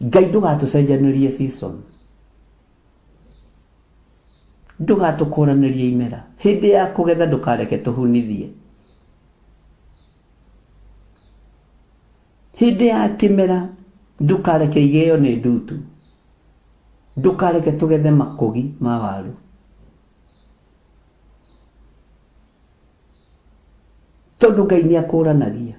Ngai ndũgatũcenjanĩrie season. Ndũgatũkũranĩrie imera. Hĩndĩ ya kũgetha ndũkareke tũhunithie. Hĩndĩ ya kĩmera ndũkareke igĩo nĩ ndutu. Ndũkareke tũgethe makũgi ma waru. Tondũ Ngai nĩ akũranagia.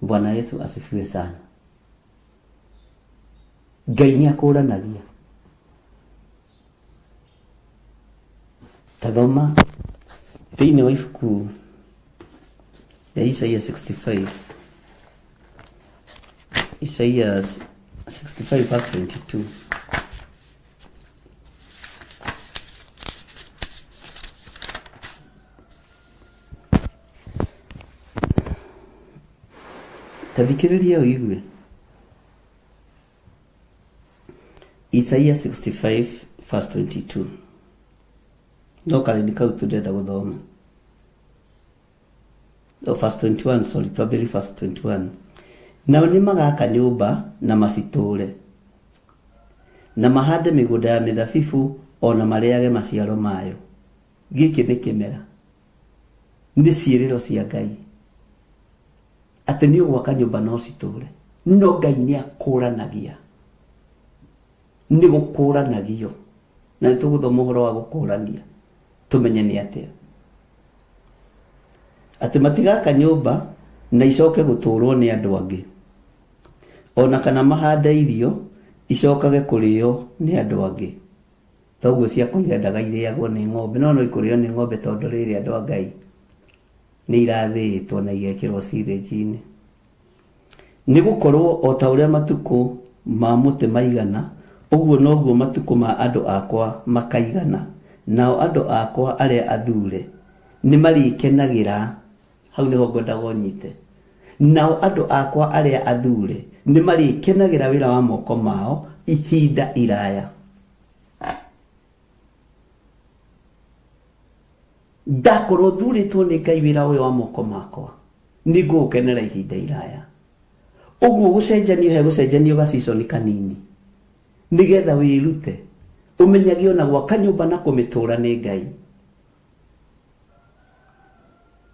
Bwana Yesu asifiwe sana. Ngai nĩ akũranagia. Ta thoma thĩinĩ wa ibuku rĩa Isaia 65 Isaia 65 verse 22 Ta thikĩrĩria ũigue. Isaia 65 verse 22 no karĩni kau tu ndĩrenda gũthoma. Oh, verse 21 sorry, twambĩrĩrie verse 21. Nao nĩ magaka nyũmba na macitũũre, na mahande mĩgũnda ya mĩthabibũ o na marĩage maciaro mayo. Gĩkĩ nĩ kĩmera, nĩ ciĩrĩro cia Ngai atĩ nĩ ũgwaka nyũmba no citũũre. No Ngai nĩ akũranagia, nĩ gũkũranagio, na nĩ tũgũthoma ũhoro wa gũkũrania tũmenye nĩ atĩa. Atĩ matigaka nyũmba na icoke gũtũũrwo nĩ andũ angĩ, o na kana mahande irio icokage kũrĩo nĩ andũ angĩ. Toguo ciakwa irendaga irĩagwo nĩ ng'ombe, no no ikũrĩo nĩ ng'ombe tondũ rĩrĩ andũ a Ngai nĩ irathĩĩtwo na igekĩrwo silage-inĩ. Nĩ gũkorwo o ta ũrĩa matukũ ma mũtĩ maigana, ũguo noguo matukũ ma andũ akwa makaigana, nao andũ akwa arĩa athuure nĩmarĩkenagĩra, hau nĩho ngwendaga ũnyite, nao andũ akwa arĩa athuure nĩmarĩkenagĩra wĩra wa moko mao ihinda iraya. Ndakorwo thurĩtwo nĩ Ngai wĩra ũyũ wa moko makwa, Nĩ ngũgũkenera ihinda iraya. Ũguo gũcenjanio he gũcenjanio ga season kanini. Nĩgetha wĩrute. Ũmenyage ona gwaka nyũmba na kũmĩtũra nĩ Ngai.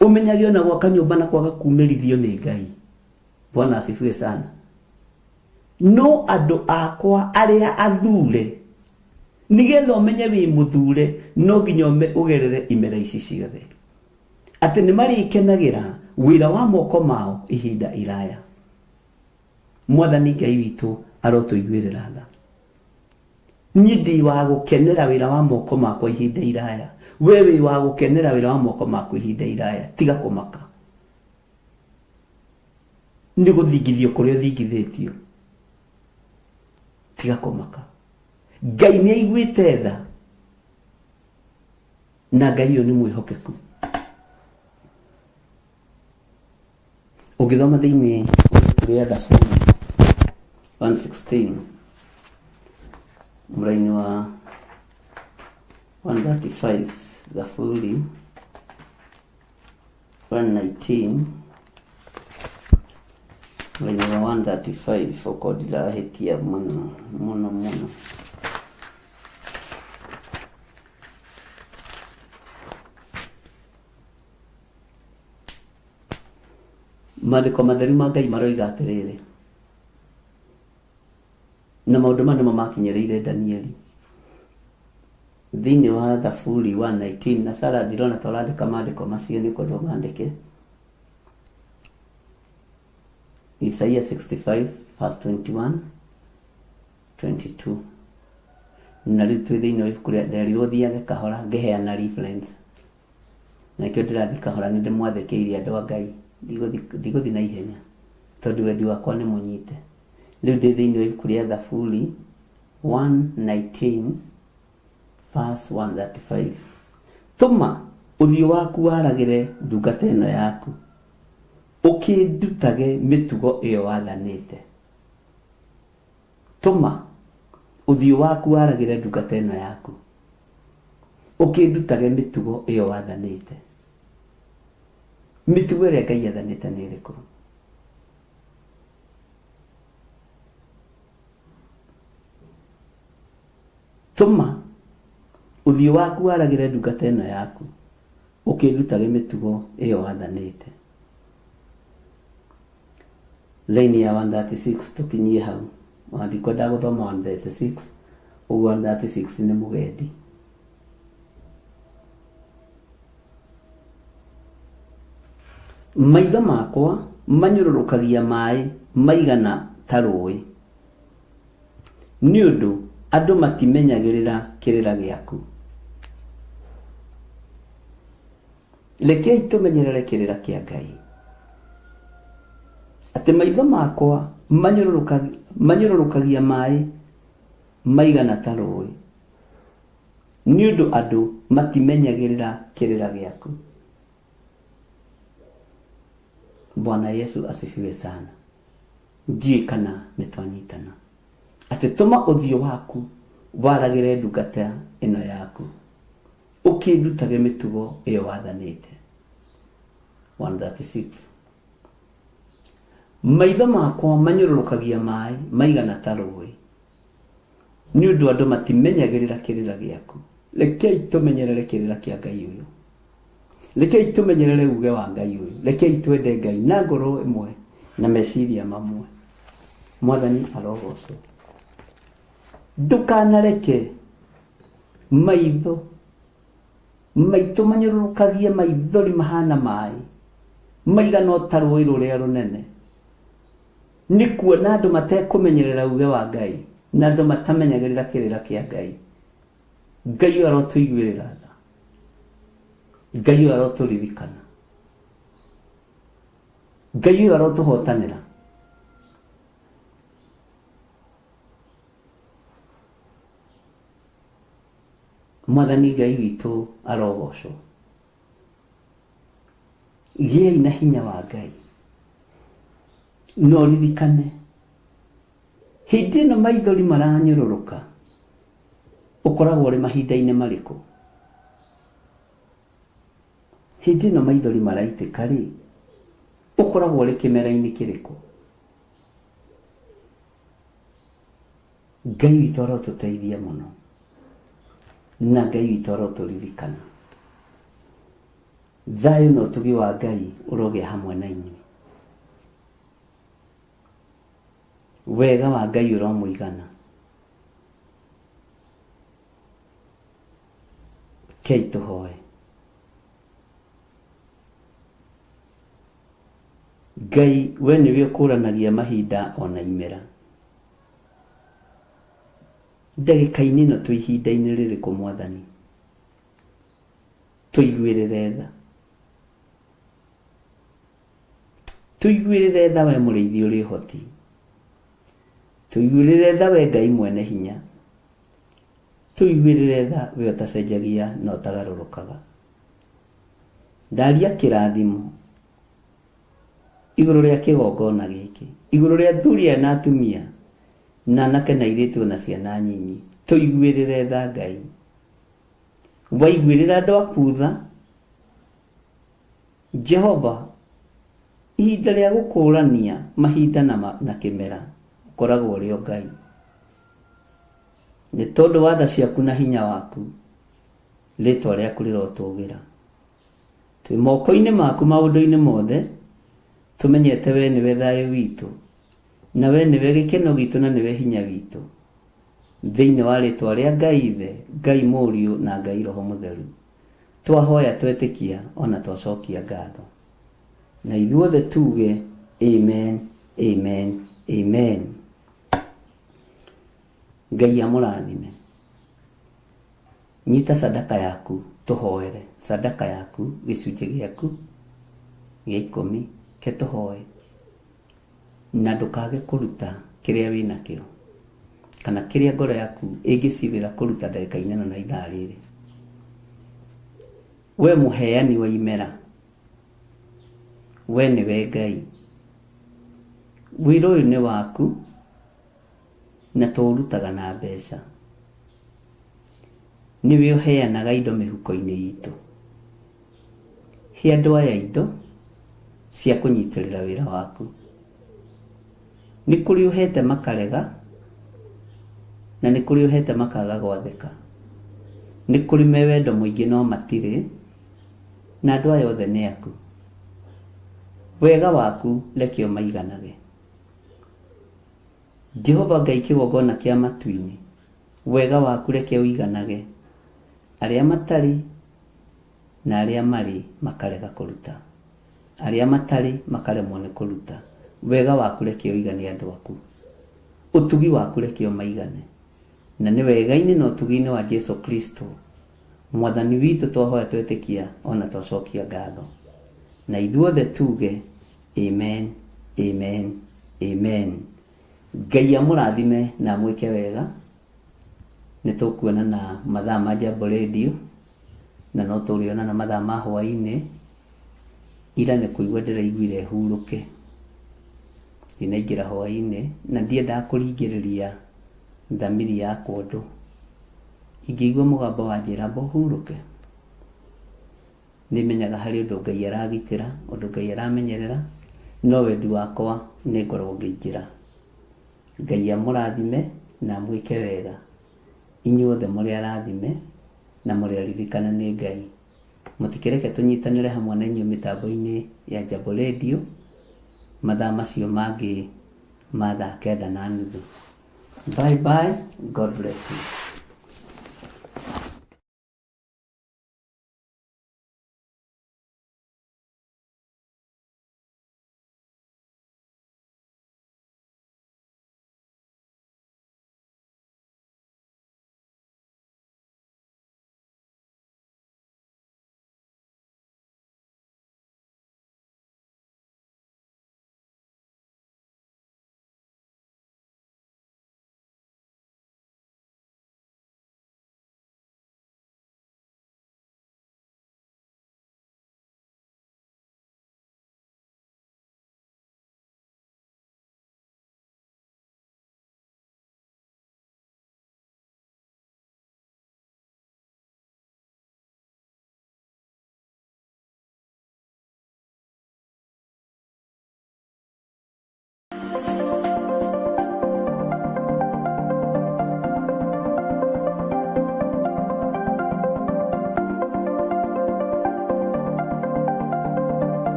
Ũmenyage ona gwaka nyũmba na kwaga kumĩrithio nĩ Ngai. Bwana asifiwe sana. No andũ akwa arĩa athure, nĩgetha ũmenye wĩ mũthure, no nginya ũgerere imera ici ciothe. Atĩ nĩ marĩkenagĩra wĩra wa moko mao ihinda iraya. Mwathani Ngai witũ arotũiguĩrĩra tha. Niĩ ndĩ wa gũkenera wĩra wa moko makwa ihinda iraya. We wĩ wa gũkenera wĩra wa moko maku ihinda iraya. Tiga kũmaka. Nĩ gũthingithio kũrĩa ũthingithĩtio. Tiga kũmaka. Ngai nĩ aiguĩte tha. Na Ngai ũyũ nĩ mwĩhokeku. Ũngĩthoma thĩinĩ wa ibuku rĩa Thaburi 116 mũraini wa 135 Thaburi 119 mũraini wa 135 okorwo ndirahĩtia mũno mũno mũno. Maandĩko matheru ma Ngai maroiga atĩrĩrĩ, na maũndũ maya nĩmo makinyĩrĩire Danieli thĩinĩ wa Thaburi 119 na Sara ndirona ta ũrandĩka maandĩko macio nĩ ũkwendwo mandĩke Isaia 65 verse 21 22 na rĩu twĩ thĩinĩ wa ibuku rĩa nderirwo thiage kahora ngĩheana reference Na nĩkĩo ndĩrathiĩ kahora nĩ ndĩmwathĩkĩire andũ a Ngai, ndigũthiĩ na ihenya tondũ wendi wakwa nĩ mũnyite. Rĩu ndĩ thĩinĩ wa ibuku rĩa Thaburi 119 verse 135. Tũma ũthiũ waku waragĩre ndungata ĩno yaku, ũkĩndutage mĩtugo ĩyo wathanĩte. Tũma ũthiũ waku waragĩre ndungata ĩno yaku, ũkĩndutage mĩtugo ĩyo wathanĩte. Mĩtugo ĩrĩa Ngai athanĩte nĩ ĩrĩkũ? Tũma ũthiũ waku waragĩre ndungata ĩno yaku, ũkĩndutage mĩtugo ĩyo wathanĩte. Line ya 136 tũkinyie hau. Ona ndikwenda gũthoma 136, ũguo 136 nĩ mũgendi. Maitho makwa manyũrũrũkagia maĩ maigana ta rũũĩ, nĩ ũndũ andũ matimenyagĩrĩra kĩrĩra gĩaku. Rekei tũmenyerere kĩrĩra kĩa Ngai. Atĩ maitho makwa manyũrũrũkagia maĩ maigana ta rũũĩ, nĩ ũndũ andũ matimenyagĩrĩra kĩrĩra gĩaku. Bwana Yesu asifiwe sana. Ndiũĩ kana nĩ twanyitana. Atĩ tũma ũthiũ waku waragĩre ndungata ĩno yaku. Ũkĩndutage mĩtugo ĩyo wathanĩte. 136 Maitho makwa manyũrũrũkagia maĩ maigana ta rũũĩ, nĩ ũndũ andũ matimenyagĩrĩra kĩrĩra gĩaku. Rekei tũmenyerere kĩrĩra kĩa Ngai ũyũ. Rekei tũmenyerere uge wa Ngai ũyũ. Rekei twende Ngai na ngoro ĩmwe na meciria mamwe. Mwathani arogocwo. Ndũkanareke maitho maitũ manyũrũrũkagie maithori mahana maĩ maigana o ta rũĩ rũrĩa rũnene nĩ kuona andũ matekũmenyerera uge wa Ngai na andũ matamenyagĩrĩra kĩrĩra kĩa Ngai. Ngai ũyũ arotũiguĩrĩra tha. Ngai ũyũ arotũririkana. Ngai ũyũ arotũhotanĩra. Mwathani Ngai witũ arogocwo. Gĩai na hinya wa Ngai. Na ũririkane, hĩndĩ ĩno maithori maranyũrũrũka, ũkoragwo ũrĩ mahinda-inĩ marĩkũ? Hĩndĩ ĩno maithori maraitĩka-rĩ, Ũkoragwo ũrĩ kĩmera-inĩ kĩrĩkũ? Ngai witũ arotũteithia mũno, na Ngai witũ arotũririkana. Thayũ na ũtugi wa Ngai ũrogĩa hamwe na inyuĩ. Wega wa Ngai ũromũigana. Kei tũhoe. Ngai we nĩwe ũkũranagia mahinda ona imera. Ndagĩka-inĩ ĩno twĩ ihinda-inĩ rĩrĩkũ Mwathani? Tũiguĩrĩre tha. Tũiguĩrĩre tha we mũrĩithi ũrĩ ũhoti. Tũiguĩrĩre tha we Ngai mwene hinya. Tũiguĩrĩre tha we ũtacenjagia na ũtagarũrũkaga. Ndaria kĩrathimo igũrũ rĩa kĩgongona gĩkĩ, igũrũ rĩa athuri aya na atumia, na anake na airĩtu ona ciana nyinyi. Tũiguĩrĩre tha Ngai. Waiguĩrĩra andũ aku tha, Jehova, ihinda rĩa gũkũũrania mahinda na, na kĩmera ũkoragwo ũrĩ o Ngai. Nĩ tondũ wa tha ciaku na hinya waku, rĩtwa rĩaku rĩrotũgĩra. Twĩ moko-inĩ maku maũndũ-inĩ mothe, tũmenyete we nĩwe thayũ witũ, na we nĩwe gĩkeno gitũ na nĩwe hinya witũ. Thĩinĩ wa rĩtwa rĩa Ngai Ithe, Ngai Mũriũ na Ngai Roho Mũtheru, twahoya twetĩkia ona twacokia ngatho. Na ithuothe tuge amen, amen, amen. Ngai amũrathime. Nyita sadaka yaku tũhoere, sadaka yaku, gĩcunjĩ gĩaku gĩa ikũmi, ke tũhoe. Na ndũkage kũruta kĩrĩa wĩ nakĩo, kana kĩrĩa ngoro yaku ĩngĩcirĩra kũruta ndagĩka-inĩ ĩno na ithaa rĩrĩ. We mũheani wa imera, we nĩwe Ngai. Wĩra ũyũ nĩ waku, na tũũrutaga na mbeca. Nĩwe ũheanaga indo mĩhuko-inĩ itũ. He andũ aya indo cia kũnyitĩrĩra wĩra waku. Nĩ kũrĩ ũhete makarega, na nĩ kũrĩ ũhete makaga gwathĩka. Nĩ kũrĩ me wendo mũingĩ no matirĩ, na andũ aya othe nĩ aku. Wega waku reke ũmaiganage. Jehova Ngai kĩgongona kĩa matu-inĩ, wega waku reke ũiganage, arĩa matarĩ na arĩa marĩ makarega kũruta, arĩa matarĩ makaremwo nĩ kũruta, wega waku reke ũigane andũ aku, ũtugi waku reke ũmaigane, na nĩ wega-inĩ na ũtugi-inĩ wa Jesu Kristo Mwathani witũ twahoya twetĩkia ona twacokia ngatho. Na ithuothe tuge amen, amen, amen. Ngai amũrathime na amwĩke wega. Nĩ tũkuonana mathaa ma Jambo Radio na no tũrĩonana mathaa ma hwaĩ-inĩ. Ira nĩ kũigua ndĩraiguire hurũke ndinaingĩra hwaĩ-inĩ na ndiendaga kũringĩrĩria thamiri yakwa ũndũ. Ingĩigua mũgambo wanjĩra amba ũhurũke, nĩ menyaga harĩ ũndũ Ngai aragitĩra, ũndũ Ngai aramenyerera, no wendi wakwa nĩ ngorwo ngĩingĩra. Ngai amũrathime na amwĩke wega. Inyuothe mũrĩ arathime na mũrĩ aririkane nĩ Ngai. Mũtikĩreke tũnyitanĩre hamwe na inyuĩ mĩtambo-inĩ ya Jambo Radio mathaa macio mangĩ ma thaa 9:30. Bye bye, God bless you.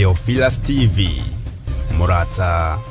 Theophilus TV, Mũrata.